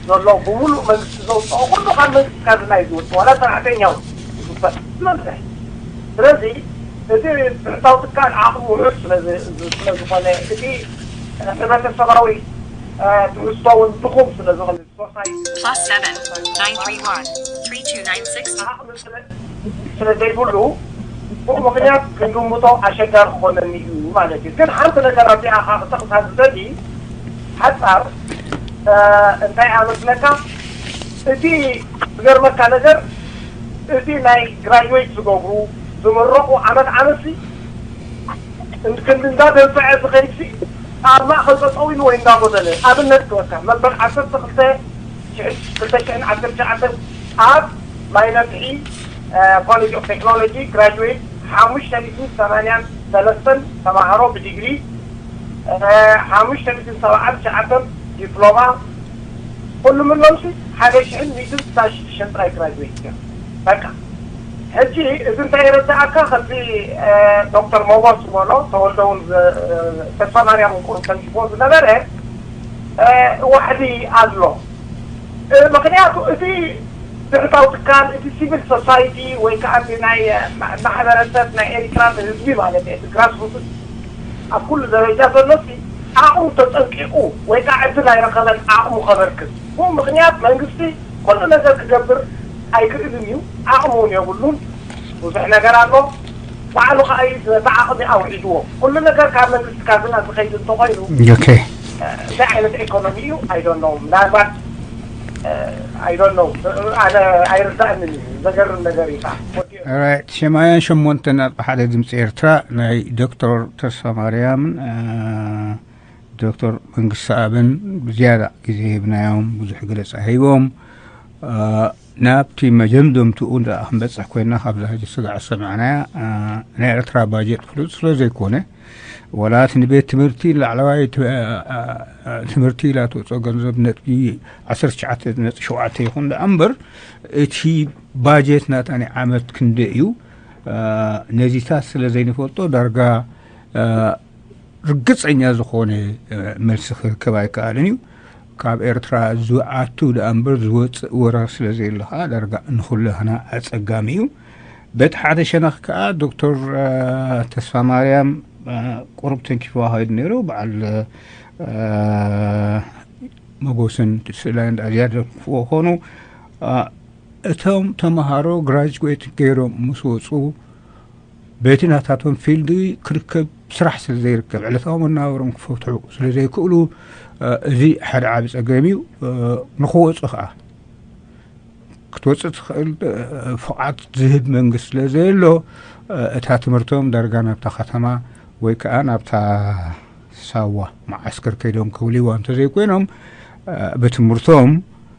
ዘሎ ብምሉእ መንግስቲ ዘውፅኦ ኩሉ ካብ መንግስቲ ካዝና እዩ ዝወፅእ ዋላ ሰራሕተኛው ዝግበር ዝበዝሕ ስለዚ እቲ ብሕታዊ ትካል ዓቕሚ ውሑድ ስለዝኾነ እቲ ሕብረተሰባዊ ትሕዝቶ እውን ድኹም ስለዝኾነ Plus seven nine three one three two nine six. ስለ ዘይብሉ ብኡ ምክንያት ክንግምቶ ኣሸጋሪ ክኾነኒ እዩ ማለት እዩ። ግን ሓንቲ ነገር ኣብዚኣ ከዓ ክጠቕሳ ዝደሊ ሓፃር እንታይ ኣመስለካ እቲ ዝገርመካ ነገር እቲ ናይ ግራጅዌት ዝገብሩ ዝምረቑ ዓመት ዓመት ክንዲ እንዳደንፈዐ ዝኸይድ ኣብ ማእኸል ጠጠው ኢሉ ወይ እንዳጎደለ ኣብነት ክወካ መበል ዓሰርተ ክልተ ክልተ ሽሕን ዓሰርተ ትሽዓተን ኣብ ማይ ነፍሒ ኮሌጅ ኦፍ ቴክኖሎጂ ግራጅዌት ሓሙሽተ ሚእትን ሰማንያን ሰለስተን ተማሃሮ ብዲግሪ ሓሙሽተ ሚእትን ሰብዓን ትሽዓተን ዲፕሎማ ኩሉ ምኖምሲ ሓደ ሽሕን ሚእትን ስሳን ሽዱሽተን ጥራይ ግራጅዌት እዮም በቃ ሕጂ እዚ እንታይ ይረዳእካ ከምዚ ዶክተር ሞጎስ ዝበሎ ተወልደ እውን ተስፋ ማርያም እውን ቁሩብ ተንኪፎ ዝነበረ ዋሕዲ ኣሎ ምክንያቱ እቲ ብሕታዊ ትካል እቲ ሲቪል ሶሳይቲ ወይ ከዓ ናይ ማሕበረሰብ ናይ ኤሪትራ ህዝቢ ማለት እዩ ግራስሩትስ ኣብ ኩሉ ደረጃ ዘሎ ዓቕሙ ተጠንቂቑ ወይ ከዓ ዕድል ኣይረኸበን ዓቕሙ ከበርክት ብኡ ምክንያት መንግስቲ ኩሉ ነገር ክገብር ኣይክእልን እዩ ዓቕሙ እውን የብሉን ብዙሕ ነገር ኣሎ ባዕሉ ከዓ እዩ ነቲ ዓቕሚ ኣውዒድዎ ኩሉ ነገር ካብ መንግስቲ ካዝና ዝኸይድ እንተኮይኑ እንታይ ዓይነት ኢኮኖሚ እዩ ኣይዶነው ምናልባት ኣይዶነው ኣነ ኣይርዳእንን እዩ ዘገርም ነገር እዩ ከዓ ሸማያን ሸሞንተ ነጥቢ ሓደ ድምፂ ኤርትራ ናይ ዶክተር ተስፋ ማርያምን ዶክተር መንግስቲ ኣብን ብዝያዳ ግዜ ሂብናዮም ብዙሕ ገለፃ ሂቦም ናብቲ መጀምደምትኡ ደኣ ክንበፅሕ ኮይና ካብዛ ሕጂ ስጋዕ ዝሰማዕናያ ናይ ኤርትራ ባጀት ፍሉጥ ስለ ዘይኮነ ወላ እቲ ንቤት ትምህርቲ ላዕለዋይ ትምህርቲ ኢላ ትወፅኦ ገንዘብ ነጥቢ ዓሰርተ ትሽዓተ ነጥቢ ሸውዓተ ይኹን ደኣ እምበር እቲ ባጀት ናታ ናይ ዓመት ክንደ እዩ ነዚታት ስለ ዘይንፈልጦ ዳርጋ ርግጸኛ ዝኾነ፣ እ፣ መልሲ ክርከብ ኣይከኣልን እዩ። ካብ ኤርትራ ዝኣቱ ደኣ እምበር ዝወጽእ ወረ ስለ ዘየለ ኸኣ ዳርጋ ንኹላህና ኣጸጋሚ እዩ። በቲ ሓደ ሸነኽ ከኣ ዶክተር፣ እ፣ ተስፋማርያም፣ እ፣ ቁሩብ ተንኪፍዋ ከይዱ ነይሩ። በዓል፣ እ፣ መጎስን ስእላይን ደኣ ዝያዳ ዘንክፍዎ ኾኑ። እ፣ እቶም ተምሃሮ ግራጅዌት ገይሮም ምስ ወጹ በቲ ናታቶም ፊልድ ክርከብ ስራሕ ስለ ዘይርከብ፣ ዕለታዊ መነባብሮም ክፈትሑ ስለ ዘይክእሉ፣ እ፣ እዚ ሓደ ዓቢ ጸገም እዩ። እ፣ ንኽወጹ ኸኣ ክትወጽእ ትኽእል፣ እ፣ ፍቓድ ዝህብ መንግስቲ ስለ ዘየሎ፣ እ፣ እታ ትምህርቶም ዳርጋ ናብታ ከተማ ወይ ከኣ ናብታ ሳዋ መዓስከር ከይዶም ከውልይዋ እንተዘይኮይኖም፣ እ፣ ብትምህርቶም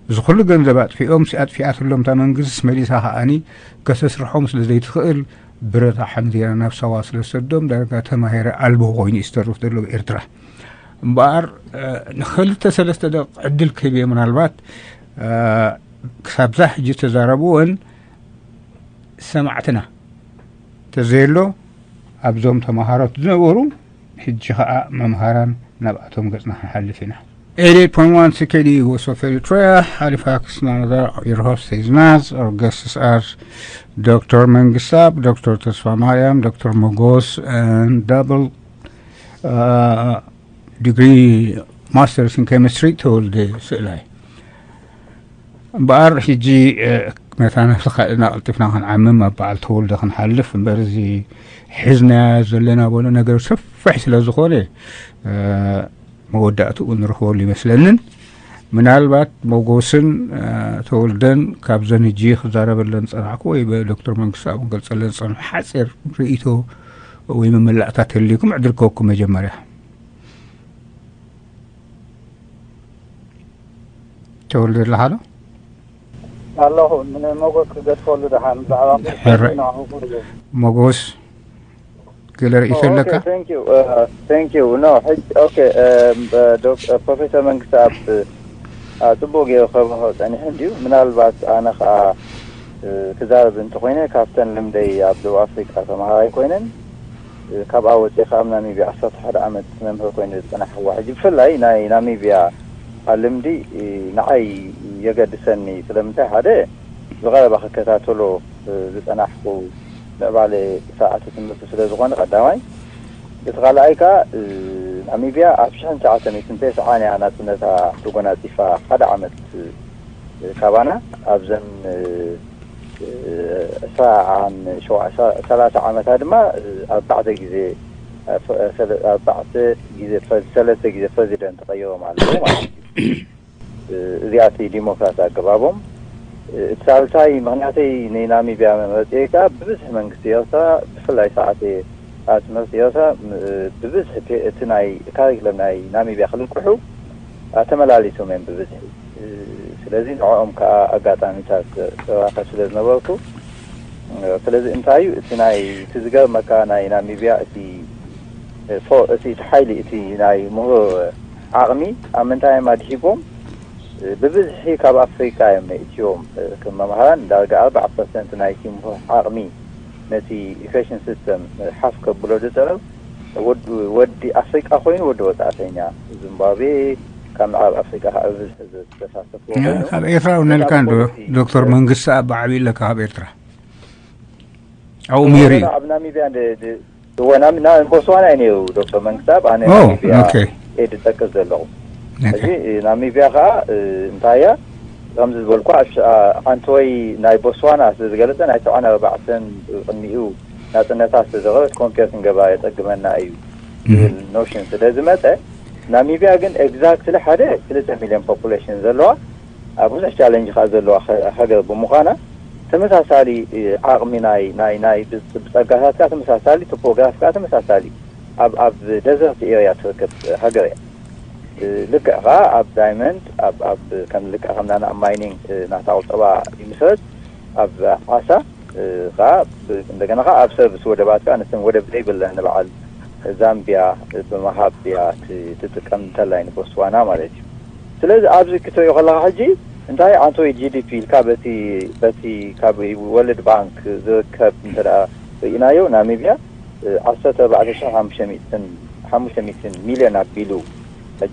እዚ ኩሉ ገንዘብ ኣጥፊኦም፣ ሲ-፣ ኣጥፊኣትሎም እታ መንግስቲ መሊሳ ከኣኒ ከተስርሖም ስለ ዘይትኽእል፣ ብረት ሓንዚራ ናብ ሳዋ ስለ ዝሰዶም፣ ዳርጋ ተማሂረ ኣልቦ ኮይኑ እዩ ዝተርፍ ዘሎ ኣብ ኤርትራ። እምበኣር፣ እ፣ ንኽልተ ሰለስተ ደቂቕ ዕድል ክህብ እየ ምናልባት፣ እ፣ ክሳብ እዛ ሕጂ ዝተዛረብወን ሰማዕትና እንተዘየሎ፣ ኣብዞም ተምሃሮት ዝነበሩ፣ ሕጂ ኸኣ መምሃራን ናብኣቶም ገጽና ክንሓልፍ ኢና። Eighty-eight point one C K D U Voice of Eritrea, Halifax, Canada. Your host is Naz. Our guests are Doctor መንግስታብ፣ ዶክተር ተስፋ ማርያም፣ ዶክተር መጎስ፣ and double, uh, degree masters in chemistry ተወልደ ስእላይ። እምበኣር ሕጂ፣ እ፣ ነታ ነፍስኻ ኢልና ቀልጢፍና ክንዓምም ኣብ በዓል ተወልደ ክንሓልፍ እምበር፣ እዚ ሒዝናዮ ዘለና በሎ ነገር ሰፊሕ ስለ ዝኾነ፣ እ፣ መወዳእትኡ ንረኽበሉ ይመስለንን። ምናልባት መጎስን፣ እ፣ ተወልደን ካብዘን ሕጂ ክዛረበለን ዝጸናሕኩ ወይ ብዶክተር መንግስቱ ኣብ ክገልጸለን ዝጸንሑ ሓጺር ርእይቶ ወይ መመላእታ ተልዩኩም ዕድል ክህበኩም መጀመርያ። ተወልደ ኣለኻ ዶ? ኣለኹ። ንመጎስ ክገድፈሉ ደሓን ብዛዕባ ሕረ-፣ ንዓኹ ኩሉ። መጎስ፣ ገለ ርእይቶ ኣለካ? Thank you, uh, thank you. No, ሕጂ፣ ኦኬ፣ እ፣ እ፣ ዶክ-፣ እ፣ ፕሮፌሰር መንግስቲ ኣብ፣ እ፣ ጽቡቕ ገይሩ ከብርሆ ጸኒሑ እንድዩ። ምናልባት ኣነ ኸኣ፣ እ፣ ክዛረብ እንተኾይነ፣ ካብተን ልምደይ ኣብ ደቡብ ኣፍሪቃ ተምሃራይ ኮይነን፣ እ፣ ካብኣ ወጺኤ ኸኣ ኣብ ናሚብያ ዓሰርተ ሓደ ዓመት መምህር ኮይነ ዝጸናሕዋ። ሕጂ ብፍላይ ናይ ናሚብያ ልምዲ፣ እ፣ ንዓይ የገድሰኒ። ስለምንታይ? ሓደ፣ ብቐረባ ክከታተሎ፣ እ፣ ዝጸናሕኩ ምዕባለ ስርዓተ ትምህርቲ ስለ ዝኾነ ቀዳማይ። እቲ ካልኣይ ከኣ፣ እ፣ ናሚብያ ኣብ ሽሕን ትሽዓተ ሚእትን ተስዓን እያ ናጽነታ ተጎናጺፋ። ሓደ ዓመት፣ እ፣ ካባና ኣብዘን፣ እ፣ እ፣ ዕስራን ሸውዓን፣ ሰላሳ ዓመታ ድማ፣ እ፣ ኣርባዕተ ግዜ፣ እ፣ ፈ-፣ ሰለ-፣ ኣርባዕተ ግዜ ፕረ-፣ ሰለስተ ግዜ ፕረዚደንት ተቐይሮም ኣለዉ ማለት እዩ። እ፣ እዚኣ እቲ ዲሞክራሲ ኣገባቦም። እ፣ እቲ ሳልሳይ ምኽንያተይ ንናሚብያ መመረጽየይ ከኣ ብብዝሒ መንግስቲ ኤርትራ፣ ብፍላይ ስርዓት፣ ስርዓት ትምህርቲ ኤርትራ፣ ም-፣ እ፣ ብብዝሒ ፔ-፣ እቲ ናይ ካሪክለም ናይ ናሚብያ ክልቅሑ፣ ኣ፣ ተመላሊሶም እዮም ብብዝሒ። እ፣ ስለዚ ንዕኦም ከኣ ኣጋጣሚታት እራኸብ ስለ ዝነበርኩ፣ እ፣ ስለዚ እንታይ እዩ እቲ ናይ፣ እቲ ዝገርመካ ናይ ናሚብያ እቲ፣ እ፣ ፎ-፣ እቲ፣ እቲ ሓይሊ እቲ ናይ ምሁር ዓቕሚ ኣብ ምንታይ እዮም ኣድሂቦም? እ፣ ብብዝሒ ካብ ኣፍሪቃ እዮም መእትዮም። እ፣ ከም መምሃራን ዳርጋ ኣርብዓ ፐርሰንት ናይቲ ምሁር ዓቕሚ ነቲ ኢዱኬሽን ሲስተም ሓፍ ከብሎ ዝጸረብ ወድ-፣ ወዲ ኣፍሪቃ ኮይኑ ወዲ ወጻእተኛ ዚምባብዌ፣ ካብ ምዕራብ ኣፍሪቃ ከዓ ብብዝሒ ዝተሳተፍዎ ያ፣ ኮይኑ፣ ካብ ኤርትራ እውን ነልካ እንዶ፣ ፖሊሲ ዶክተር መንግስቲ ኣብ ዓብዪ ኣለካ ካብ ኤርትራ። ኣብኡ ምሂሩ እዩ። ኣብ ናሚብያ እንደ-፣ ድ-፣ እወ፣ ናም-፣ ና-፣ ቦትስዋና እዩ ነይሩ ዶክተር መንግስታብ፣ ኣነ ኦ፣ ናሚብያ ኦኬ። እየ ዝጠቅስ ዘለኹ። ኦኬ። ሕጂ ናሚብያ ከዓ፣ እ፣ እንታይ እያ? ከምዚ ዝበልኳ፣ ኣሽ-፣ ኣ-፣ ዓንተወይ ናይ ቦትስዋና ስለ ዝገለጸ፣ ናይ ሰብዓን ኣርባዕተን ቅድሚኡ ናጽነታ ስለ ዘቕረበት፣ ኮምፔር ክንገብራ የጸግመና እዩ እም። ዝብል ኖሽን ስለ ዝመጸ፣ ናሚብያ ግን ኤግዛክትሊ ሓደ ክልተ ሚልዮን ፖፑሌሽን ዘለዋ፣ ኣብ ብዙሕ ቻለንጅ ከኣ ዘለዋ ሃ-፣ ሃገር ብምዃና፣ ተመሳሳሊ፣ እ፣ ዓቕሚ ናይ፣ ናይ፣ ናይ ብ-፣ ብጸጋታት ከኣ ተመሳሳሊ፣ ቶፖግራፊ ከኣ ተመሳሳሊ፣ ኣብ፣ ኣብ ደዘርት ኤርያ ትርከብ ሃገር እያ። እ፣ ልክዕ ከኣ ኣብ ዳይመንድ፣ ኣብ፣ ኣብ ከም ልክዕ ከም ናና ኣብ ማይኒንግ፣ እ፣ ናታ ቁጠባ ይምስረት፣ ኣብ ዓሳ፣ እ፣ ከኣ ብ-፣ እንደገና ከኣ ኣብ ሰርቪስ ወደባት ከኣ ነተን ወደብ ዘይብለን ንበዓል ዛምቢያ ብምሃብ እያ ት-፣ ትጥቀም እንተላይ ንቦትስዋና ማለት እዩ። ስለዚ ኣብዚ ክትሪኦ ከለኻ ሕጂ እንታይ ዓንተወይ ጂ ዲ ፒ ኢልካ በቲ፣ በቲ ካብ ወርልድ ባንክ ዝርከብ እንተ ደኣ ርኢናዮ ናሚብያ፣ እ፣ ዓሰርተ ኣርባዕተ ሽሕን ሓሙሽተ ሚእትን ሓሙሽተ ሚእትን ሚልዮን ኣቢሉ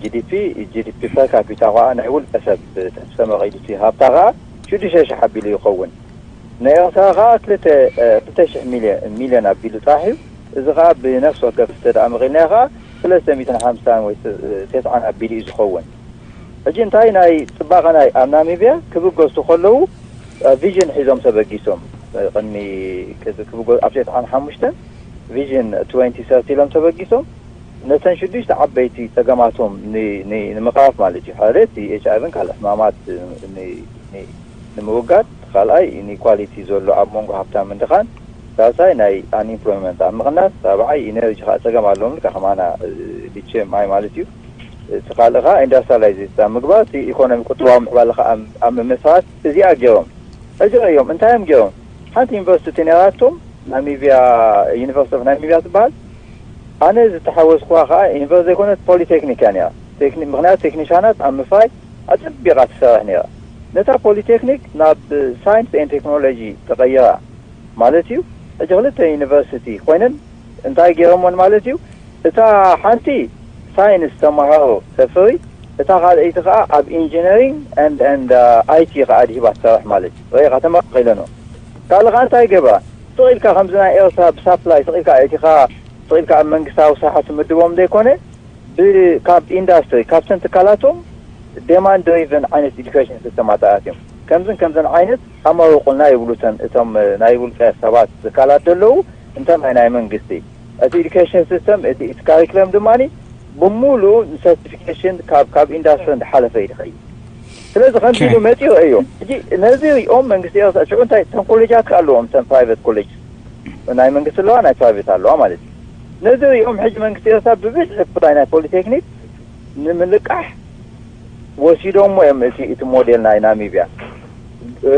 ጂ ዲ ፒ፣ ጂ ዲ ፒ ፐር ካፒታ ከኣ ናይ ውልቀ ሰብ ተሰመቒሉ እቲ ሃብታ ከኣ ሽዱሽተ ሽሕ ኣቢሉ ይኸውን። ናይ ኤርትራ ከኣ ክልተ፣ እ፣ ክልተ ሽሕ ሚልዮ-፣ ሚልዮን ኣቢሉ ጥራሕ እዩ። እዚ ከኣ ብነፍሲ ወከፍ እንተ ደኣ መቒልናዮ ከኣ ሰለስተ ሚእትን ሓምሳን ወይ ተ-፣ ተስዓን ኣቢሉ እዩ ዝኸውን። ሕጂ እንታይ ናይ ጽባቐ ናይ ኣብ ናሚብያ ክብገሱ ከለዉ፣ እ፣ ቪዥን ሒዞም ተበጊሶም፣ እ፣ ቅድሚ ክብ-፣ ክብገ-፣ ኣብ ተስዓን ሓሙሽተን ቪዥን ትወንቲ ሰርቲ ኢሎም ተበጊሶም፣ ነተን ሽዱሽተ ዓበይቲ ጸገማቶም ን-፣ ን-፣ ንምቕራፍ ማለት እዩ። ሓደ እቲ ኤች ኣይ ቪን ካልእ ሕማማት ን-፣ ን-፣ ንምውጋድ፣ ካልኣይ ኢኒኳሊቲ ዘሎ ኣብ መንጎ ሃብታምን ድኻን፣ ሳልሳይ ናይ ኣንኢምፕሎይመንት ኣብ ምቕናስ፣ ራብዓይ ኢነርጂ ከዓ ጸገም ኣለዎም፣ ልክዕ ከማና፣ እ፣ ሊቼም ማይ ማለት እዩ። እቲ ካልእ ከዓ ኢንዳስትሪያላይዜሽን ኣብ ምግባር፣ እቲ ኢኮኖሚ ቁጠባዊ ምዕባለ ከዓ ኣብ፣ ኣብ ምምስራት እዚኣ ገይሮም። ሕጂ ርእዮም፣ እንታይ እዮም ገይሮም? ሓንቲ ዩኒቨርሲቲ ነይራቶም፣ ናሚብያ፣ ዩኒቨርሲቲ ኦፍ ናሚብያ ትበሃል። ኣነ ዝተሓወስኩዋ ከዓ ዩኒቨርሲቲ ዘይኮነት ፖሊቴክኒክ እያ ነይራ። ቴክኒ-፣ ምኽንያቱ ቴክኒሻናት ኣብ ምፍራይ ኣጸቢቓ ትሰርሕ ነይራ። ነታ ፖሊቴክኒክ ናብ ሳይንስ ኤን ቴክኖሎጂ ተቐይራ። ማለት እዩ። ሕጂ ክልተ ዩኒቨርሲቲ ኮይነን እንታይ ገይሮሞን ማለት እዩ? እታ ሓንቲ ሳይንስ ተመሃሮ ተፍሪ፣ እታ ካልኣይቲ ከኣ ኣብ ኢንጂነሪንግ ኤንድ፣ ኤንድ፣ እ፣ ኣይ ቲ ከኣ ድሂባ ትሰርሕ ማለት እዩ። ርኢኻ ተመቒለኖ። ካልእ ከኣ እንታይ ገብራ? ስቕ ኢልካ ከምዚ ናይ ኤርትራ ብሳፕላይ ስቕ ኢልካ ኣእቲኻ፣ ስቕ ኢልካ ኣብ መንግስታዊ ስራሕ ትምድቦም ዘይኮነ፣ ብ-፣ ካብ ኢንዳስትሪ፣ ካብተን ትካላቶም ዴማንድ ድሪቨን ዓይነት ኤዱኬሽን ሲስተም ኣተኣትዮም። ከምዝን ከምዝን ዓይነት ኣመርቑልና ይብሉ እተን፣ እቶም፣ እ፣ ናይ ውልቀ ሰባት ትካላት ዘለዉ፣ እንተ ናይ፣ ናይ መንግስቲ። እቲ ኤዱኬሽን ሲስተም፣ እቲ፣ እቲ ካሪክለም ድማ ብሙሉ ንሰርቲፊኬሽን ካብ፣ ካብ ኢንዳስትሪ እንዳሓለፈ እዩ ዝኸይድ። ስለዚ ከምዚ ኦኬ። ኢሉ መፂኡ እዩ። ሕጂ ነዚ ሪኦም መንግስቲ ኤርትራ፣ ሽዑ እንታይ፣ እተን ኮሌጃት ከ ኣለዎም፣ እተን ፕራይቬት ኮሌጅ፣ ናይ መንግስቲ ኣለዋ፣ ናይ ፕራይቬት ኣለዋ ማለት እዩ። ነዚ ሪኦም ሕጂ መንግስቲ ኤርትራ ብብዝሒ ብፍላይ ናይ ፖሊቴክኒክ ንምልቃሕ ወሲዶሞ እዮም። እቲ፣ እቲ ሞዴል ናይ ናሚብያ፣ እ፣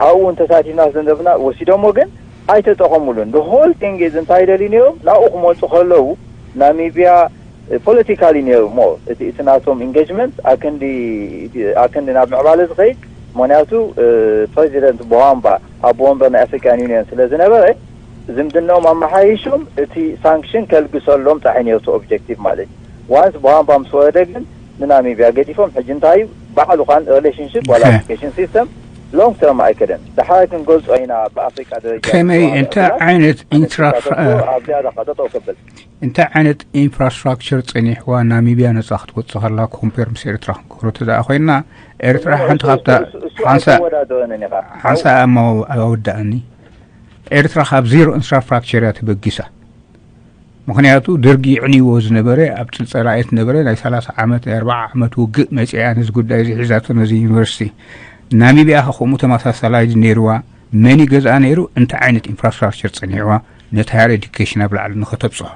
ኣብኡ እውን ተሳቲፍና ስለዘለና ወሲዶሞ፣ ግን ኣይተጠቐሙሉን። The whole thing is እንታይ ይደልዩ ነይሮም? ናብኡ ክመፁ ከለዉ ናሚብያ ፖለቲካሊ ነይሩ ሞ እቲ፣ እቲ ናቶም ኢንጌጅመንት ኣክንዲ፣ ኣክንዲ ናብ ምዕባለ ዝኸይድ። ምኽንያቱ፣ እ፣ ፕሬዚደንት ቦሃምባ ኣብ ወንበር ናይ ኣፍሪካን ዩኒየን ስለ ዝነበረ ዝምድናኦም ኣመሓይሾም እቲ ሳንክሽን ከልግሰሎም ጥራሕ ነይሩ እቲ ኦብጀክቲቭ ማለት እዩ። ዋንስ ቦሃምባ ምስ ወረደ ግን ንናሚብያ ገዲፎም። ሕጂ እንታይ እዩ ባዕሉ ካን ሪሌሽንሽፕ ዋላ ኦኬ። ኤዱኬሽን ሲስተም ሎንግ ተርም ኣይከደን። ድሓር ክንገልጾ ኢና ብኣፍሪካ ደረጃ ከመይ፣ እንታይ ዓይነት ኢንትራ-፣ ኣብ ዝያዳ ከጠጠው ከብል እንታይ ዓይነት ኢንፍራስትራክቸር ጸኒሕዋ ናሚብያ ነጻ ክትወጽእ ከላ ኮምፔር ምስ ኤርትራ ክንገብሮ ተደኣ ኮይንና፣ ኤርትራ ሓንቲ ካብታ እሱ፣ እሱ ሓንሳ-፣ ኣይተወዳደረንን ኢኻ። ሓንሳ ኣማ ኣወዳእኒ። ኤርትራ ካብ ዜሮ ኢንፍራስትራክቸር እያ ተበጊሳ። ምኽንያቱ ደርጊ ይዕንይዎ ዝነበረ፣ ኣብ ጽልጸላየት ነበረ፣ ናይ ሰላሳ ዓመት፣ ናይ ኣርባዓ ዓመት ውግእ መጺኣ ነዚ ጉዳይ እዚ ሒዛቶ ነዚ ዩኒቨርሲቲ። ናሚብያ ከ ከምኡ ተመሳሳላይ ነይርዋ። መን ይገዝኣ ነይሩ? እንታይ ዓይነት ኢንፍራስትራክቸር ጸኒሕዋ ነቲ ሃየር ኤዱኬሽን ኣብ ላዕሊ ንኸተብጽሖ?